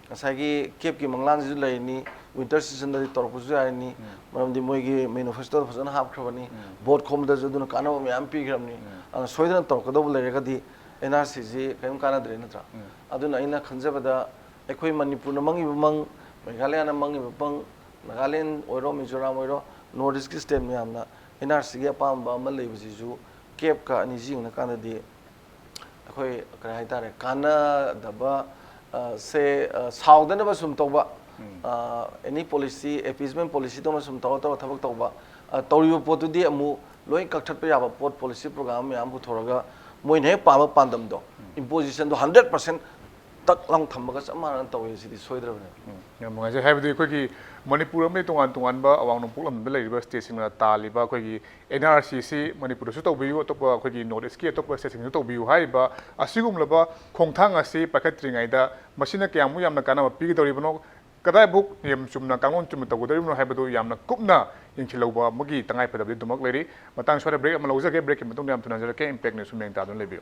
ꯉꯁꯥꯏꯒꯤ ꯀꯦꯞꯀꯤ ꯃꯪꯂꯥꯟꯁꯤꯁꯨ ꯂꯩꯔꯤꯅꯤ, ꯋꯤꯟꯇꯔ ꯁꯤꯖꯟꯗꯗꯤ ꯇꯧꯔꯛꯄꯁꯨ ꯌꯥꯔꯤꯅꯤ, ꯃꯔꯝꯗꯤ ꯃꯣꯏꯒꯤ ꯃꯦꯅꯤꯐꯦꯁꯇꯣꯗ ꯐꯖꯅ ꯍꯥꯞꯈ꯭ꯔꯕꯅꯤ, ꯚꯣꯠ ꯈꯣꯝꯕꯗꯁꯨ ꯑꯗꯨꯅ ꯀꯥꯟꯅꯕ ꯃꯌꯥꯝ ꯄꯤꯈ꯭ꯔꯕꯅꯤ꯫ ꯑꯗꯨꯅ ꯁꯣꯏꯗꯅ ꯇꯧꯔꯛꯀꯗꯧꯕ ꯂꯩꯔꯒꯗꯤ ꯑꯦꯟ ꯑꯥꯔ ꯁꯤꯁꯤ ꯀꯔꯤꯝ ꯀꯥꯟꯅꯗ꯭ꯔꯦ ꯅꯠꯇ꯭ꯔꯥ? ꯑꯗꯨꯅ ꯑꯩꯅ ꯈꯟꯖꯕꯗ ꯑꯩꯈꯣꯏ ꯃꯅꯤꯄꯨꯔꯅ ꯃꯪꯉꯤꯕ ꯃꯪ, ꯃꯦꯘꯥꯂꯌꯥꯅ ꯃꯪꯉꯤꯕ ꯃꯪ, ꯅꯥꯒꯥꯂꯦꯟ ꯑꯣꯏꯔꯣ, ꯃꯤꯖꯣꯔꯥꯝ ꯑꯣꯏꯔꯣ, ꯅꯣꯔꯠ ꯏꯁꯀꯤ ꯁ꯭ꯇꯦꯠ ꯃꯌꯥꯝꯅ ꯑꯦꯟ ꯑꯥꯔ ꯁꯤꯒꯤ ꯑꯄꯥꯝꯕ ꯑꯃ ꯂꯩꯕꯁꯤꯁꯨ ꯀꯦꯞꯀ ꯑꯅꯤꯁꯤ ꯌꯦꯡꯅꯀꯥꯟꯗꯗꯤ ꯑꯩꯈꯣꯏ ꯀꯔꯤ ꯍꯥꯏꯇꯥꯔꯦ, ꯀꯥꯟꯅꯗꯕ, ꯑ, ꯁꯦ, ꯑ, ꯁꯥꯎꯗꯅꯕ ꯁꯨꯝ ꯇꯧꯕ, ꯑ, ꯑꯦꯅꯤ ꯄꯣꯂꯤꯁꯤ, ꯑꯦꯄꯤꯁꯃꯦꯟ ꯄꯣꯂꯤꯁꯤꯗꯧꯅ ꯁꯨꯝ ꯇꯧꯔ ꯇꯧꯔ ꯊꯕꯛ ꯇꯧꯕ, ꯑ, ꯇꯧꯔꯤꯕ ꯄꯣꯠꯇꯨꯗꯤ ꯑꯃꯨꯛ ꯂꯣꯏ ꯀꯛꯊꯠꯄ ꯌꯥꯕ ꯄꯣꯠ, ꯄꯣꯂꯤꯁꯤ ꯄ꯭ꯔꯣꯒ꯭ꯔꯥꯝ ꯃꯌꯥꯝ ꯄꯨꯊꯣꯔꯒ ꯃꯣꯏꯅ ꯍꯦꯛ ꯄꯥꯝꯕ ꯄꯥꯟꯗꯝꯗꯣ, ꯏꯝꯄꯣꯖꯤꯁꯟꯗꯣ ꯍꯟꯗ꯭ꯔꯦꯠ ꯄꯥꯔꯁꯦꯟ ꯇꯛ ꯂꯥꯎ ꯊꯝꯕꯒ ꯆꯞ ꯃꯥꯟꯅꯅ ꯇꯧꯋꯦ꯫ ꯁꯤꯗꯤ ꯁꯣꯏꯗ꯭ꯔꯕꯅꯦ꯫ ꯎꯝ, ꯌꯥꯝ ꯅꯨꯡꯉꯥꯏꯖꯩ꯫ ꯍꯥꯏꯕꯗꯤ ꯑꯩꯈꯣꯏꯒꯤ ꯃꯅꯤꯄꯨꯔ ꯑꯃꯗꯤ ꯇꯣꯉꯥꯟ ꯇꯣꯉꯥꯟꯕ ꯑꯋꯥꯡ ꯅꯣꯡꯄꯣꯛ ꯂꯝꯗꯝꯗ ꯂꯩꯔꯤꯕ ꯁ꯭ꯇꯦꯠꯁꯤꯡꯅ ꯇꯥꯜꯂꯤꯕ ꯑꯩꯈꯣꯏꯒꯤ ꯑꯦꯟ ꯑꯥꯔ ꯁꯤꯁꯤ ꯃꯅꯤꯄꯨꯔꯗꯁꯨ ꯇꯧꯕꯤꯌꯨ, ꯑꯇꯣꯞꯄ ꯑꯩꯈꯣꯏꯒꯤ ꯅꯣꯔꯠ ꯏꯁꯀꯤ ꯑꯇꯣꯞꯄ ꯁ꯭ꯇꯦꯠꯁꯤꯡꯗꯁꯨ ꯇꯧꯕꯤꯌꯨ ꯍꯥꯏꯔꯤꯕ ꯑꯁꯤꯒꯨꯝꯂꯕ ꯈꯣꯡꯊꯥꯡ ꯑꯁꯤ ꯄꯥꯏꯈꯠꯇ꯭ꯔꯤꯉꯩꯗ ꯃꯁꯤꯅ ꯀꯌꯥꯃꯨꯛ ꯌꯥꯝꯅ ꯀꯥꯟꯅꯕ ꯄꯤꯒꯗꯧꯔꯤꯕꯅꯣ? ꯀꯗꯥꯏꯐꯥꯎ ꯅꯤꯌꯝ ꯆꯨꯝꯅ, ꯀꯥꯡꯂꯣꯟ ꯆꯨꯝꯅ ꯇꯧꯒꯗꯧꯔꯤꯕꯅꯣ ꯍꯥꯏꯕꯗꯨ ꯌꯥꯝꯅ ꯀꯨꯞꯅ ꯌꯦꯡꯁꯤꯜꯍꯧꯕ ꯑꯃꯒꯤ ꯇꯉꯥꯏꯐꯗꯕꯗꯤ ꯑꯗꯨꯃꯛ ꯂꯩꯔꯤ꯫ ꯃꯇꯥꯡ ꯁ꯭ꯋꯥꯏꯗ break ꯑꯃ ꯂꯧꯖꯒꯦ꯫ Breakꯀꯤ ꯃꯇꯨꯡꯗ ꯌꯥꯝ ꯊꯨꯅ ꯍꯟꯖꯔꯛꯀꯦ꯫ Impact News ꯃꯤꯠꯌꯦꯡ ꯇꯥꯗꯨꯅ ꯂꯩꯕꯤꯌꯨ꯫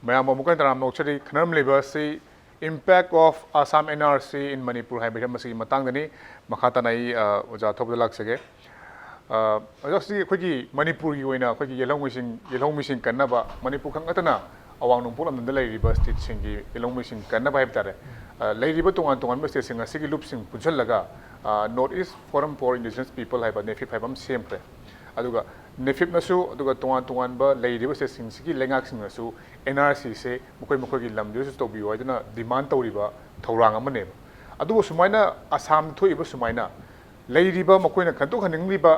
ꯃꯌꯥꯝꯕꯨ ꯑꯃꯨꯛꯀ ꯍꯟꯅ ꯇꯔꯥꯝꯅ ꯑꯣꯛꯆꯔꯤ꯫ ꯈꯟꯅꯔꯝꯂꯤꯕ ꯑꯁꯤ Impact of Assam N R C in Manipur ꯍꯥꯏꯕ ꯍꯤꯔꯝ ꯑꯁꯤꯒꯤ ꯃꯇꯥꯡꯗꯅꯤ꯫ ꯃꯈꯥ ꯇꯥꯅ ꯑꯩ, ꯑ, ꯑꯣꯖꯥ ꯊꯣꯛꯄꯗ ꯂꯥꯛꯆꯒꯦ꯫ ꯑ, ꯑꯣꯖꯥ, ꯁꯤ ꯑꯩꯈꯣꯏꯒꯤ ꯃꯅꯤꯄꯨꯔꯒꯤ ꯑꯣꯏꯅ ꯑꯩꯈꯣꯏꯒꯤ ꯌꯦꯜꯍꯧꯃꯤꯁꯤꯡ, ꯌꯦꯜꯍꯧꯃꯤꯁꯤꯡ ꯀꯟꯅꯕ, ꯃꯅꯤꯄꯨꯔ ꯈꯛ ꯅꯠꯇꯅ ꯑꯋꯥꯡ ꯅꯣꯡꯄꯣꯛ ꯂꯝꯗꯝꯗ ꯂꯩꯔꯤꯕ stateꯁꯤꯡꯒꯤ ꯌꯦꯜꯍꯧꯃꯤꯁꯤꯡ ꯀꯟꯅꯕ ꯍꯥꯏꯕ ꯇꯥꯔꯦ, ꯑ, ꯂꯩꯔꯤꯕ ꯇꯣꯉꯥꯟ ꯇꯣꯉꯥꯟꯕ stateꯁꯤꯡ ꯑꯁꯤꯒꯤ ꯂꯨꯞꯁꯤꯡ ꯄꯨꯟꯁꯤꯜꯂꯒ, ꯑ, North East Forum for Indigenous People ꯍꯥꯏꯕ, NEFIP ꯍꯥꯏꯕ ꯑꯃ ꯁꯦꯝꯈ꯭ꯔꯦ꯫ ꯑꯗꯨꯒ NEFIPꯅꯁꯨ, ꯑꯗꯨꯒ ꯇꯣꯉꯥꯟ ꯇꯣꯉꯥꯟꯕ ꯂꯩꯔꯤꯕ stateꯁꯤꯡꯁꯤꯒꯤ ꯂꯩꯉꯥꯛꯁꯤꯡꯅꯁꯨ NRCꯁꯦ ꯃꯈꯣꯏ ꯃꯈꯣꯏꯒꯤ ꯂꯝꯗꯨꯗꯁꯨ ꯇꯧꯕꯤꯌꯨ ꯍꯥꯏꯗꯨꯅ demand ꯇꯧꯔꯤꯕ ꯊꯧꯔꯥꯡ ꯑꯃꯅꯦꯕ꯫ ꯑꯗꯨꯕꯨ ꯁꯨꯃꯥꯏꯅ ꯑꯁꯥꯝꯗ ꯊꯣꯛꯏꯕ ꯁꯨꯃꯥꯏꯅ ꯂꯩꯔꯤꯕ ꯃꯈꯣꯏꯅ ꯈꯟꯗꯣꯛꯍꯟꯅꯤꯡꯂꯤꯕ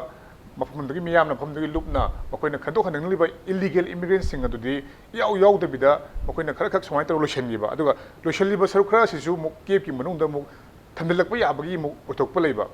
ꯃꯐꯝꯗꯨꯒꯤ ꯃꯤꯌꯥꯝꯅ, ꯃꯐꯝꯗꯨꯒꯤ ꯂꯨꯞꯅ ꯃꯈꯣꯏꯅ ꯈꯟꯗꯣꯛꯍꯟꯅꯤꯡꯂꯤꯕ illegal immigrantꯁꯤꯡ ꯑꯗꯨꯗꯤ ꯏꯌꯥꯎ ꯌꯥꯎꯗꯕꯤꯗ ꯃꯈꯣꯏꯅ ꯈꯔ ꯈꯛ ꯁꯨꯃꯥꯏꯅ ꯇꯧꯔꯒ ꯂꯣꯏꯁꯤꯟꯈꯤꯕ, ꯑꯗꯨꯒ ꯂꯣꯏꯁꯤꯜꯂꯤꯕ ꯁꯔꯨꯛ ꯈꯔ ꯑꯁꯤꯁꯨ ꯑꯃꯨꯛ campꯀꯤ ꯃꯅꯨꯡꯗ ꯑꯃꯨꯛ ꯊꯝꯖꯤꯜꯂꯛꯄ ꯌꯥꯕꯒꯤ ꯑꯃꯨꯛ ꯑꯣꯏꯊꯣꯛꯄ ꯂꯩꯕ꯫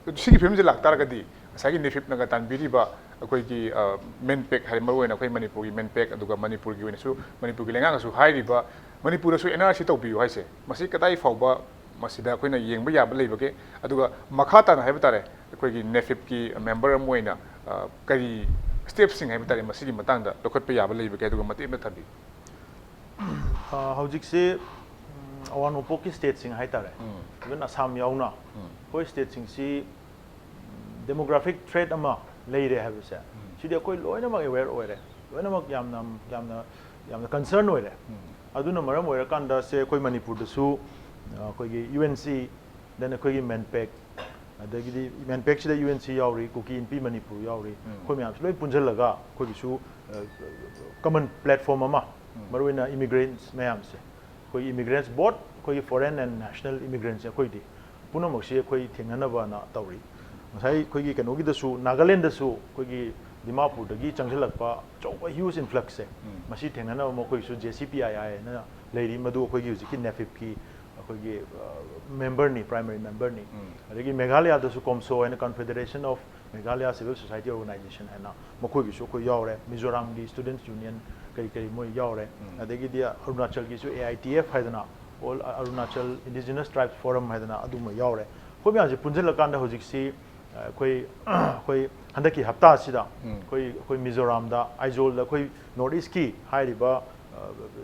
ꯑꯗꯨ ꯁꯤꯒꯤ ꯐꯤꯕꯝꯁꯦ ꯂꯥꯛꯇꯥꯔꯒꯗꯤ ꯉꯁꯥꯏꯒꯤ NEFIPꯅꯒ ꯇꯥꯟꯕꯤꯔꯤꯕ ꯑꯩꯈꯣꯏꯒꯤ, ꯑ, MANPAC ꯍꯥꯏ, ꯃꯔꯨꯑꯣꯏꯅ ꯑꯩꯈꯣꯏ ꯃꯅꯤꯄꯨꯔꯒꯤ MANPAC, ꯑꯗꯨꯒ ꯃꯅꯤꯄꯨꯔꯒꯤ ꯑꯣꯏꯅꯁꯨ ꯃꯅꯤꯄꯨꯔꯒꯤ ꯂꯩꯉꯥꯛꯅꯁꯨ ꯍꯥꯏꯔꯤꯕ ꯃꯅꯤꯄꯨꯔꯗꯁꯨ NRC ꯇꯧꯕꯤꯌꯨ ꯍꯥꯏꯁꯦ, ꯃꯁꯤ ꯀꯗꯥꯏ ꯐꯥꯎꯕ ꯃꯁꯤꯗ ꯑꯩꯈꯣꯏꯅ ꯌꯦꯡꯕ ꯌꯥꯕ ꯂꯩꯕꯒꯦ? ꯑꯗꯨꯒ ꯃꯈꯥ ꯇꯥꯅ ꯍꯥꯏꯕ ꯇꯥꯔꯦ, ꯑꯩꯈꯣꯏꯒꯤ NEFIPꯀꯤ member ꯑꯃ ꯑꯣꯏꯅ, ꯑ, ꯀꯔꯤ stepꯁꯤꯡ ꯍꯥꯏꯕ ꯇꯥꯔꯦ, ꯃꯁꯤꯒꯤ ꯃꯇꯥꯡꯗ ꯂꯧꯈꯠꯄ ꯌꯥꯕ ꯂꯩꯕꯒꯦ? ꯑꯗꯨꯒ ꯃꯇꯦꯛ ꯑꯃ ꯊꯝꯕꯤꯌꯨ꯫ ꯑ, ꯍꯧꯖꯤꯛꯁꯤ, ꯎꯝ, ꯑꯋꯥꯡ ꯅꯣꯡꯄꯣꯛꯀꯤ stateꯁꯤꯡ ꯍꯥꯏꯇꯥꯔꯦ, ꯎꯝ꯫ Even ꯑꯁꯥꯝ ꯌꯥꯎꯅ, ꯎꯝ꯫ ꯑꯩꯈꯣꯏ stateꯁꯤꯡꯁꯤ demographic threat ꯑꯃ ꯂꯩꯔꯦ ꯍꯥꯏꯕꯁꯦ, ꯎꯝ꯫ ꯁꯤꯗꯤ ꯑꯩꯈꯣꯏ ꯂꯣꯏꯅꯃꯛ aware ꯑꯣꯏꯔꯦ, ꯂꯣꯏꯅꯃꯛ ꯌꯥꯝꯅ, ꯌꯥꯝꯅ, ꯌꯥꯝꯅ concern ꯑꯣꯏꯔꯦ꯫ ꯎꯝ꯫ ꯑꯗꯨꯅ ꯃꯔꯝ ꯑꯣꯏꯔꯀꯥꯟꯗ ꯁꯦ ꯑꯩꯈꯣꯏ ꯃꯅꯤꯄꯨꯔꯗꯁꯨ, ꯑ, ꯑꯩꯈꯣꯏꯒꯤ UNC, then ꯑꯩꯈꯣꯏꯒꯤ MANPAC, ꯑꯗꯒꯤꯗꯤ MANPACꯁꯤꯗ UNC ꯌꯥꯎꯔꯤ, ꯀꯨꯀꯤ ꯏꯟꯄꯤ ꯃꯅꯤꯄꯨꯔ ꯌꯥꯎꯔꯤ, ꯎꯝ꯫ ꯑꯩꯈꯣꯏ ꯃꯌꯥꯝꯁꯤ ꯂꯣꯏ ꯄꯨꯟꯁꯤꯜꯂꯒ ꯑꯩꯈꯣꯏꯒꯤꯁꯨ, ꯑ, common platform ꯑꯃ, ꯎꯝ꯫ ꯃꯔꯨꯑꯣꯏꯅ immigrants ꯃꯌꯥꯝꯁꯦ, ꯑꯩꯈꯣꯏ immigrants, both ꯑꯩꯈꯣꯏꯒꯤ foreign and national immigrants ꯑꯩꯈꯣꯏꯗꯤ ꯄꯨꯝꯅꯃꯛꯁꯤ ꯑꯩꯈꯣꯏ ꯊꯦꯡꯅꯅꯕꯅ ꯇꯧꯔꯤ꯫ ꯉꯁꯥꯏ ꯑꯩꯈꯣꯏꯒꯤ ꯀꯩꯅꯣꯒꯤꯗꯁꯨ, ꯅꯥꯒꯥꯂꯦꯟꯗꯁꯨ ꯑꯩꯈꯣꯏꯒꯤ ꯗꯤꯃꯥꯄꯨꯔꯗꯒꯤ ꯆꯪꯁꯤꯜꯂꯛꯄ ꯑꯆꯧꯕ huge influxꯁꯦ, ꯎꯝ꯫ ꯃꯁꯤ ꯊꯦꯡꯅꯅꯕ ꯃꯈꯣꯏꯒꯤꯁꯨ JCPI ꯍꯥꯏꯅ ꯂꯩꯔꯤ, ꯃꯗꯨ ꯑꯩꯈꯣꯏꯒꯤ ꯍꯧꯖꯤꯛꯀꯤ NEFIPꯀꯤ ꯑꯩꯈꯣꯏꯒꯤ, ꯑ, memberꯅꯤ, primary memberꯅꯤ꯫ ꯎꯝ꯫ ꯑꯗꯒꯤ ꯃꯦꯘꯥꯂꯌꯥꯗꯁꯨ COMSO ꯍꯥꯏꯅ, Confederation of Meghalaya Civil Society Organization ꯍꯥꯏꯅ, ꯃꯈꯣꯏꯒꯤꯁꯨ ꯑꯩꯈꯣꯏ ꯌꯥꯎꯔꯦ꯫ ꯃꯤꯖꯣꯔꯥꯝꯒꯤ Students Union ꯀꯔꯤ ꯀꯔꯤ ꯃꯣꯏ ꯌꯥꯎꯔꯦ꯫ ꯑꯗꯒꯤꯗꯤ ꯑꯔꯨꯅꯥꯆꯜꯒꯤꯁꯨ A I T F ꯍꯥꯏꯗꯅ, All Arunachal Indigenous Tribes Forum ꯍꯥꯏꯗꯅ ꯑꯗꯨꯃ ꯌꯥꯎꯔꯦ꯫ ꯑꯩꯈꯣꯏ ꯃꯌꯥꯝꯁꯦ ꯄꯨꯟꯁꯤꯜꯂꯀꯥꯟꯗ ꯍꯧꯖꯤꯛꯁꯤ ꯑꯩꯈꯣꯏ ꯑꯩꯈꯣꯏ ꯍꯟꯗꯛꯀꯤ ꯍꯞꯇꯥꯁꯤꯗ ꯑꯩꯈꯣꯏ ꯑꯩꯈꯣꯏ ꯃꯤꯖꯣꯔꯥꯝꯗ, ꯑꯥꯏꯖꯣꯜꯗ, ꯑꯩꯈꯣꯏ ꯅꯣꯔꯠ ꯏꯁꯀꯤ ꯍꯥꯏꯔꯤꯕ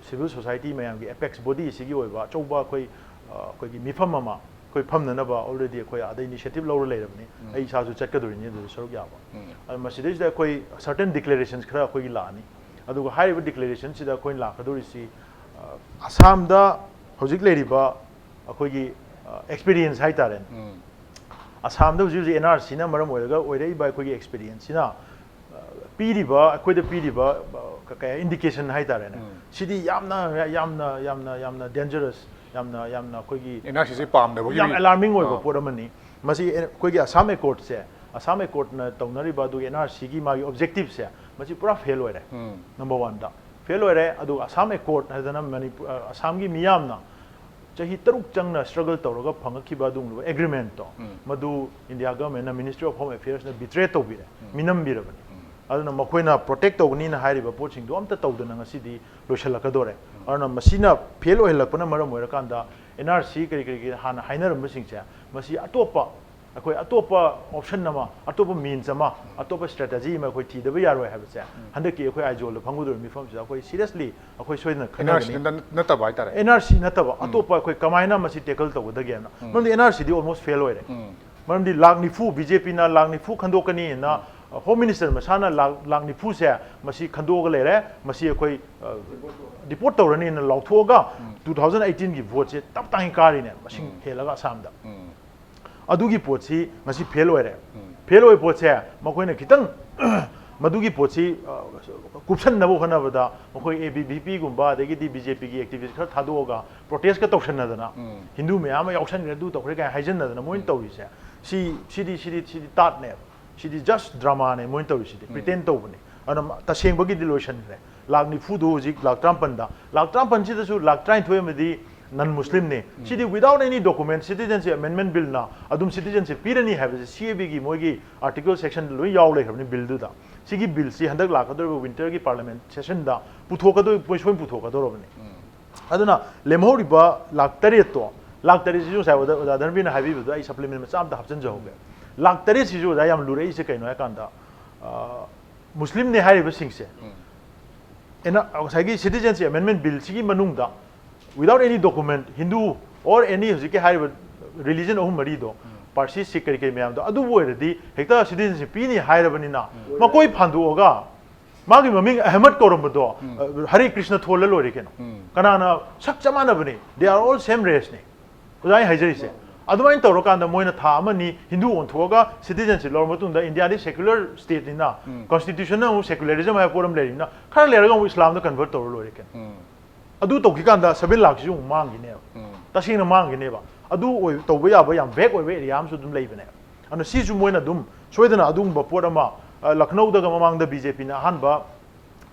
ꯁꯤꯚꯤꯜ ꯁꯣꯁꯥꯏꯇꯤ ꯃꯌꯥꯝꯒꯤ ꯑꯦꯄꯦꯛꯁ ꯕꯣꯗꯤ ꯑꯁꯤꯒꯤ ꯑꯣꯏꯕ ꯑꯆꯧꯕ ꯑꯩꯈꯣꯏ ꯑꯩꯈꯣꯏꯒꯤ ꯃꯤꯐꯝ ꯑꯃ ꯑꯩꯈꯣꯏ ꯐꯝꯅꯅꯕ already ꯑꯩꯈꯣꯏ ꯑꯗ initiative ꯂꯧꯔ ꯂꯩꯔꯕꯅꯤ꯫ ꯑꯩ ꯏꯁꯥꯁꯨ ꯆꯠꯀꯗꯣꯔꯤꯅꯤ ꯑꯗꯨꯗ ꯁꯔꯨꯛ ꯌꯥꯕ꯫ ꯑꯗꯣ ꯃꯁꯤꯗꯩꯁꯤꯗ ꯑꯩꯈꯣꯏ certain declarations ꯈꯔ ꯑꯩꯈꯣꯏꯒꯤ ꯂꯥꯛꯑꯅꯤ꯫ ꯑꯗꯨꯒ ꯍꯥꯏꯔꯤꯕ declarationꯁꯤꯗ ꯑꯩꯈꯣꯏꯅ ꯂꯥꯛꯀꯗꯧꯔꯤꯁꯤ ꯑ, ꯑꯁꯥꯝꯗ ꯍꯧꯖꯤꯛ ꯂꯩꯔꯤꯕ ꯑꯩꯈꯣꯏꯒꯤ ꯑꯦꯛꯁꯄꯤꯔꯤꯌꯦꯟꯁ ꯍꯥꯏꯇꯥꯔꯦꯅꯦ꯫ ꯑꯁꯥꯝꯗ ꯍꯧꯖꯤꯛ ꯍꯧꯖꯤꯛ N R Cꯅ ꯃꯔꯝ ꯑꯣꯏꯔꯒ ꯑꯣꯏꯔꯛꯏꯕ ꯑꯩꯈꯣꯏꯒꯤ ꯑꯦꯛꯁꯄꯤꯔꯤꯌꯦꯟꯁꯁꯤꯅ ꯄꯤꯔꯤꯕ, ꯑꯩꯈꯣꯏꯗ ꯄꯤꯔꯤꯕ ꯀꯩ indication ꯍꯥꯏꯇꯥꯔꯦꯅꯦ꯫ ꯁꯤꯗꯤ ꯌꯥꯝꯅ ꯌꯥꯝꯅ ꯌꯥꯝꯅ ꯌꯥꯝꯅ dangerous, ꯌꯥꯝꯅ ꯌꯥꯝꯅ ꯑꯩꯈꯣꯏꯒꯤ N R Cꯁꯦ ꯄꯥꯝꯗꯕꯒꯤ ꯌꯥꯝ ꯃꯤ- alarming ꯑꯣꯏꯕ ꯑꯥ. ꯄꯣꯠ ꯑꯃꯅꯤ꯫ ꯃꯁꯤ ꯑꯩꯈꯣꯏꯒꯤ ꯑꯁꯥꯝ ꯑꯦꯀꯣꯔꯗꯁꯦ, ꯑꯁꯥꯝ ꯑꯦꯀꯣꯔꯗꯅ ꯇꯧꯅꯔꯤꯕ ꯑꯗꯨꯒꯤ N R Cꯒꯤ ꯃꯥꯒꯤ objectiveꯁꯦ, ꯃꯁꯤ ꯄꯨꯔꯥ ꯐꯦꯜ ꯑꯣꯏꯔꯦ꯫ Number oneꯗ ꯐꯦꯜ ꯑꯣꯏꯔꯦ꯫ ꯑꯗꯨꯒ ꯑꯁꯥꯝ ꯑꯦꯀꯣꯔꯗ ꯍꯥꯏꯗꯅ ꯃꯅꯤꯄꯨꯔ ꯑ, ꯑꯁꯥꯝꯒꯤ ꯃꯤꯌꯥꯝꯅ ꯆꯍꯤ ꯇꯔꯨꯛ ꯆꯪꯅ struggle ꯇꯧꯔꯒ ꯐꯪꯉꯛꯈꯤꯕ ꯑꯗꯨꯒꯨꯝꯂꯕ agreementꯇꯣ, ꯃꯗꯨ ꯏꯟꯗꯤꯌꯥ ꯒꯚꯔꯟꯃꯦꯟꯠꯅ Ministry of Home Affairsꯅ betray ꯇꯧꯕꯤꯔꯦ, ꯃꯤꯅꯝꯕꯤꯔꯕꯅꯤ꯫ ꯑꯗꯨꯅ ꯃꯈꯣꯏꯅ protect ꯇꯧꯒꯅꯤꯅ ꯍꯥꯏꯔꯤꯕ ꯄꯣꯠꯁꯤꯡꯗꯣ ꯑꯝꯇ ꯇꯧꯗꯅ ꯉꯁꯤꯗꯤ ꯂꯣꯏꯁꯤꯜꯂꯛꯀꯗꯣꯔꯦ꯫ ꯑꯗꯨꯅ ꯃꯁꯤꯅ ꯐꯦꯜ ꯑꯣꯏꯍꯜꯂꯛꯄꯅ ꯃꯔꯝ ꯑꯣꯏꯔꯀꯥꯟꯗ N R C ꯀꯔꯤ ꯀꯔꯤꯒꯤ ꯍꯥꯟꯅ ꯍꯥꯏꯅꯔꯝꯕꯁꯤꯡꯁꯦ, ꯃꯁꯤ ꯑꯇꯣꯞꯄ, ꯑꯩꯈꯣꯏ ꯑꯇꯣꯞꯄ option ꯑꯃ, ꯑꯇꯣꯞꯄ means ꯑꯃ, ꯑꯇꯣꯞꯄ strategy ꯑꯃ ꯑꯩꯈꯣꯏ ꯊꯤꯗꯕ ꯌꯥꯔꯣꯏ ꯍꯥꯏꯕꯁꯦ ꯍꯟꯗꯛꯀꯤ ꯑꯩꯈꯣꯏ ꯑꯥꯏꯖꯣꯜꯗ ꯐꯝꯒꯗꯧꯔꯤꯕ ꯃꯤꯐꯝꯁꯤꯗ ꯑꯩꯈꯣꯏ seriously ꯑꯩꯈꯣꯏ ꯁꯣꯏꯗꯅ N R C ꯈꯟꯅꯒꯅꯤ꯫ ꯅꯠ- ꯅꯠꯇꯕ ꯍꯥꯏꯇꯥꯔꯦ. N R C ꯅꯠꯇꯕ ꯑꯇꯣꯞꯄ ꯑꯩꯈꯣꯏ ꯀꯃꯥꯏꯅ ꯃꯁꯤ tackle ꯇꯧꯒꯗꯒꯦꯅ꯫ ꯃꯔꯝꯗꯤ N R Cꯗꯤ almost fail ꯑꯣꯏꯔꯦ꯫ ꯃꯔꯝꯗꯤ ꯂꯥꯛ ꯅꯤꯐꯨ, BJPꯅ ꯂꯥꯛ ꯅꯤꯐꯨ ꯈꯟꯗꯣꯛꯀꯅꯤꯅ, Home Minister ꯃꯁꯥꯅ ꯂꯥꯛ, ꯂꯥꯛ ꯅꯤꯐꯨꯁꯦ ꯃꯁꯤ ꯈꯟꯗꯣꯛꯑꯒ ꯂꯩꯔꯦ, ꯃꯁꯤ ꯑꯩꯈꯣꯏ deport ꯇꯧꯔꯅꯤꯅ ꯂꯥꯎꯊꯣꯛꯑꯒ two thousand eighteenꯒꯤ voteꯁꯦ ꯇꯞ ꯇꯥꯡꯒꯩ ꯀꯥꯔꯤꯅꯦ, ꯃꯁꯤꯡ ꯍꯦꯜꯂꯒ ꯑꯁꯥꯝꯗ꯫ ꯑꯗꯨꯒꯤ ꯄꯣꯠꯁꯤ ꯉꯁꯤ ꯐꯦꯜ ꯑꯣꯏꯔꯦ꯫ ꯐꯦꯜ ꯑꯣꯏꯕ ꯄꯣꯠꯁꯦ ꯃꯈꯣꯏꯅ ꯈꯤꯇꯪ ꯃꯗꯨꯒꯤ ꯄꯣꯠꯁꯤ ꯑ, ꯀꯨꯞꯁꯟꯅꯕ ꯍꯣꯠꯅꯕꯗ ꯃꯈꯣꯏ ABVPꯒꯨꯝꯕ ꯑꯗꯒꯤꯗꯤ BJPꯒꯤ activist ꯈꯔ ꯊꯥꯗꯣꯛꯑꯒ protestꯀ ꯇꯧꯁꯟꯅꯗꯅ, ꯍꯤꯟꯗꯨ ꯃꯌꯥꯝ ꯑꯃ ꯌꯥꯎꯁꯟꯈ꯭ꯔꯦ, ꯑꯗꯨ ꯇꯧꯈ꯭ꯔꯦ ꯀꯥꯏꯅ ꯍꯥꯏꯖꯟꯅꯗꯅ ꯃꯣꯏꯅ ꯇꯧꯔꯤꯁꯦ, ꯁꯤ, ꯁꯤꯗꯤ, ꯁꯤꯗꯤ, ꯁꯤꯗꯤ ꯇꯥꯠꯅꯦꯕ꯫ ꯁꯤꯗꯤ just dramaꯅꯦ ꯃꯣꯏꯅ ꯇꯧꯔꯤꯁꯤꯗꯤ, pretend ꯇꯧꯕꯅꯦ꯫ ꯑꯗꯨꯅ ꯃ-, ꯇꯁꯦꯡꯕꯒꯤꯗꯤ ꯂꯣꯏꯁꯟꯈ꯭ꯔꯦ꯫ ꯂꯥꯛ ꯅꯤꯐꯨꯗꯨ ꯍꯧꯖꯤꯛ ꯂꯥꯛ ꯇꯔꯥꯃꯥꯄꯟꯗ, ꯂꯥꯛ ꯇꯔꯥꯃꯥꯄꯟꯁꯤꯗꯁꯨ ꯂꯥꯛ ꯇꯔꯥꯅꯤꯊꯣꯏ ꯑꯃꯗꯤ ꯅꯟ ꯃꯨꯁꯂꯤꯝꯅꯤ꯫ ꯁꯤꯗꯤ without any document citizenship amendment billꯅ ꯑꯗꯨꯝ citizenship ꯄꯤꯔꯅꯤ ꯍꯥꯏꯕꯁꯦ C A Bꯒꯤ ꯃꯣꯏꯒꯤ article sectionꯗ ꯂꯣꯏ ꯌꯥꯎ ꯂꯩꯈ꯭ꯔꯕꯅꯤ billꯗꯨꯗ꯫ ꯁꯤꯒꯤ billꯁꯤ ꯍꯟꯗꯛ ꯂꯥꯛꯀꯗꯧꯔꯤꯕ winterꯒꯤ parliament sessionꯗ ꯄꯨꯊꯣꯛꯀꯗꯣꯏ ꯃꯣꯏ ꯁꯣꯏꯅ ꯄꯨꯊꯣꯛꯀꯗꯧꯔꯕꯅꯤ꯫ ꯑꯗꯨꯅ ꯂꯦꯝꯍꯧꯔꯤꯕ ꯂꯥꯛ ꯇꯔꯦꯠꯇꯣ, ꯂꯥꯛ ꯇꯔꯦꯠꯁꯤꯁꯨ ꯉꯁꯥꯏ ꯑꯣꯖꯥ ꯑꯣꯖꯥ ꯙꯔꯃꯦꯟꯅ ꯍꯥꯏꯕꯤꯕꯗꯣ ꯑꯩ supplement ꯃꯆꯥ ꯑꯝꯇ ꯍꯥꯞꯆꯤꯟꯖꯍꯧꯒꯦ꯫ ꯂꯥꯛ ꯇꯔꯦꯠꯁꯤꯁꯨ ꯑꯣꯖꯥ ꯌꯥꯝ ꯂꯨꯔꯛꯏꯁꯦ ꯀꯩꯅꯣ ꯍꯥꯏꯀꯥꯟꯗ, ꯑ, ꯃꯨꯁꯂꯤꯝꯅꯦ ꯍꯥꯏꯔꯤꯕꯁꯤꯡꯁꯦ ꯑꯩꯅ ꯉꯁꯥꯏꯒꯤ citizenship amendment billꯁꯤꯒꯤ ꯃꯅꯨꯡꯗ without any document Hindu or any ꯍꯧꯖꯤꯛꯀꯤ ꯍꯥꯏꯔꯤꯕ religion ꯑꯍꯨꯝ ꯃꯔꯤꯗꯣ, Parsi, Sikh ꯀꯔꯤ ꯀꯔꯤ ꯃꯌꯥꯝꯗꯣ, ꯑꯗꯨꯕꯨ ꯑꯣꯏꯔꯗꯤ ꯍꯦꯛꯇ citizenship ꯄꯤꯅꯤ ꯍꯥꯏꯔꯕꯅꯤꯅ ꯃꯀꯣꯏ ꯐꯥꯟꯗꯣꯛꯑꯒ ꯃꯥꯒꯤ ꯃꯃꯤꯡ ꯑꯍꯃꯗ ꯀꯧꯔꯝꯕꯗꯣ, ꯑ, ꯍꯔꯦ ꯀ꯭ꯔꯤꯁꯅ ꯊꯣꯜꯂ ꯂꯣꯏꯔꯦ ꯀꯩꯅꯣ꯫ ꯀꯅꯥꯅ ꯁꯛ ꯆꯞ ꯃꯥꯟꯅꯕꯅꯤ, they are all same raceꯅꯤ꯫ ꯑꯣꯖꯥ ꯑꯩꯅ ꯍꯥꯏꯖꯔꯤꯁꯦ꯫ ꯑꯗꯨꯃꯥꯏꯅ ꯇꯧꯔꯀꯥꯟꯗ ꯃꯣꯏꯅ ꯊꯥ ꯑꯃꯅꯤ ꯍꯤꯟꯗꯨ ꯑꯣꯟꯊꯣꯛꯑꯒ citizenship ꯂꯧꯔ ꯃꯇꯨꯡꯗ ꯏꯟꯗꯤꯌꯥꯗꯤ secular stateꯅꯤꯅ, constitutionꯅ ꯑꯃꯨꯛ secularism ꯍꯥꯏꯕ ꯄꯣꯠ ꯑꯃ ꯂꯩꯔꯤꯕꯅꯤꯅ ꯈꯔ ꯂꯩꯔꯒ ꯑꯃꯨꯛ ꯏꯁꯂꯥꯝꯗ convert ꯇꯧꯔ ꯂꯣꯏꯔꯦ ꯀꯩꯅꯣ꯫ ꯑꯗꯨ ꯇꯧꯈꯤꯀꯥꯟꯗ seven ꯂꯥꯛꯁꯤꯁꯨ ꯑꯃꯨꯛ ꯃꯥꯡꯈꯤꯅꯦꯕ꯫ ꯇꯁꯦꯡꯅ ꯃꯥꯡꯈꯤꯅꯦꯕ꯫ ꯑꯗꯨ ꯑꯣꯏ-, ꯇꯧꯕ ꯌꯥꯕ ꯌꯥꯝ vague ꯑꯣꯏꯕ area ꯑꯃꯁꯨ ꯑꯗꯨꯝ ꯂꯩꯕꯅꯦꯕ꯫ ꯑꯗꯨꯅ ꯁꯤꯁꯨ ꯃꯣꯏꯅ ꯑꯗꯨꯝ ꯁꯣꯏꯗꯅ ꯑꯗꯨꯒꯨꯝꯕ ꯄꯣꯠ ꯑꯃ, ꯑ, ꯂꯈꯅꯧꯗꯒ ꯃꯃꯥꯡꯗ BJPꯅ ꯑꯍꯥꯟꯕ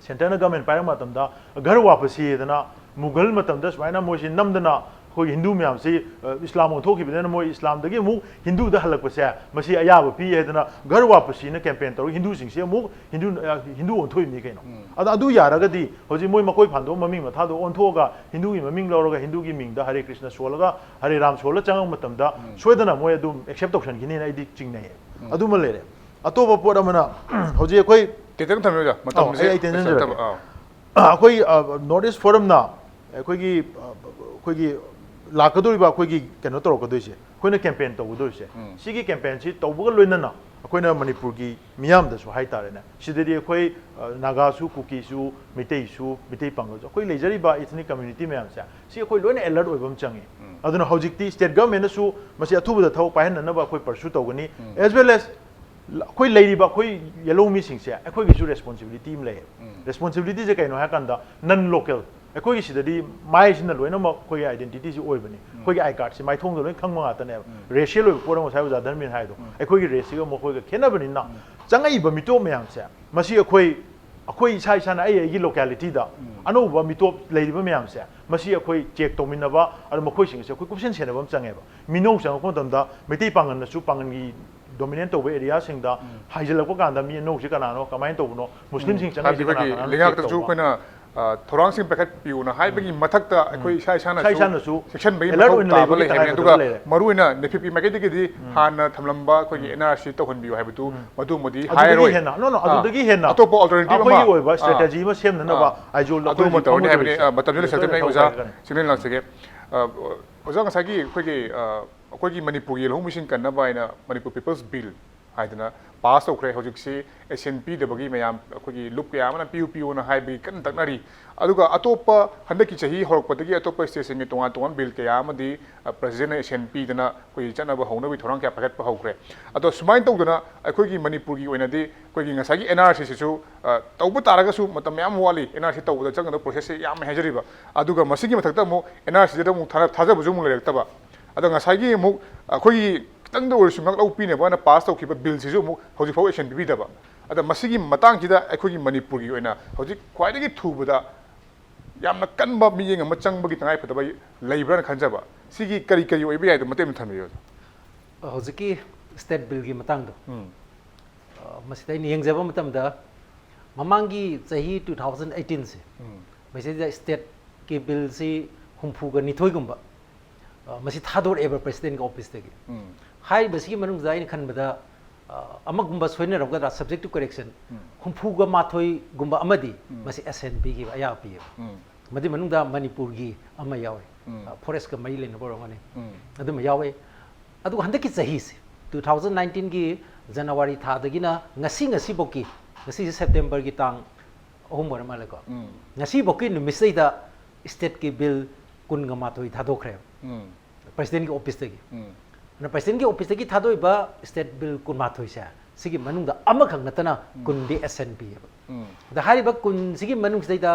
centreꯅ government ꯄꯥꯏꯔꯛꯄ ꯃꯇꯝꯗ ꯘꯔ ꯋꯥꯄꯁꯤ ꯍꯥꯏꯗꯅ ꯃꯨꯘꯜ ꯃꯇꯝꯗ ꯁꯨꯃꯥꯏꯅ ꯃꯣꯏꯁꯤ ꯅꯝꯗꯅ ꯑꯩꯈꯣꯏꯒꯤ ꯍꯤꯟꯗꯨ ꯃꯌꯥꯝꯁꯤ, ꯑ, ꯏꯁꯂꯥꯝ ꯑꯣꯟꯊꯣꯛꯈꯤꯕꯅꯤꯅ ꯃꯣꯏ ꯏꯁꯂꯥꯝꯗꯒꯤ ꯑꯃꯨꯛ ꯍꯤꯟꯗꯨꯗ ꯍꯜꯂꯛꯄꯁꯦ ꯃꯁꯤ ꯑꯌꯥꯕ ꯄꯤ ꯍꯥꯏꯗꯅ ꯘꯔ ꯋꯥꯄꯁꯤꯅ campaign ꯇꯧꯔꯒ ꯍꯤꯟꯗꯨꯁꯤꯡꯁꯤ ꯑꯃꯨꯛ ꯍꯤꯟꯗꯨ, ꯑ, ꯍꯤꯟꯗꯨ ꯑꯣꯟꯊꯣꯛꯏꯕꯅꯤ ꯀꯩꯅꯣ꯫ ꯑꯗ ꯑꯗꯨ ꯌꯥꯔꯒꯗꯤ ꯍꯧꯖꯤꯛ ꯃꯣꯏ ꯃꯀꯣꯏ ꯐꯥꯟꯗꯣꯛꯑ ꯃꯃꯤꯡ ꯃꯊꯥꯗꯣ ꯑꯣꯟꯊꯣꯛꯑꯒ ꯍꯤꯟꯗꯨꯒꯤ ꯃꯃꯤꯡ ꯂꯧꯔꯒ ꯍꯤꯟꯗꯨꯒꯤ ꯃꯤꯡꯗ ꯍꯔꯦ ꯀ꯭ꯔꯤꯁꯅ ꯁꯣꯜꯂꯒ ꯍꯔꯦ ꯔꯥꯝ ꯁꯣꯜꯂ ꯆꯪꯉꯛꯄ ꯃꯇꯝꯗ ꯁꯣꯏꯗꯅ ꯃꯣꯏ ꯑꯗꯨꯝ accept ꯇꯧꯁꯟꯈꯤꯅꯤꯅ ꯑꯩꯗꯤ ꯆꯤꯡꯅꯩꯌꯦ꯫ ꯑꯗꯨꯃ ꯂꯩꯔꯦ꯫ ꯑꯇꯣꯞꯄ ꯄꯣꯠ ꯑꯃꯅ ꯍꯧꯖꯤꯛ ꯑꯩꯈꯣꯏ ꯈꯤꯇꯪ ꯊꯝꯕꯤꯌꯨ ꯑꯣꯖꯥ, ꯃꯇꯝꯁꯦ ꯑꯩ, ꯑꯩ ꯇꯦꯟꯖꯟꯖꯔꯒꯦ꯫ ꯂꯣꯏꯁꯤꯜꯂꯛꯇꯕ, ꯑꯥ꯫ ꯑꯩꯈꯣꯏ, ꯑ, North East Forumꯅ ꯑꯩꯈꯣꯏꯒꯤ, ꯑ, ꯑꯩꯈꯣꯏꯒꯤ ꯂꯥꯛꯀꯗꯧꯔꯤꯕ ꯑꯩꯈꯣꯏꯒꯤ ꯀꯩꯅꯣ ꯇꯧꯔꯛꯀꯗꯣꯏꯁꯦ, ꯑꯩꯈꯣꯏꯅ campaign ꯇꯧꯒꯗꯧꯔꯤꯁꯦ, ꯁꯤꯒꯤ campaignꯁꯤ ꯇꯧꯕꯒ ꯂꯣꯏꯅꯅ ꯑꯩꯈꯣꯏꯅ ꯃꯅꯤꯄꯨꯔꯒꯤ ꯃꯤꯌꯥꯝꯗꯁꯨ ꯍꯥꯏꯇꯥꯔꯦꯅꯦ, ꯁꯤꯗꯗꯤ ꯑꯩꯈꯣꯏ, ꯑ, ꯅꯥꯒꯥꯁꯨ, ꯀꯨꯀꯤꯁꯨ, ꯃꯩꯇꯩꯁꯨ, ꯃꯤꯇꯩ ꯄꯥꯉꯜꯁꯨ, ꯑꯩꯈꯣꯏ ꯂꯩꯖꯔꯤꯕ ethnic community ꯃꯌꯥꯝꯁꯦ, ꯁꯤ ꯑꯩꯈꯣꯏ ꯂꯣꯏꯅ alert ꯑꯣꯏꯕ ꯑꯃ ꯆꯪꯉꯤ꯫ ꯑꯗꯨꯅ ꯍꯧꯖꯤꯛꯇꯤ state governmentꯅꯁꯨ ꯃꯁꯤ ꯑꯊꯨꯕꯗ ꯊꯕꯛ ꯄꯥꯏꯍꯟꯅꯅꯕ ꯑꯩꯈꯣꯏ pursue ꯇꯧꯒꯅꯤ, as well as ꯑꯩꯈꯣꯏ ꯂꯩꯔꯤꯕ ꯑꯩꯈꯣꯏ ꯌꯦꯜꯍꯧ ꯃꯤꯁꯤꯡꯁꯦ ꯑꯩꯈꯣꯏꯒꯤꯁꯨ responsibility ꯑꯃ ꯂꯩꯌꯦꯕ꯫ Responsibilityꯁꯦ ꯀꯩꯅꯣ ꯍꯥꯏꯔꯀꯥꯟꯗ non local, ꯑꯩꯈꯣꯏꯒꯤ ꯁꯤꯗꯗꯤ ꯃꯥꯏꯁꯤꯅ ꯂꯣꯏꯅꯃꯛ ꯑꯩꯈꯣꯏꯒꯤ identityꯁꯤ ꯑꯣꯏꯕꯅꯤ, ꯑꯩꯈꯣꯏꯒꯤ I cardꯁꯤ ꯃꯥꯏꯊꯣꯡꯗ ꯂꯣꯏ ꯈꯪꯕ ꯉꯥꯛꯇꯅꯦꯕ꯫ Racial ꯑꯣꯏꯕ ꯄꯣꯠ ꯑꯃ ꯉꯁꯥꯏ ꯑꯣꯖꯥ ꯙꯔꯃꯦꯟ ꯍꯥꯏꯗꯣ ꯑꯩꯈꯣꯏꯒꯤ raceꯁꯤꯒ ꯃꯈꯣꯏꯒ ꯈꯦꯠꯅꯕꯅꯤꯅ ꯆꯪꯉꯛꯏꯕ ꯃꯤꯇꯣꯞ ꯃꯌꯥꯝꯁꯦ ꯃꯁꯤ ꯑꯩꯈꯣꯏ ꯑꯩꯈꯣꯏ ꯏꯁꯥ ꯏꯁꯥꯅ ꯑꯩ ꯑꯩꯒꯤ ꯂꯣꯀꯦꯂꯤꯇꯤꯗ ꯑꯅꯧꯕ ꯃꯤꯇꯣꯞ ꯂꯩꯔꯤꯕ ꯃꯌꯥꯝꯁꯦ, ꯃꯁꯤ ꯑꯩꯈꯣꯏ ꯆꯦꯛ ꯇꯧꯃꯤꯟꯅꯕ, ꯑꯗꯨ ꯃꯈꯣꯏꯁꯤꯡ ꯑꯁꯦ ꯑꯩꯈꯣꯏ ꯀꯨꯞꯁꯦꯟ ꯁꯦꯟꯅꯕ ꯑꯃ ꯆꯪꯉꯦꯕ꯫ ꯃꯤꯅꯧ ꯆꯪꯉꯛꯄ ꯃꯇꯝꯗ ꯃꯩꯇꯩ ꯄꯥꯡꯒꯜꯅꯁꯨ ꯄꯥꯡꯒꯜꯒꯤ ꯗꯣꯃꯤꯅꯦꯠ ꯇꯧꯕ ꯑꯦꯔꯤꯌꯥꯁꯤꯡꯗ ꯍꯥꯏꯖꯤꯜꯂꯛꯄ ꯀꯥꯟꯗ ꯃꯤ ꯑꯅꯧꯁꯦ ꯀꯅꯥꯅꯣ, ꯀꯃꯥꯏꯅ ꯇꯧꯕꯅꯣ, ꯃꯨꯁꯂꯤꯝꯁꯤꯡ ꯆꯪꯉꯛꯏꯁꯦ ꯍꯥꯏꯕꯗꯤ ꯀꯅꯥ ꯑꯩꯈꯣꯏꯒꯤ ꯀꯅꯥꯅꯣ ꯆꯦꯛ ꯂꯩꯉꯥꯛꯇꯁꯨ ꯇꯧꯕ꯫ ꯑꯩꯈꯣꯏꯅ, ꯑ, ꯊꯧꯔꯥꯡꯁꯤꯡ ꯄꯥꯏꯈꯠꯄꯤꯌꯨꯅ ꯍꯥꯏꯕꯒꯤ ꯃꯊꯛꯇ ꯑꯩꯈꯣꯏ ꯏꯁꯥ ꯏꯁꯥꯅꯁꯨ ꯏꯁꯥ ꯏꯁꯥꯅꯁꯨ ꯆꯦꯛꯁꯤꯟꯕꯒꯤ alert ꯃꯊꯧ ꯑꯣꯏꯅ ꯇꯥꯕ ꯂꯩꯕꯒꯤ ꯂꯩ ꯍꯥꯏꯕꯅꯤ꯫ ꯇꯉꯥꯏ ꯑꯗꯨꯒ ꯐꯗꯕ ꯂꯩꯔꯦ꯫ ꯃꯔꯨꯑꯣꯏꯅ ꯅꯦꯐꯤꯞꯀꯤ ꯃꯥꯏꯀꯩꯗꯒꯤꯗꯤ ꯍꯥꯟꯅ ꯊꯝꯂꯝꯕ ꯑꯩꯈꯣꯏꯒꯤ NRC ꯇꯧꯍꯟꯕꯤꯌꯨ ꯍꯥꯏꯕꯗꯨ, ꯃꯗꯨꯃꯗꯤ ꯑꯗꯨꯗꯒꯤ ꯍꯥꯏꯔꯔꯣꯏ꯫ ꯍꯦꯟꯅ, no, no, ꯑ, ꯑꯗꯨꯗꯒꯤ ꯍꯦꯟꯅ ꯑꯇꯣꯞꯄ alternative ꯑꯩꯈꯣꯏꯒꯤ ꯑꯃ, ꯑꯣꯏꯕ ꯑ, strategy ꯑꯃ ꯁꯦꯝꯅꯅꯕ ꯑ, ꯑꯩꯁꯨ ꯑꯗꯨ ꯑꯩꯈꯣꯏ ꯃꯇꯧꯅꯤ ꯐꯝꯃꯒ ꯍꯥꯏꯕꯅꯤ꯫ ꯂꯩꯔꯤꯁꯦ꯫ ꯑ, ꯃꯇꯝꯁꯤ ꯂꯣꯏꯁꯤꯜꯂꯛꯇꯕꯅ ꯑꯩ ꯑꯣꯖꯥ ꯍꯥꯏꯔꯛꯀꯅꯤ꯫ ꯁꯤꯡꯅ ꯂꯥꯛꯆꯒꯦ꯫ ꯑ, ꯑꯣꯖꯥ, ꯉꯁꯥꯏꯒꯤ ꯑꯩꯈꯣꯏꯒꯤ, ꯑ, ꯑꯩꯈꯣꯏꯒꯤ ꯃꯅꯤꯄꯨꯔꯒꯤ ꯂꯧꯃꯤꯁꯤꯡ ꯀꯟꯅꯕ ꯍꯥꯏꯅ ꯃꯅꯤꯄꯨꯔ ꯄꯤꯄꯜꯁ ꯕꯤꯜ ꯍꯥꯏꯗꯅ ꯄꯥꯁ ꯇꯧꯈ꯭ꯔꯦ꯫ ꯍꯧꯖꯤꯛꯁꯤ ꯑꯦꯁ ꯑꯦꯟ ꯄꯤꯗꯕꯒꯤ ꯃꯌꯥꯝ ꯑꯩꯈꯣꯏꯒꯤ ꯂꯨꯞ ꯀꯌꯥ ꯑꯃꯅ ꯄꯤꯌꯨ ꯄꯤꯌꯨꯅ ꯍꯥꯏꯕꯒꯤ ꯀꯟꯅ ꯇꯛꯅꯔꯤ꯫ ꯑꯗꯨꯒ ꯑꯇꯣꯞꯄ ꯍꯟꯗꯛꯀꯤ ꯆꯍꯤ ꯍꯧꯔꯛꯄꯗꯒꯤ ꯑꯇꯣꯞꯄ ꯁ꯭ꯇꯦꯠꯁꯤꯡꯒꯤ ꯇꯣꯉꯥꯟ ꯇꯣꯉꯥꯟꯕ ꯕꯤꯜ ꯀꯌꯥ ꯑꯃꯗꯤ, ꯑ, ꯄ꯭ꯔꯁꯤꯗꯦꯟꯅ ꯑꯦꯁ ꯑꯦꯟ ꯄꯤꯗꯅ ꯑꯩꯈꯣꯏꯒꯤ ꯆꯠꯅꯕ ꯍꯧꯅꯕꯒꯤ ꯊꯧꯔꯥꯡ ꯀꯌꯥ ꯄꯥꯏꯈꯠꯄ ꯍꯧꯈ꯭ꯔꯦ꯫ ꯑꯗꯣ ꯁꯨꯃꯥꯏꯅ ꯇꯧꯗꯅ ꯑꯩꯈꯣꯏꯒꯤ ꯃꯅꯤꯄꯨꯔꯒꯤ ꯑꯣꯏꯅꯗꯤ ꯑꯩꯈꯣꯏꯒꯤ ꯉꯁꯥꯏꯒꯤ NRC ꯁꯤꯁꯨ, ꯑ, ꯇꯧꯕ ꯇꯥꯔꯒꯁꯨ ꯃꯇꯝ ꯃꯌꯥꯝ ꯋꯥꯠꯂꯤ꯫ NRC ꯇꯧꯕꯗ ꯆꯪꯒꯗꯕ process ꯁꯦ ꯌꯥꯝꯃꯦ ꯍꯥꯏꯖꯔꯤꯕ꯫ ꯑꯗꯨꯒ ꯃꯁꯤꯒꯤ ꯃꯊꯛꯇ ꯑꯃꯨꯛ NRC ꯗ ꯑꯃꯨꯛ ꯊꯥ-, ꯊꯥꯖꯕꯁꯨ ꯑꯃꯨꯛ ꯂꯩꯔꯛꯇꯕ꯫ ꯑꯗꯣ ꯉꯁꯥꯏꯒꯤ ꯑꯃꯨꯛ ꯑꯩꯈꯣꯏꯒꯤ ꯈꯤꯇꯪꯗ ꯑꯣꯏꯔꯁꯨ ꯉꯥꯛꯂꯧ ꯄꯤꯅꯕ ꯍꯥꯏꯅ ꯄꯥꯁ ꯇꯧꯈꯤꯕ ꯕꯤꯜꯁꯤꯁꯨ ꯑꯃꯨꯛ ꯍꯧꯖꯤꯛꯐꯥꯎ ꯑꯦꯛꯁꯟ ꯄꯤꯕꯤꯗꯕ꯫ ꯑꯗ ꯃꯁꯤꯒꯤ ꯃꯇꯥꯡꯁꯤꯗ ꯑꯩꯈꯣꯏꯒꯤ ꯃꯅꯤꯄꯨꯔꯒꯤ ꯑꯣꯏꯅ ꯍꯧꯖꯤꯛ ꯈ꯭ꯋꯥꯏꯗꯒꯤ ꯊꯨꯕꯗ ꯌꯥꯝꯅ ꯀꯟꯕ ꯃꯤꯠꯌꯦꯡ ꯑꯃ ꯆꯪꯕꯒꯤ ꯇꯉꯥꯏꯐꯗꯕ ꯂꯩꯕ꯭ꯔꯥꯅ ꯈꯟꯖꯕ꯫ ꯁꯤꯒꯤ ꯀꯔꯤ ꯀꯔꯤ ꯑꯣꯏꯕ ꯌꯥꯏꯗꯣ ꯃꯇꯦꯛ ꯑꯃ ꯊꯝꯕꯤꯌꯨ꯫ ꯍꯧꯖꯤꯛꯀꯤ state bill ꯒꯤ ꯃꯇꯥꯡꯗꯣ, ꯎꯝ꯫ ꯑ, ꯃꯁꯤꯗ ꯑꯩꯅ ꯌꯦꯡꯖꯕ ꯃꯇꯝꯗ, ꯃꯃꯥꯡꯒꯤ ꯆꯍꯤ two thousand eighteen ꯁꯦ, ꯎꯝ꯫ ꯃꯁꯤꯗ state ꯀꯤ bill ꯁꯤ ꯍꯨꯝꯐꯨꯒ ꯅꯤꯊꯣꯏꯒꯨꯝꯕ, ꯑ, ꯃꯁꯤ ꯊꯥꯗꯣꯔꯛꯑꯦꯕ president ꯀꯤ office ꯇꯒꯤ꯫ ꯎꯝ꯫ ꯍꯥꯏꯔꯤꯕꯁꯤꯒꯤ ꯃꯅꯨꯡꯗ ꯑꯩꯅ ꯈꯟꯕꯗ, ꯑ, ꯑꯃꯒꯨꯝꯕ ꯁꯣꯏꯅꯔꯝꯒꯗ꯭ꯔꯥ, subject to correction, ꯎꯝ꯫ ꯍꯨꯝꯐꯨꯒ ꯃꯥꯊꯣꯏꯒꯨꯝꯕ ꯑꯃꯗꯤ ꯎꯝ꯫ ꯃꯁꯤ ꯑꯦꯁ ꯑꯦꯟ ꯄꯤꯒꯤ ꯑꯌꯥꯕ ꯄꯤꯌꯦꯕ꯫ ꯎꯝ꯫ ꯃꯗꯨꯏ ꯃꯅꯨꯡꯗ ꯃꯅꯤꯄꯨꯔꯒꯤ ꯑꯃ ꯌꯥꯎꯋꯦ꯫ ꯎꯝ꯫ ꯑ, forest ꯀ ꯃꯔꯤ ꯂꯩꯅꯕ ꯑꯣꯏꯔꯝꯒꯅꯤ꯫ ꯎꯝ꯫ ꯑꯗꯨꯃ ꯌꯥꯎꯋꯦ꯫ ꯑꯗꯨꯒ ꯍꯟꯗꯛꯀꯤ ꯆꯍꯤꯁꯦ, two thousand nineteen ꯒꯤ January ꯊꯥꯗꯒꯤꯅ ꯉꯁꯤ, ꯉꯁꯤꯐꯥꯎꯒꯤ, ꯉꯁꯤꯁꯦ September ꯒꯤ ꯇꯥꯡ ꯑꯍꯨꯝ ꯑꯣꯏꯔ ꯃꯥꯜꯂꯦꯀꯣ꯫ ꯎꯝ꯫ ꯉꯁꯤꯐꯥꯎꯒꯤ ꯅꯨꯃꯤꯠꯁꯤꯗꯩꯗ state ꯀꯤ bill ꯀꯨꯟꯒ ꯃꯥꯊꯣꯏ ꯊꯥꯗꯣꯛꯈ꯭ꯔꯦꯕ꯫ ꯎꯝ꯫ President ꯀꯤ office ꯇꯒꯤ꯫ ꯎꯝ꯫ ꯑꯗꯨꯅ President ꯀꯤ office ꯇꯒꯤ ꯊꯥꯗꯣꯛꯏꯕ state bill ꯀꯨꯟꯃꯥꯊꯣꯏꯁꯦ, ꯁꯤꯒꯤ ꯃꯅꯨꯡꯗ ꯑꯃꯈꯛ ꯅꯠꯇꯅ ꯎꯝ꯫ ꯀꯨꯟꯗꯤ ꯑꯦꯁ ꯑꯦꯟ ꯄꯤ ꯑꯦꯕ꯫ ꯎꯝ꯫ ꯑꯗ ꯍꯥꯏꯔꯤꯕ ꯀꯨꯟꯁꯤꯒꯤ ꯃꯅꯨꯡꯁꯤꯗꯩꯗ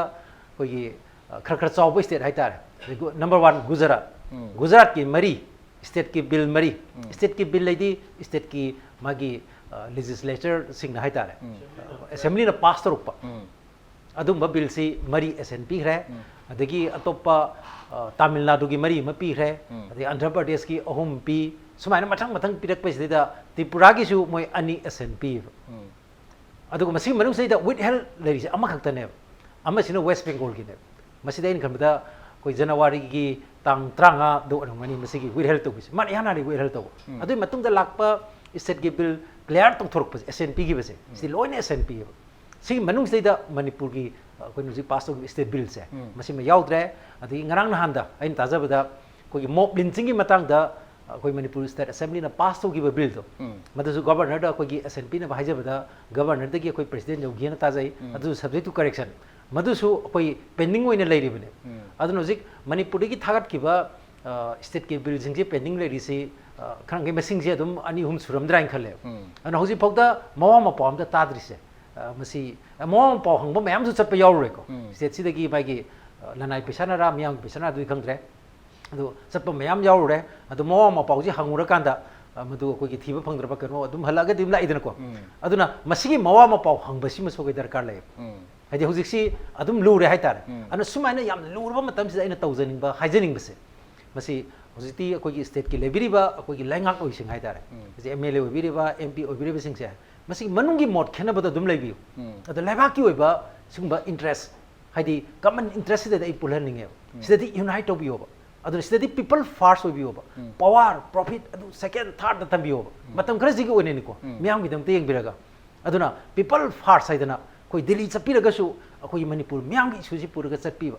ꯑꯩꯈꯣꯏꯒꯤ, ꯑ, ꯈꯔ ꯈꯔ ꯆꯥꯎꯕ state ꯍꯥꯏꯇꯥꯔꯦ꯫ ꯒꯨ-, number one ꯒꯨꯖꯔꯥꯠ꯫ ꯎꯝ꯫ ꯒꯨꯖꯔꯥꯠꯀꯤ ꯃꯔꯤ, state ꯀꯤ bill ꯃꯔꯤ꯫ ꯎꯝ꯫ State ꯀꯤ bill ꯍꯥꯏꯗꯤ state ꯀꯤ ꯃꯥꯒꯤ, ꯂꯦꯖꯤꯁꯂꯦꯆꯔꯁꯤꯡꯅ ꯍꯥꯏꯇꯥꯔꯦ, ꯑꯦꯁꯦꯝꯕ꯭ꯂꯤꯅ ꯄꯥꯁ ꯇꯧꯔꯛꯄ ꯑꯗꯨꯒꯨꯝꯕ ꯕꯤꯜꯁꯤ ꯃꯔꯤ ꯑꯦꯁꯦꯟ ꯄꯤꯈ꯭ꯔꯦ꯫ ꯑꯗꯒꯤ ꯑꯇꯣꯞꯄ, ꯑ, ꯇꯥꯃꯤꯜ ꯅꯥꯗꯨꯒꯤ ꯃꯔꯤ ꯑꯃ ꯄꯤꯈ꯭ꯔꯦ꯫ ꯑꯗꯒꯤ ꯑꯟꯙ꯭ꯔ ꯄ꯭ꯔꯗꯦꯁꯀꯤ ꯑꯍꯨꯝ ꯄꯤ꯫ ꯁꯨꯃꯥꯏꯅ ꯃꯊꯪ ꯃꯊꯪ ꯄꯤꯔꯛꯄꯁꯤꯗꯩꯗ ꯇ꯭ꯔꯤꯄꯨꯔꯥꯒꯤꯁꯨ ꯃꯣꯏ ꯑꯅꯤ ꯑꯦꯁꯦꯟ ꯄꯤꯌꯦꯕ꯫ ꯑꯗꯨꯒ ꯃꯁꯤꯒꯤ ꯃꯅꯨꯡꯁꯤꯗꯩꯗ ꯋꯤꯠꯍꯦꯜ ꯂꯩꯔꯤꯁꯦ ꯑꯃꯈꯛꯇꯅꯦꯕ꯫ ꯑꯃꯁꯤꯅ ꯋꯦꯁ ꯕꯦꯡꯒꯣꯜꯒꯤꯅꯦꯕ꯫ ꯃꯁꯤꯗ ꯑꯩꯅ ꯈꯟꯕꯗ ꯑꯩꯈꯣꯏ ꯖꯅꯋꯥꯔꯤꯒꯤ ꯇꯥꯡ ꯇꯔꯥꯃꯉꯥꯗ ꯑꯣꯏꯔꯝꯒꯅꯤ ꯃꯁꯤꯒꯤ ꯋꯤꯠꯍꯦꯜ ꯇꯧꯕꯁꯦ꯫ ꯃꯥꯅ ꯏꯍꯥꯟ ꯍꯥꯟꯅ ꯋꯤꯠꯍꯦꯜ ꯇꯧꯕ꯫ ꯑꯗꯨꯒꯤ ꯃꯇꯨꯡꯗ ꯂꯥꯛꯄ ꯁ꯭ꯇꯦꯠꯀꯤ ꯕꯤꯜ ꯀ꯭ꯂꯤꯌꯥꯔ ꯇꯧꯊꯣꯔꯛꯄꯁꯦ, ꯑꯦꯁꯦꯟ ꯄꯤꯈꯤꯕꯁꯦ, ꯁꯤ ꯂꯣꯏꯅ ꯑꯦꯁꯦꯟ ꯄꯤꯌꯦꯕ꯫ ꯁꯤꯒꯤ ꯃꯅꯨꯡꯁꯤꯗꯩꯗ ꯃꯅꯤꯄꯨꯔꯒꯤ, ꯑ, ꯑꯩꯈꯣꯏꯅ ꯍꯧꯖꯤꯛ ꯄꯥꯁ ꯇꯧꯈꯤꯕ ꯁ꯭ꯇꯦꯠ ꯕꯤꯜꯁꯦ, ꯃꯁꯤꯃ ꯌꯥꯎꯗ꯭ꯔꯦ꯫ ꯑꯗꯒꯤ ꯉꯔꯥꯡ ꯅꯍꯥꯟꯗ ꯑꯩꯅ ꯇꯥꯖꯕꯗ ꯑꯩꯈꯣꯏꯒꯤ ꯃꯣꯞ ꯂꯤꯟꯆꯤꯡꯒꯤ ꯃꯇꯥꯡꯗ ꯑꯩꯈꯣꯏ ꯃꯅꯤꯄꯨꯔ ꯁ꯭ꯇꯦꯠ ꯑꯦꯁꯦꯝꯕ꯭ꯂꯤꯅ ꯄꯥꯁ ꯇꯧꯈꯤꯕ ꯕꯤꯜꯗꯣ, ꯃꯗꯨꯁꯨ ꯒꯕꯔꯅꯔꯗ ꯑꯩꯈꯣꯏꯒꯤ ꯑꯦꯁꯦꯟ ꯄꯤꯅꯕ ꯍꯥꯏꯖꯕꯗ, ꯒꯕꯔꯅꯔꯗꯒꯤ ꯑꯩꯈꯣꯏ ꯄ꯭ꯔꯦꯁꯤꯗꯦꯟ ꯌꯧꯈꯤꯅ ꯇꯥꯖꯩ꯫ ꯑꯗꯨꯁꯨ subject to correction꯫ ꯃꯗꯨꯁꯨ ꯑꯩꯈꯣꯏ ꯄꯦꯟꯗꯤꯡ ꯑꯣꯏꯅ ꯂꯩꯔꯤꯕꯅꯦ꯫ ꯑꯗꯨꯅ ꯍꯧꯖꯤꯛ ꯃꯅꯤꯄꯨꯔꯗꯒꯤ ꯊꯥꯒꯠꯈꯤꯕ, ꯑ, ꯁ꯭ꯇꯦꯠꯀꯤ ꯕꯤꯜꯁꯤꯡꯁꯦ ꯄꯦꯟꯗꯤꯡ ꯂꯩꯔꯤꯁꯤ, ꯑ, ꯈꯔ ꯃꯈꯩ ꯃꯁꯤꯡꯁꯦ ꯑꯗꯨꯝ ꯑꯅꯤ ꯑꯍꯨꯝ ꯁꯨꯔꯝꯗ꯭ꯔꯥ ꯍꯥꯏꯅ ꯈꯜꯂꯦꯕ꯫ ꯑꯗꯨꯅ ꯍꯧꯖꯤꯛꯐꯥꯎꯗ ꯃꯋꯥ ꯃꯄꯥꯎ ꯑꯝꯇ ꯇꯥꯗ꯭ꯔꯤꯁꯦ, ꯑ, ꯃꯁꯤ, ꯑ, ꯃꯋꯥ ꯃꯄꯥꯎ ꯍꯪꯕ ꯃꯌꯥꯝꯁꯨ ꯆꯠꯄ ꯌꯥꯎꯔꯨꯔꯦꯀꯣ꯫ ꯁ꯭ꯇꯦꯠꯁꯤꯗꯒꯤ ꯃꯥꯒꯤ, ꯑ, ꯂꯅꯥꯏ ꯄꯩꯁꯥꯅꯔꯥ, ꯃꯤꯌꯥꯝꯒꯤ ꯄꯩꯁꯥꯅꯔꯥ ꯑꯗꯨꯗꯤ ꯈꯪꯗ꯭ꯔꯦ꯫ ꯑꯗꯣ ꯆꯠꯄ ꯃꯌꯥꯝ ꯌꯥꯎꯔꯨꯔꯦ꯫ ꯑꯗꯣ ꯃꯋꯥ ꯃꯄꯥꯎꯁꯤ ꯍꯪꯉꯨꯔꯀꯥꯟꯗ, ꯑ, ꯃꯗꯨ ꯑꯩꯈꯣꯏꯒꯤ ꯊꯤꯕ ꯐꯪꯗ꯭ꯔꯕ ꯀꯩꯅꯣ ꯑꯗꯨꯝ ꯍꯜꯂꯛꯑꯒꯗꯤ ꯑꯗꯨꯝ ꯂꯥꯛꯏꯗꯅꯀꯣ꯫ ꯑꯗꯨꯅ ꯃꯁꯤꯒꯤ ꯃꯋꯥ ꯃꯄꯥꯎ ꯍꯪꯕꯁꯤꯃꯁꯨ ꯑꯩꯈꯣꯏ ꯗꯔꯀꯥꯔ ꯂꯩꯌꯦꯕ꯫ ꯍꯥꯏꯗꯤ ꯍꯧꯖꯤꯛꯁꯤ ꯑꯗꯨꯝ ꯂꯨꯔꯦ ꯍꯥꯏꯇꯥꯔꯦ꯫ ꯑꯗꯨꯅ ꯁꯨꯃꯥꯏꯅ ꯌꯥꯝ ꯂꯨꯔꯕ ꯃꯇꯝꯁꯤꯗ ꯑꯩꯅ ꯇꯧꯖꯅꯤꯡꯕ, ꯍꯥꯏꯖꯅꯤꯡꯕꯁꯦ, ꯃꯁꯤ ꯍꯧꯖꯤꯛꯇꯤ ꯑꯩꯈꯣꯏꯒꯤ ꯁ꯭ꯇꯦꯠꯀꯤ ꯂꯩꯕꯤꯔꯤꯕ ꯑꯩꯈꯣꯏꯒꯤ ꯂꯩꯉꯥꯛꯂꯣꯏꯁꯤꯡ ꯍꯥꯏꯇꯥꯔꯦ, ꯍꯧꯖꯤꯛ ꯑꯦꯝ ꯑꯦꯜ ꯑꯦ ꯑꯣꯏꯕꯤꯔꯤꯕ, ꯑꯦꯝ ꯄꯤ ꯑꯣꯏꯕꯤꯔꯤꯕꯁꯤꯡꯁꯦ, ꯃꯁꯤꯒꯤ ꯃꯅꯨꯡꯒꯤ ꯃꯣꯠ ꯈꯦꯠꯅꯕꯗꯣ ꯑꯗꯨꯝ ꯂꯩꯕꯤꯌꯨ꯫ ꯑꯗꯣ ꯂꯩꯕꯥꯛꯀꯤ ꯑꯣꯏꯕ ꯁꯤꯒꯨꯝꯕ ꯏꯟꯇꯔꯦꯁ, ꯍꯥꯏꯗꯤ ꯀꯃꯟ ꯏꯟꯇꯔꯦꯁꯁꯤꯗ ꯑꯩ ꯄꯨꯜꯍꯟꯅꯤꯡꯉꯦꯕ꯫ ꯁꯤꯗꯗꯤ ꯌꯨꯅꯥꯏꯠ ꯇꯧꯕꯤꯌꯣꯕ꯫ ꯑꯗꯨꯅ ꯁꯤꯗꯗꯤ ꯄꯤꯄꯜ ꯐꯥꯔꯁ ꯑꯣꯏꯕꯤꯌꯣꯕ꯫ ꯄꯋꯥꯔ, ꯄ꯭ꯔꯣꯐꯤꯠ ꯑꯗꯨ ꯁꯦꯀꯦꯟ, ꯊꯥꯔꯗ ꯊꯝꯕꯤꯌꯣꯕ꯫ ꯃꯇꯝ ꯈꯔꯁꯤꯒꯤ ꯑꯣꯏꯅꯅꯤꯀꯣ, ꯃꯤꯌꯥꯝꯒꯤꯗꯃꯛꯇ ꯌꯦꯡꯕꯤꯔꯒ꯫ ꯑꯗꯨꯅ ꯄꯤꯄꯜ ꯐꯥꯔꯁ ꯍꯥꯏꯗꯅ ꯑꯩꯈꯣꯏ ꯗꯤꯜꯂꯤ ꯆꯠꯄꯤꯔꯒꯁꯨ ꯑꯩꯈꯣꯏꯒꯤ ꯃꯅꯤꯄꯨꯔ ꯃꯤꯌꯥꯝꯒꯤ ꯏꯁꯨꯁꯤ ꯄꯨꯔꯒ ꯆꯠꯄꯤꯕ꯫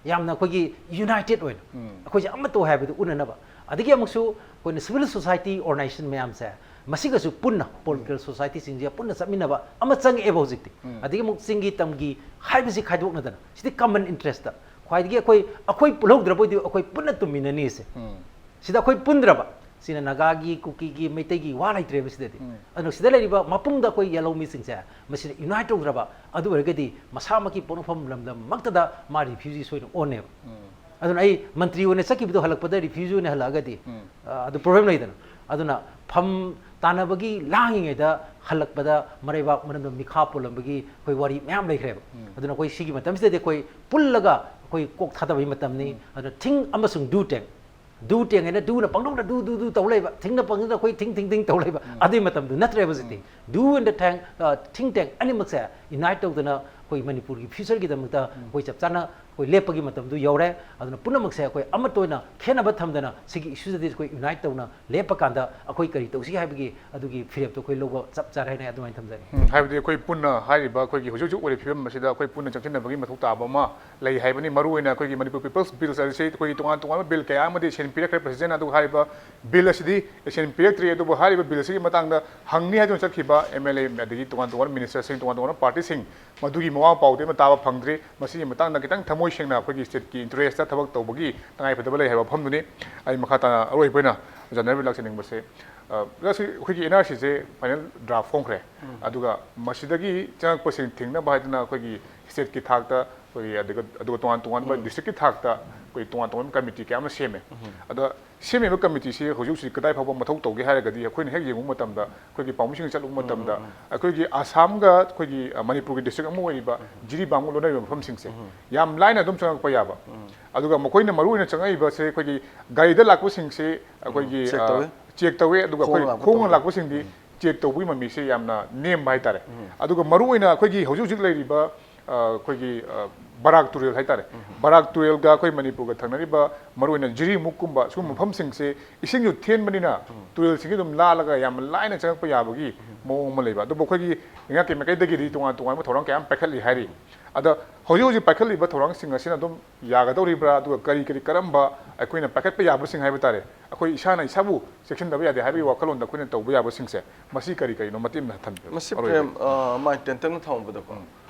ꯌꯥꯝꯅ ꯑꯩꯈꯣꯏꯒꯤ ꯌꯨꯅꯥꯏꯇꯦꯠ ꯑꯣꯏꯅ ꯑꯩꯈꯣꯏꯁꯦ ꯑꯃꯠꯇ ꯑꯣꯏ ꯍꯥꯏꯕꯗꯨ ꯎꯅꯅꯕ꯫ ꯑꯗꯒꯤ ꯑꯃꯨꯛꯁꯨ ꯑꯩꯈꯣꯏꯅ ꯁꯤꯚꯤꯜ ꯁꯣꯁꯥꯏꯇꯤ ꯑꯣꯔꯒꯅꯥꯏꯖꯦꯁꯟ ꯃꯌꯥꯝꯁꯦ ꯃꯁꯤꯒꯁꯨ ꯄꯨꯟꯅ, ꯄꯣꯂꯤꯇꯤꯀꯦꯜ ꯁꯣꯁꯥꯏꯇꯤꯁꯤꯡꯁꯦ ꯄꯨꯟꯅ ꯆꯠꯃꯤꯟꯅꯕ ꯑꯃ ꯆꯪꯉꯛꯑꯦꯕ ꯍꯧꯖꯤꯛꯇꯤ꯫ ꯑꯗꯒꯤ ꯑꯃꯨꯛ ꯆꯤꯡꯒꯤ ꯇꯝꯒꯤ ꯍꯥꯏꯕꯁꯤ ꯈꯥꯏꯗꯣꯛꯅꯗꯅ, ꯁꯤꯗꯤ ꯀꯃꯟ ꯏꯟꯇꯔꯦꯁꯇ ꯈ꯭ꯋꯥꯏꯗꯒꯤ ꯑꯩꯈꯣꯏ, ꯑꯩꯈꯣꯏ ꯄꯨꯜꯍꯧꯗ꯭ꯔꯕ ꯑꯣꯏꯗꯤ ꯑꯩꯈꯣꯏ ꯄꯨꯟꯅ ꯇꯨꯝꯃꯤꯟꯅꯅꯤꯁꯦ꯫ ꯁꯤꯗ ꯑꯩꯈꯣꯏ ꯄꯨꯟꯗ꯭ꯔꯕ, ꯁꯤꯅ ꯅꯥꯒꯥꯒꯤ, ꯀꯨꯀꯤꯒꯤ, ꯃꯩꯇꯩꯒꯤ ꯋꯥ ꯂꯩꯇ꯭ꯔꯦꯕ ꯁꯤꯗꯗꯤ꯫ ꯑꯗꯨꯅ ꯁꯤꯗ ꯂꯩꯔꯤꯕ ꯃꯄꯨꯡꯗ ꯑꯩꯈꯣꯏ ꯌꯦꯜꯍꯧ ꯃꯤꯁꯤꯡꯁꯦ ꯃꯁꯤꯗ ꯌꯨꯅꯥꯏꯠ ꯇꯧꯗ꯭ꯔꯕ, ꯑꯗꯨ ꯑꯣꯏꯔꯒꯗꯤ ꯃꯁꯥꯃꯛꯀꯤ ꯄꯣꯛꯅꯐꯝ ꯂꯝꯗꯝꯃꯛꯇꯗ ꯃꯥ ꯔꯤꯐ꯭ꯌꯨꯖꯤ ꯁꯣꯏꯅ ꯑꯣꯟꯅꯦꯕ꯫ ꯑꯗꯨꯅ ꯑꯩ ꯃꯟꯇ꯭ꯔꯤ ꯑꯣꯏꯅ ꯆꯠꯈꯤꯕꯗꯣ ꯍꯜꯂꯛꯄꯗ ꯔꯤꯐ꯭ꯌꯨꯖꯤ ꯑꯣꯏꯅ ꯍꯜꯂꯛꯑꯒꯗꯤ, ꯑ, ꯑꯗꯨ ꯄ꯭ꯔꯣꯕ꯭ꯂꯦꯝ ꯂꯩꯗꯅ꯫ ꯑꯗꯨꯅ ꯐꯝ ꯇꯥꯟꯅꯕꯒꯤ ꯂꯥꯡꯉꯤꯉꯩꯗ ꯍꯜꯂꯛꯄꯗ ꯃꯔꯩꯕꯥꯛ ꯃꯅꯨꯡꯗ ꯃꯤꯈꯥ ꯄꯣꯜꯂꯝꯕꯒꯤ ꯑꯩꯈꯣꯏ ꯋꯥꯔꯤ ꯃꯌꯥꯝ ꯂꯩꯈ꯭ꯔꯦꯕ꯫ ꯑꯗꯨꯅ ꯑꯩꯈꯣꯏ ꯁꯤꯒꯤ ꯃꯇꯝꯁꯤꯗꯗꯤ ꯑꯩꯈꯣꯏ ꯄꯨꯜꯂꯒ ꯑꯩꯈꯣꯏ ꯀꯣꯛ ꯊꯥꯗꯕꯒꯤ ꯃꯇꯝꯅꯤ꯫ ꯑꯗꯨꯅ ꯊꯤꯡ ꯑꯃꯁꯨꯡ ꯗꯨ ꯇꯦꯡ, ꯗꯨ ꯇꯦꯡ ꯍꯥꯏꯅ ꯗꯨꯅ ꯄꯪꯗꯧꯗ ꯗꯨ ꯗꯨ ꯗꯨ ꯇꯧ ꯂꯩꯕ, ꯊꯤꯡꯅ ꯄꯪꯗꯧꯗ ꯑꯩꯈꯣꯏ ꯊꯤꯡ ꯊꯤꯡ ꯊꯤꯡ ꯇꯧ ꯂꯩꯕ, ꯑꯗꯨꯏ ꯃꯇꯝꯗꯨ ꯅꯠꯇ꯭ꯔꯦꯕ ꯍꯧꯖꯤꯛꯇꯤ꯫ ꯗꯨ and the thank, thing tank ꯑꯅꯤꯃꯛꯁꯦ unite ꯇꯧꯗꯅ ꯑꯩꯈꯣꯏ ꯃꯅꯤꯄꯨꯔꯒꯤ ꯐ꯭ꯌꯨꯆꯔꯒꯤꯗꯃꯛꯇ ꯑꯩꯈꯣꯏ ꯆꯞ ꯆꯥꯅ ꯑꯩꯈꯣꯏ ꯂꯦꯞꯄꯒꯤ ꯃꯇꯝꯗꯨ ꯌꯧꯔꯦ꯫ ꯑꯗꯨꯅ ꯄꯨꯝꯅꯃꯛꯁꯦ ꯑꯩꯈꯣꯏ ꯑꯃꯠꯇ ꯑꯣꯏꯅ ꯈꯦꯠꯅꯕ ꯊꯝꯗꯅ ꯁꯤꯒꯤ ꯏꯁꯨꯗꯗꯤ ꯑꯩꯈꯣꯏ ꯌꯨꯅꯥꯏꯠ ꯇꯧꯅ ꯂꯦꯞꯄ ꯀꯥꯟꯗ ꯑꯩꯈꯣꯏ ꯀꯔꯤ ꯇꯧꯁꯤ ꯍꯥꯏꯕꯒꯤ ꯑꯗꯨꯒꯤ ꯐꯤꯔꯦꯞꯇꯣ ꯑꯩꯈꯣꯏ ꯂꯧꯕ ꯆꯞ ꯆꯥꯔꯦ ꯍꯥꯏꯅ ꯑꯗꯨꯃꯥꯏꯅ ꯊꯝꯖꯒꯦ꯫ ꯎꯝ, ꯍꯥꯏꯕꯗꯤ ꯑꯩꯈꯣꯏ ꯄꯨꯟꯅ ꯍꯥꯏꯔꯤꯕ ꯑꯩꯈꯣꯏꯒꯤ ꯍꯧꯖꯤꯛ ꯍꯧꯖꯤꯛ ꯑꯣꯏꯔꯤꯕ ꯐꯤꯕꯝ ꯑꯁꯤꯗ ꯑꯩꯈꯣꯏ ꯄꯨꯟꯅ ꯆꯪꯁꯤꯟꯅꯕꯒꯤ ꯃꯊꯧ ꯇꯥꯕ ꯑꯃ ꯂꯩ ꯍꯥꯏꯕꯅꯤ꯫ ꯃꯔꯨꯑꯣꯏꯅ ꯑꯩꯈꯣꯏꯒꯤ ꯃꯅꯤꯄꯨꯔ ꯄꯤꯄꯜꯁ ꯕꯤꯜꯁ ꯑꯁꯤ ꯑꯩꯈꯣꯏꯒꯤ ꯇꯣꯉꯥꯟ ꯇꯣꯉꯥꯟꯕ ꯕꯤꯜ ꯀꯌꯥ ꯑꯃꯗꯤ ꯑꯦꯛꯁꯟ ꯄꯤꯔꯛꯈ꯭ꯔꯦ ꯄ꯭ꯔꯁꯤꯗꯦꯟ, ꯑꯗꯨꯒ ꯍꯥꯏꯔꯤꯕ ꯕꯤꯜ ꯑꯁꯤꯗꯤ ꯑꯦꯛꯁꯟ ꯄꯤꯔꯛꯇ꯭ꯔꯤ꯫ ꯑꯗꯨꯕꯨ ꯍꯥꯏꯔꯤꯕ ꯕꯤꯜ ꯑꯁꯤꯒꯤ ꯃꯇꯥꯡꯗ ꯍꯪꯅꯤ ꯍꯥꯏꯗꯨꯅ ꯆꯠꯈꯤꯕ ꯑꯦꯝ ꯑꯦꯜ ꯑꯦ ꯑꯗꯒꯤ ꯇꯣꯉꯥꯟ ꯇꯣꯉꯥꯟꯕ ꯃꯤꯅꯤꯁꯇꯔꯁꯤꯡ, ꯇꯣꯉꯥꯟ ꯇꯣꯉꯥꯟꯕ ꯄꯥꯔꯇꯤꯁꯤꯡ, ꯃꯗꯨꯒꯤ ꯃꯋꯥ ꯃꯄꯥꯎꯗꯤ ꯑꯃ ꯇꯥꯕ ꯐꯪꯗ꯭ꯔꯤ꯫ ꯃꯁꯤꯒꯤ ꯃꯇꯥꯡꯗ ꯈꯤꯇꯪ ꯊꯃꯣꯏ ꯁꯦꯡꯅ ꯑꯩꯈꯣꯏꯒꯤ ꯁ꯭ꯇꯦꯠꯀꯤ ꯏꯟꯇꯔꯦꯁꯇ ꯊꯕꯛ ꯇꯧꯕꯒꯤ ꯇꯉꯥꯏꯐꯗꯕ ꯂꯩ ꯍꯥꯏꯕ ꯋꯥꯐꯝꯗꯨꯅꯤ꯫ ꯑꯩ ꯃꯈꯥ ꯇꯥꯅ ꯑꯔꯣꯏꯕ ꯑꯣꯏꯅ ꯑꯣꯖꯥ ꯅꯔꯕꯤꯟ ꯂꯥꯛꯆꯅꯤꯡꯕꯁꯦ, ꯑ, ꯑꯣꯖꯥ, ꯁꯤ ꯑꯩꯈꯣꯏꯒꯤ ꯑꯦꯟ ꯑꯥꯔ ꯁꯤꯁꯦ ꯐꯥꯏꯅꯦꯜ ꯗ꯭ꯔꯥꯐ ꯐꯣꯡꯈ꯭ꯔꯦ꯫ ꯑꯗꯨꯒ ꯃꯁꯤꯗꯒꯤ ꯆꯪꯉꯛꯄꯁꯤꯡ ꯊꯦꯡꯅꯕ ꯍꯥꯏꯗꯅ ꯑꯩꯈꯣꯏꯒꯤ ꯁ꯭ꯇꯦꯠꯀꯤ ꯊꯥꯛꯇ ꯑꯩꯈꯣꯏꯒꯤ ꯑꯗꯨꯒ, ꯑꯗꯨꯒ ꯇꯣꯉꯥꯟ ꯇꯣꯉꯥꯟꯕ ꯗꯤꯁꯇ꯭ꯔꯤꯛꯀꯤ ꯊꯥꯛꯇ ꯑꯩꯈꯣꯏ ꯇꯣꯉꯥꯟ ꯇꯣꯉꯥꯟꯕ ꯀꯃꯤꯇꯤ ꯀꯌꯥ ꯑꯃ ꯁꯦꯝꯃꯦ꯫ ꯑꯗꯣ ꯁꯦꯝꯃꯤꯕ ꯀꯃꯤꯇꯤꯁꯤ ꯍꯧꯖꯤꯛ ꯍꯧꯖꯤꯛ ꯀꯗꯥꯏ ꯐꯥꯎꯕ ꯃꯊꯧ ꯇꯧꯒꯦ ꯍꯥꯏꯔꯒꯗꯤ, ꯑꯩꯈꯣꯏꯅ ꯍꯦꯛ ꯌꯦꯡꯕ ꯃꯇꯝꯗ, ꯑꯩꯈꯣꯏꯒꯤ ꯄꯥꯎꯃꯤꯁꯤꯡꯒ ꯆꯠꯂꯨꯕ ꯃꯇꯝꯗ, ꯑꯩꯈꯣꯏꯒꯤ ꯑꯁꯥꯝꯒ ꯑꯩꯈꯣꯏꯒꯤ, ꯑ, ꯃꯅꯤꯄꯨꯔꯒꯤ ꯗꯤꯁꯇ꯭ꯔꯤꯛ ꯑꯃ ꯑꯣꯏꯔꯤꯕ ꯖꯤꯔꯤꯕꯥꯝꯒ ꯂꯣꯏꯅꯔꯤꯕ ꯃꯐꯝꯁꯤꯡꯁꯦ ꯌꯥꯝ ꯂꯥꯏꯅ ꯑꯗꯨꯝ ꯆꯪꯉꯛꯄ ꯌꯥꯕ꯫ ꯑꯗꯨꯒ ꯃꯈꯣꯏꯅ ꯃꯔꯨꯑꯣꯏꯅ ꯆꯪꯉꯛꯏꯕꯁꯦ ꯑꯩꯈꯣꯏꯒꯤ ꯒꯥꯔꯤꯗ ꯂꯥꯛꯄꯁꯤꯡꯁꯦ ꯑꯩꯈꯣꯏꯒꯤ, ꯆꯦꯛ ꯑ, ꯇꯧꯋꯤ꯫ ꯆꯦꯛ ꯇꯧꯋꯤ, ꯑꯗꯨꯒ ꯑꯩꯈꯣꯏ ꯈꯣꯡꯅ ꯂꯥꯛꯄ ꯈꯣꯡꯅ ꯇꯧꯗꯦ꯫ ꯂꯥꯛꯄꯁꯤꯡꯗꯤ ꯆꯦꯛ ꯇꯧꯕꯒꯤ ꯃꯃꯤꯁꯦ ꯌꯥꯝꯅ ꯅꯦꯝꯕ ꯍꯥꯏꯇꯥꯔꯦ꯫ ꯑꯗꯨꯒ ꯃꯔꯨꯑꯣꯏꯅ ꯑꯩꯈꯣꯏꯒꯤ ꯍꯧꯖꯤꯛ ꯍꯧꯖꯤꯛ ꯂꯩꯔꯤꯕ, ꯑ, ꯑꯩꯈꯣꯏꯒꯤ, ꯑ, ꯕꯔꯥꯛ ꯇꯨꯔꯦꯜ ꯍꯥꯏꯇꯥꯔꯦ꯫ ꯕꯔꯥꯛ ꯇꯨꯔꯦꯜꯒ ꯑꯩꯈꯣꯏ ꯃꯅꯤꯄꯨꯔꯒ ꯊꯪꯅꯔꯤꯕ ꯃꯔꯨꯑꯣꯏꯅ ꯖꯤꯔꯤꯃꯨꯛꯀꯨꯝꯕ ꯁꯤꯒꯨꯝꯕ ꯃꯐꯝꯁꯤꯡꯁꯦ ꯏꯁꯤꯡꯁꯨ ꯊꯦꯟꯕꯅꯤꯅ ꯇꯨꯔꯦꯜꯁꯤꯡꯁꯤ ꯑꯗꯨꯝ ꯂꯥꯜꯂꯒ ꯌꯥꯝꯅ ꯂꯥꯏꯅ ꯆꯪꯉꯛꯄ ꯌꯥꯕꯒꯤ ꯃꯑꯣꯡ ꯑꯃ ꯂꯩꯕ꯫ ꯑꯗꯨꯕꯨ ꯑꯩꯈꯣꯏꯒꯤ ꯂꯩꯉꯥꯛꯀꯤ ꯃꯥꯏꯀꯩꯗꯒꯤꯗꯤ ꯇꯣꯉꯥꯟ ꯇꯣꯉꯥꯟꯕ ꯊꯧꯔꯥꯡ ꯀꯌꯥ ꯑꯃ ꯄꯥꯏꯈꯠꯂꯤ ꯍꯥꯏꯔꯤ꯫ ꯑꯗ ꯍꯧꯖꯤꯛ ꯍꯧꯖꯤꯛ ꯄꯥꯏꯈꯠꯂꯤꯕ ꯊꯧꯔꯥꯡꯁꯤꯡ ꯑꯁꯤꯅ ꯑꯗꯨꯝ ꯌꯥꯒꯗꯧꯔꯤꯕ꯭ꯔꯥ? ꯑꯗꯨꯒ ꯀꯔꯤ ꯀꯔꯤ ꯀꯔꯝꯕ ꯑꯩꯈꯣꯏꯅ ꯄꯥꯏꯈꯠꯄ ꯌꯥꯕꯁꯤꯡ ꯍꯥꯏꯕ ꯇꯥꯔꯦ, ꯑꯩꯈꯣꯏ ꯏꯁꯥꯅ ꯏꯁꯥꯕꯨ ꯆꯦꯛꯁꯤꯟꯗꯕ ꯌꯥꯗꯦ ꯍꯥꯏꯕꯒꯤ ꯋꯥꯈꯜꯂꯣꯟꯗ ꯑꯩꯈꯣꯏꯅ ꯇꯧꯕ ꯌꯥꯕꯁꯤꯡꯁꯦ, ꯃꯁꯤ ꯀꯔꯤ ꯀꯔꯤꯅꯣ? ꯃꯇꯦꯛ ꯑꯃ ꯊꯝꯕꯤꯌꯨ꯫ ꯃꯁꯤ ꯑꯔꯣꯏꯕ꯫ ꯄ꯭ꯔꯦꯝ, ꯑ, ꯃꯥꯏ ꯇꯦꯟꯇꯛꯅ ꯊꯝꯃꯨꯕꯗꯀꯣ,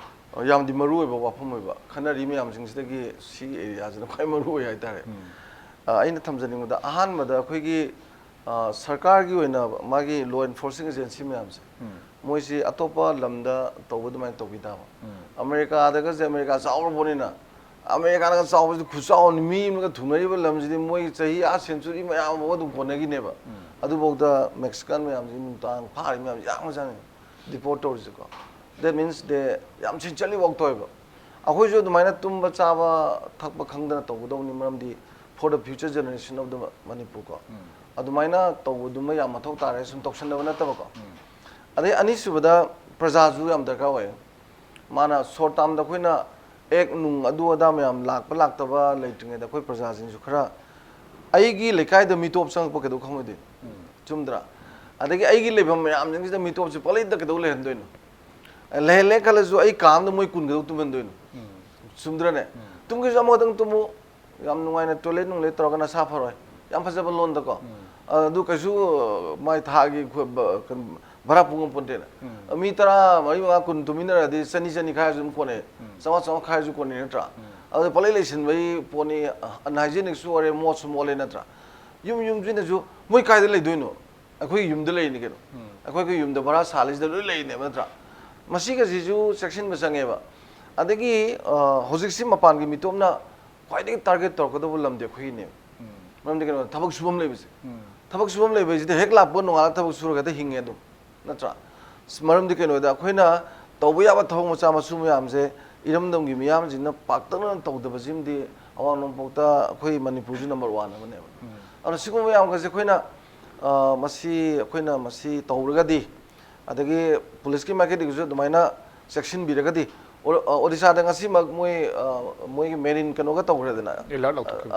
ꯑ, ꯌꯥꯝꯗꯤ ꯃꯔꯨ ꯑꯣꯏꯕ ꯋꯥꯐꯝ ꯑꯣꯏꯕ, ꯈꯟꯅꯔꯤ ꯃꯌꯥꯝꯁꯤꯡꯁꯤꯗꯒꯤ ꯁꯤ ꯑꯦꯔꯤꯌꯥꯁꯤꯅ ꯈ꯭ꯋꯥꯏ ꯃꯔꯨ ꯑꯣꯏ ꯍꯥꯏꯇꯥꯔꯦ꯫ ꯑ, ꯑꯩꯅ ꯊꯝꯖꯅꯤꯡꯕꯗ, ꯑꯍꯥꯟꯕꯗ ꯑꯩꯈꯣꯏꯒꯤ, ꯑ, ꯁꯔꯀꯥꯔꯒꯤ ꯑꯣꯏꯅ ꯃꯥꯒꯤ ꯂꯣ ꯑꯦꯟꯐꯣꯔꯁꯤꯡ ꯑꯦꯖꯦꯟꯁꯤ ꯃꯌꯥꯝꯁꯦ, ꯃꯣꯏꯁꯤ ꯑꯇꯣꯞꯄ ꯂꯝꯗ ꯇꯧꯕ ꯑꯗꯨꯃꯥꯏꯅ ꯇꯧꯕꯤ ꯇꯥꯕ꯫ ꯑꯃꯦꯔꯤꯀꯥꯗꯒꯁꯦ, ꯑꯃꯦꯔꯤꯀꯥ ꯆꯥꯎꯔꯕꯅꯤꯅ, ꯑꯃꯦꯔꯤꯀꯥꯅꯒ ꯆꯥꯎꯕꯁꯤꯗꯤ ꯈꯨꯆꯥꯎ ꯑꯃꯅꯤ꯫ ꯃꯤ ꯑꯃꯒ ꯊꯨꯡꯅꯔꯤꯕ ꯂꯝꯁꯤꯗꯤ ꯃꯣꯏ ꯆꯍꯤ ꯑꯥ century ꯃꯌꯥꯝ ꯑꯃ ꯑꯗꯨꯝ ꯀꯣꯟꯅꯈꯤꯅꯦꯕ꯫ ꯑꯗꯨꯐꯥꯎꯗ Mexican ꯃꯌꯥꯝꯁꯤ ꯅꯨꯡꯗꯥꯡ ꯐꯥꯔꯤ ꯃꯌꯥꯝꯁꯤ ꯌꯥꯝ ꯃꯆꯥꯅꯤ꯫ Deport ꯇꯧꯔꯤꯁꯦꯀꯣ꯫ That means they ꯌꯥꯝ sincerely work ꯇꯧꯋꯦꯕ꯫ ꯑꯩꯈꯣꯏꯁꯨ ꯑꯗꯨꯃꯥꯏꯅ ꯇꯨꯝꯕ ꯆꯥꯕ ꯊꯛꯄ ꯈꯪꯗꯅ ꯇꯧꯒꯗꯧꯕꯅꯤ, ꯃꯔꯝꯗꯤ for the future generation of the Manipur ꯀꯣ꯫ ꯑꯗꯨꯃꯥꯏꯅ ꯇꯧꯕꯗꯨꯃ ꯌꯥꯝ ꯃꯊꯧ ꯇꯥꯔꯦ, ꯁꯨꯝ ꯇꯧꯁꯟꯅꯕ ꯅꯠꯇꯕꯀꯣ꯫ ꯑꯗꯩ ꯑꯅꯤꯁꯨꯕꯗ ꯄ꯭ꯔꯖꯥꯁꯨ ꯌꯥꯝ ꯗꯔꯀꯥꯔ ꯑꯣꯏ꯫ ꯃꯥꯅ short term ꯗ ꯑꯩꯈꯣꯏꯅ ꯑꯦꯛ ꯅꯨꯡ ꯑꯗꯨ ꯑꯗꯥ ꯃꯌꯥꯝ ꯂꯥꯛꯄ ꯂꯥꯛꯇꯕ ꯂꯩꯇ꯭ꯔꯤꯉꯩꯗ ꯑꯩꯈꯣꯏ ꯄ꯭ꯔꯖꯥꯁꯤꯡꯁꯨ ꯈꯔ, ꯑꯩꯒꯤ ꯂꯩꯀꯥꯏꯗ ꯃꯤꯇꯣꯞ ꯆꯪꯉꯛꯄ ꯀꯩꯗꯧ ꯈꯪꯉꯣꯏꯗꯣꯏꯅꯣ? ꯆꯨꯝꯗ꯭ꯔꯥ? ꯑꯗꯒꯤ ꯑꯩꯒꯤ ꯂꯩꯐꯝ ꯃꯌꯥꯝꯁꯤꯡꯁꯤꯗ ꯃꯤꯇꯣꯞꯁꯦ ꯄꯪꯂꯩꯗ ꯀꯩꯗꯧ ꯂꯩꯍꯟꯗꯣꯏꯅꯣ? ꯂꯩꯍꯜꯂꯦ ꯈꯜꯂꯁꯨ ꯑꯩ ꯀꯥ ꯑꯃꯗ ꯃꯣꯏ ꯀꯨꯟ ꯈꯛꯇ ꯇꯨꯝꯍꯟꯗꯣꯏꯅꯣ? ꯆꯨꯝꯗ꯭ꯔꯅꯦ? ꯇꯨꯝꯒꯦꯁꯨ ꯑꯃꯈꯛꯇꯪ ꯇꯨꯝꯃꯨ, ꯌꯥꯝ ꯅꯨꯡꯉꯥꯏꯅ toilet ꯅꯨꯡꯂꯦꯠ ꯇꯧꯔꯒ ꯅꯁꯥ ꯐꯔꯣꯏ꯫ ꯌꯥꯝ ꯐꯖꯕ ꯂꯣꯟꯗꯀꯣ꯫ ꯑꯗꯨ ꯀꯩꯁꯨ, ꯑ, ꯃꯥꯏ ꯊꯥꯒꯤ ꯈꯨ-, ꯕ-, ꯀꯩꯅꯣ, ꯚꯔꯥ ꯄꯨꯡ ꯑꯃ ꯄꯣꯟꯇꯦꯅ꯫ ꯃꯤ ꯇꯔꯥ, ꯃꯔꯤ, ꯃꯉꯥ, ꯀꯨꯟ ꯇꯨꯝꯃꯤꯟꯅꯔꯗꯤ ꯆꯅꯤ, ꯆꯅꯤ ꯈꯥꯏꯔꯁꯨ ꯑꯗꯨꯝ ꯀꯣꯟꯅꯩ꯫ ꯆꯥꯝꯃꯉꯥ, ꯆꯥꯝꯃꯉꯥ ꯈꯥꯏꯔꯁꯨ ꯀꯣꯟꯅꯩ ꯅꯠꯇ꯭ꯔꯥ? ꯑꯗꯨ ꯄꯪꯂꯩ ꯂꯩꯁꯤꯟꯕꯒꯤ ꯄꯣꯠꯅꯤ, unhygienic ꯁꯨ ꯑꯣꯏꯔꯦ, ꯃꯣꯠꯁꯨ ꯃꯣꯠꯂꯦ ꯅꯠꯇ꯭ꯔꯥ? ꯌꯨꯝ ꯌꯨꯝꯁꯤꯅꯁꯨ ꯃꯣꯏ ꯀꯥꯏꯗ ꯂꯩꯗꯣꯏꯅꯣ? ꯑꯩꯈꯣꯏꯒꯤ ꯌꯨꯝꯗ ꯂꯩꯔꯤꯅꯤ ꯀꯩꯅꯣ꯫ ꯑꯩꯈꯣꯏꯒꯤ ꯌꯨꯝꯗ ꯚꯔꯥ ꯁꯥꯜꯂꯤꯁꯤꯗ ꯂꯣꯏ ꯂꯩꯔꯤꯅꯦꯕ ꯅꯠꯇ꯭ꯔꯥ? ꯃꯁꯤꯒꯁꯤꯁꯨ ꯆꯦꯛꯁꯤꯟꯕ ꯆꯪꯉꯦꯕ꯫ ꯑꯗꯒꯤ, ꯑ, ꯍꯧꯖꯤꯛꯁꯤ ꯃꯄꯥꯟꯒꯤ ꯃꯤꯇꯣꯞꯅ ꯈ꯭ꯋꯥꯏꯗꯒꯤ target ꯇꯧꯔꯛꯀꯗꯧꯕ ꯂꯝꯗꯤ ꯑꯩꯈꯣꯏꯒꯤꯅꯦꯕ꯫ ꯃꯔꯝꯗꯤ ꯀꯩꯅꯣ, ꯊꯕꯛ ꯁꯨꯐꯝ ꯂꯩꯕꯁꯦ꯫ ꯊꯕꯛ ꯁꯨꯐꯝ ꯂꯩꯕꯁꯤꯗ ꯍꯦꯛ ꯂꯥꯛꯄ ꯅꯣꯡꯉꯥꯜꯂꯒ ꯊꯕꯛ ꯁꯨꯔꯒ ꯍꯦꯛꯇ ꯍꯤꯡꯉꯦ ꯑꯗꯨꯝ, ꯅꯠꯇ꯭ꯔꯥ? ꯃꯔꯝꯗꯤ ꯀꯩꯅꯣꯗ ꯑꯩꯈꯣꯏꯅ ꯇꯧꯕ ꯌꯥꯕ ꯊꯕꯛ ꯃꯆꯥ ꯃꯁꯨ ꯃꯌꯥꯝꯁꯦ ꯏꯔꯝꯗꯝꯒꯤ ꯃꯤꯌꯥꯝꯁꯤꯡꯅ ꯄꯥꯛꯇꯛꯅꯅ ꯇꯧꯗꯕꯁꯤꯃꯗꯤ ꯑꯋꯥꯡ ꯅꯣꯡꯄꯣꯛꯇ ꯑꯩꯈꯣꯏ ꯃꯅꯤꯄꯨꯔꯁꯨ number one ꯑꯃꯅꯦꯕ꯫ ꯑꯗꯨꯅ ꯁꯤꯒꯨꯝꯕ ꯃꯌꯥꯝꯒꯁꯦ ꯑꯩꯈꯣꯏꯅ, ꯑ, ꯃꯁꯤ, ꯑꯩꯈꯣꯏꯅ ꯃꯁꯤ ꯇꯧꯔꯒꯗꯤ, ꯑꯗꯒꯤ ꯄꯨꯂꯤꯁꯀꯤ ꯃꯥꯏꯀꯩꯗꯒꯤꯁꯨ ꯑꯗꯨꯃꯥꯏꯅ ꯆꯦꯛꯁꯤꯟꯕꯤꯔꯒꯗꯤ, ꯑꯣ-, ꯑ, ꯑꯣꯗꯤꯁꯥꯗ ꯉꯁꯤꯃꯛ ꯃꯣꯏ, ꯑ, ꯃꯣꯏꯒꯤ marine ꯀꯩꯅꯣꯒ ꯇꯧꯈ꯭ꯔꯦꯗꯅ, alert ꯂꯧꯊꯣꯛꯈꯤꯕ꯫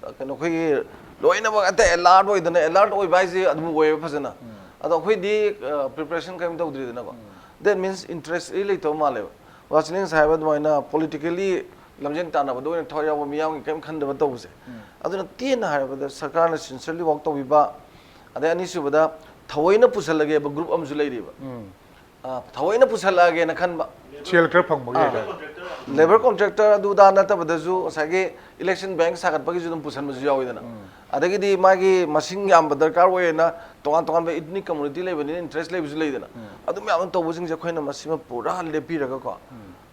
ꯑ, ꯀꯩꯅꯣ, ꯑꯩꯈꯣꯏꯒꯤ ꯂꯣꯏꯅꯃꯛ ꯑꯇꯩ alert ꯑꯣꯏꯗꯅ, alert ꯑꯣꯏꯕ ꯍꯥꯏꯁꯦ ꯑꯗꯨꯝ ꯑꯣꯏꯌꯦꯕ ꯐꯖꯅ꯫ ꯑꯗꯣ ꯑꯩꯈꯣꯏꯗꯤ, ꯑ, preparation ꯀꯔꯤꯝ ꯇꯧꯗ꯭ꯔꯤꯗꯅꯀꯣ꯫ That means interest ꯂꯩꯇꯕ ꯃꯥꯜꯂꯦꯕ꯫ ꯑꯣꯖꯥ ꯆꯤꯅꯤꯡ ꯉꯁꯥꯏ ꯍꯥꯏꯕ ꯑꯗꯨꯃꯥꯏꯅ politically ꯂꯝꯖꯦꯟ ꯇꯥꯟꯅꯕꯗ ꯑꯣꯏꯅ ꯊꯋꯥꯏ ꯌꯥꯎꯕ, ꯃꯤꯌꯥꯝꯒꯤ ꯀꯔꯤꯝ ꯈꯟꯗꯕ ꯇꯧꯕꯁꯦ꯫ ꯑꯗꯨꯅ ꯇꯦꯟꯅ ꯍꯥꯏꯔꯕꯗ ꯁꯔꯀꯥꯔꯅ sincerely work ꯇꯧꯕꯤꯕ, ꯑꯗꯩ ꯑꯅꯤꯁꯨꯕꯗ ꯊꯑꯣꯏꯅ ꯄꯨꯁꯜꯂꯒꯦꯕ group ꯑꯃꯁꯨ ꯂꯩꯔꯤꯕ꯫ ꯑ, ꯊꯑꯣꯏꯅ ꯄꯨꯁꯜꯂꯛꯑꯒꯦꯅ ꯈꯟꯕ꯫ ꯁꯦꯜ ꯈꯔ ꯐꯪꯕꯒꯤ ꯑꯥ꯫ ꯍꯥꯏꯇꯥꯔꯦ꯫ Labour contractor ꯑꯗꯨꯗꯥ ꯅꯠꯇꯕꯗꯁꯨ ꯉꯁꯥꯏꯒꯤ election bank ꯁꯥꯒꯠꯄꯒꯤꯁꯨ ꯑꯗꯨꯝ ꯄꯨꯁꯟꯕꯁꯨ ꯌꯥꯎꯋꯤꯗꯅ꯫ ꯑꯗꯒꯤꯗꯤ ꯃꯥꯒꯤ ꯃꯁꯤꯡ ꯌꯥꯝꯕ ꯗꯔꯀꯥꯔ ꯑꯣꯏꯌꯦꯅ ꯇꯣꯉꯥꯟ ꯇꯣꯉꯥꯟꯕ ethnic community ꯂꯩꯕꯅꯤꯅ interest ꯂꯩꯕꯁꯨ ꯂꯩꯗꯅ꯫ ꯑꯗꯨ ꯃꯌꯥꯝ ꯑꯃ ꯇꯧꯕꯁꯤꯡꯁꯦ ꯑꯩꯈꯣꯏꯅ ꯃꯁꯤꯃ ꯄꯨꯔꯥ ꯂꯦꯞꯄꯤꯔꯒꯀꯣ,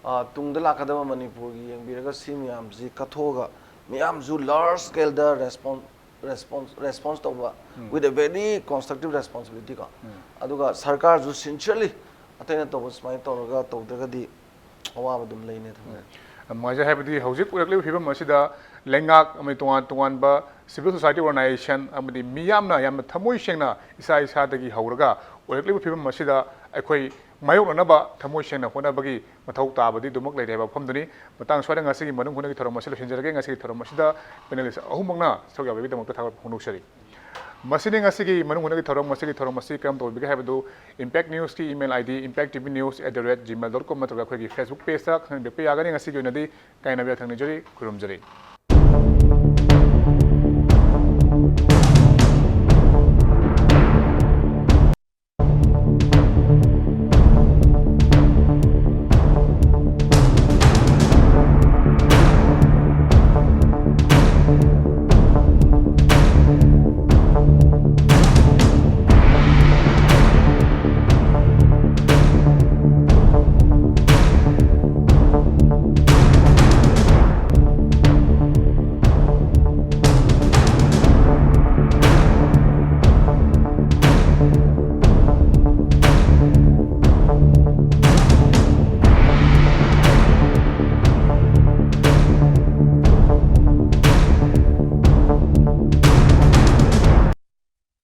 ꯑ, ꯇꯨꯡꯗ ꯂꯥꯛꯀꯗꯕ ꯃꯅꯤꯄꯨꯔꯒꯤ ꯌꯦꯡꯕꯤꯔꯒ ꯁꯤ ꯃꯌꯥꯝꯁꯤ ꯀꯠꯊꯣꯛꯑꯒ ꯃꯤꯌꯥꯝꯁꯨ large scale ꯗ response response response ꯇꯧꯕ with a very constructive responsibility ꯀꯣ꯫ ꯑꯗꯨꯒ ꯁꯔꯀꯥꯔꯁꯨ sincerely ꯑꯇꯩꯅ ꯇꯧꯕ ꯁꯨꯃꯥꯏꯅ ꯇꯧꯔꯒ ꯇꯧꯗ꯭ꯔꯒꯗꯤ ꯑꯋꯥꯕ ꯑꯗꯨꯝ ꯂꯩꯅꯦ ꯊꯝꯖꯒꯦ꯫ ꯌꯥꯝ ꯅꯨꯡꯉꯥꯏꯖꯩ꯫ ꯍꯥꯏꯕꯗꯤ ꯍꯧꯖꯤꯛ ꯑꯣꯏꯔꯛꯂꯤꯕ ꯐꯤꯕꯝ ꯑꯁꯤꯗ ꯂꯩꯉꯥꯛ ꯑꯃꯗꯤ ꯇꯣꯉꯥꯟ ꯇꯣꯉꯥꯟꯕ civil society organization ꯑꯃꯗꯤ ꯃꯤꯌꯥꯝꯅ ꯌꯥꯝꯅ ꯊꯃꯣꯏ ꯁꯦꯡꯅ ꯏꯁꯥ ꯏꯁꯥꯗꯒꯤ ꯍꯧꯔꯒ ꯑꯣꯏꯔꯛꯂꯤꯕ ꯐꯤꯕꯝ ꯑꯁꯤꯗ ꯑꯩꯈꯣꯏ ꯃꯥꯌꯣꯛꯅꯅꯕ ꯊꯃꯣꯏ ꯁꯦꯡꯅ ꯍꯣꯠꯅꯕꯒꯤ ꯃꯊꯧ ꯇꯥꯕꯗꯤ ꯑꯗꯨꯃꯛ ꯂꯩꯔꯦ ꯍꯥꯏꯕ ꯋꯥꯐꯝꯗꯨꯅꯤ꯫ ꯃꯇꯥꯡ ꯁ꯭ꯋꯥꯏꯗ ꯉꯁꯤꯒꯤ ꯃꯅꯨꯡ ꯍꯨꯠꯅꯒꯤ ꯊꯧꯔꯝ ꯑꯁꯤ ꯂꯣꯏꯁꯤꯟꯖꯔꯒꯦ꯫ ꯉꯁꯤꯒꯤ ꯊꯧꯔꯝ ꯑꯁꯤꯗ panelist ꯑꯍꯨꯝꯃꯛꯅ ꯁꯔꯨꯛ ꯌꯥꯕꯤꯕꯒꯤꯗꯃꯛꯇ ꯊꯥꯒꯠꯄ ꯐꯣꯡꯗꯣꯛꯆꯔꯤ꯫ ꯃꯁꯤꯅꯤ ꯉꯁꯤꯒꯤ ꯃꯅꯨꯡ ꯍꯨꯠꯅꯒꯤ ꯊꯧꯔꯝ꯫ ꯉꯁꯤꯒꯤ ꯊꯧꯔꯝ ꯑꯁꯤ ꯀꯔꯝ ꯇꯧꯕꯤꯒꯦ ꯍꯥꯏꯕꯗꯨ Impact News ꯀꯤ email ID impact T V news at the rate gmail dot com ꯅꯠꯇ꯭ꯔꯒ ꯑꯩꯈꯣꯏꯒꯤ Facebook page ꯇ ꯈꯪꯍꯟꯕꯤꯔꯛꯄ ꯌꯥꯒꯅꯤ꯫ ꯉꯁꯤꯒꯤ ꯑꯣꯏꯅꯗꯤ ꯀꯥꯏꯅꯕ ꯌꯥꯊꯪ ꯅꯤꯖꯔꯤ꯫ ꯈꯨꯔꯨꯝꯖꯔꯤ꯫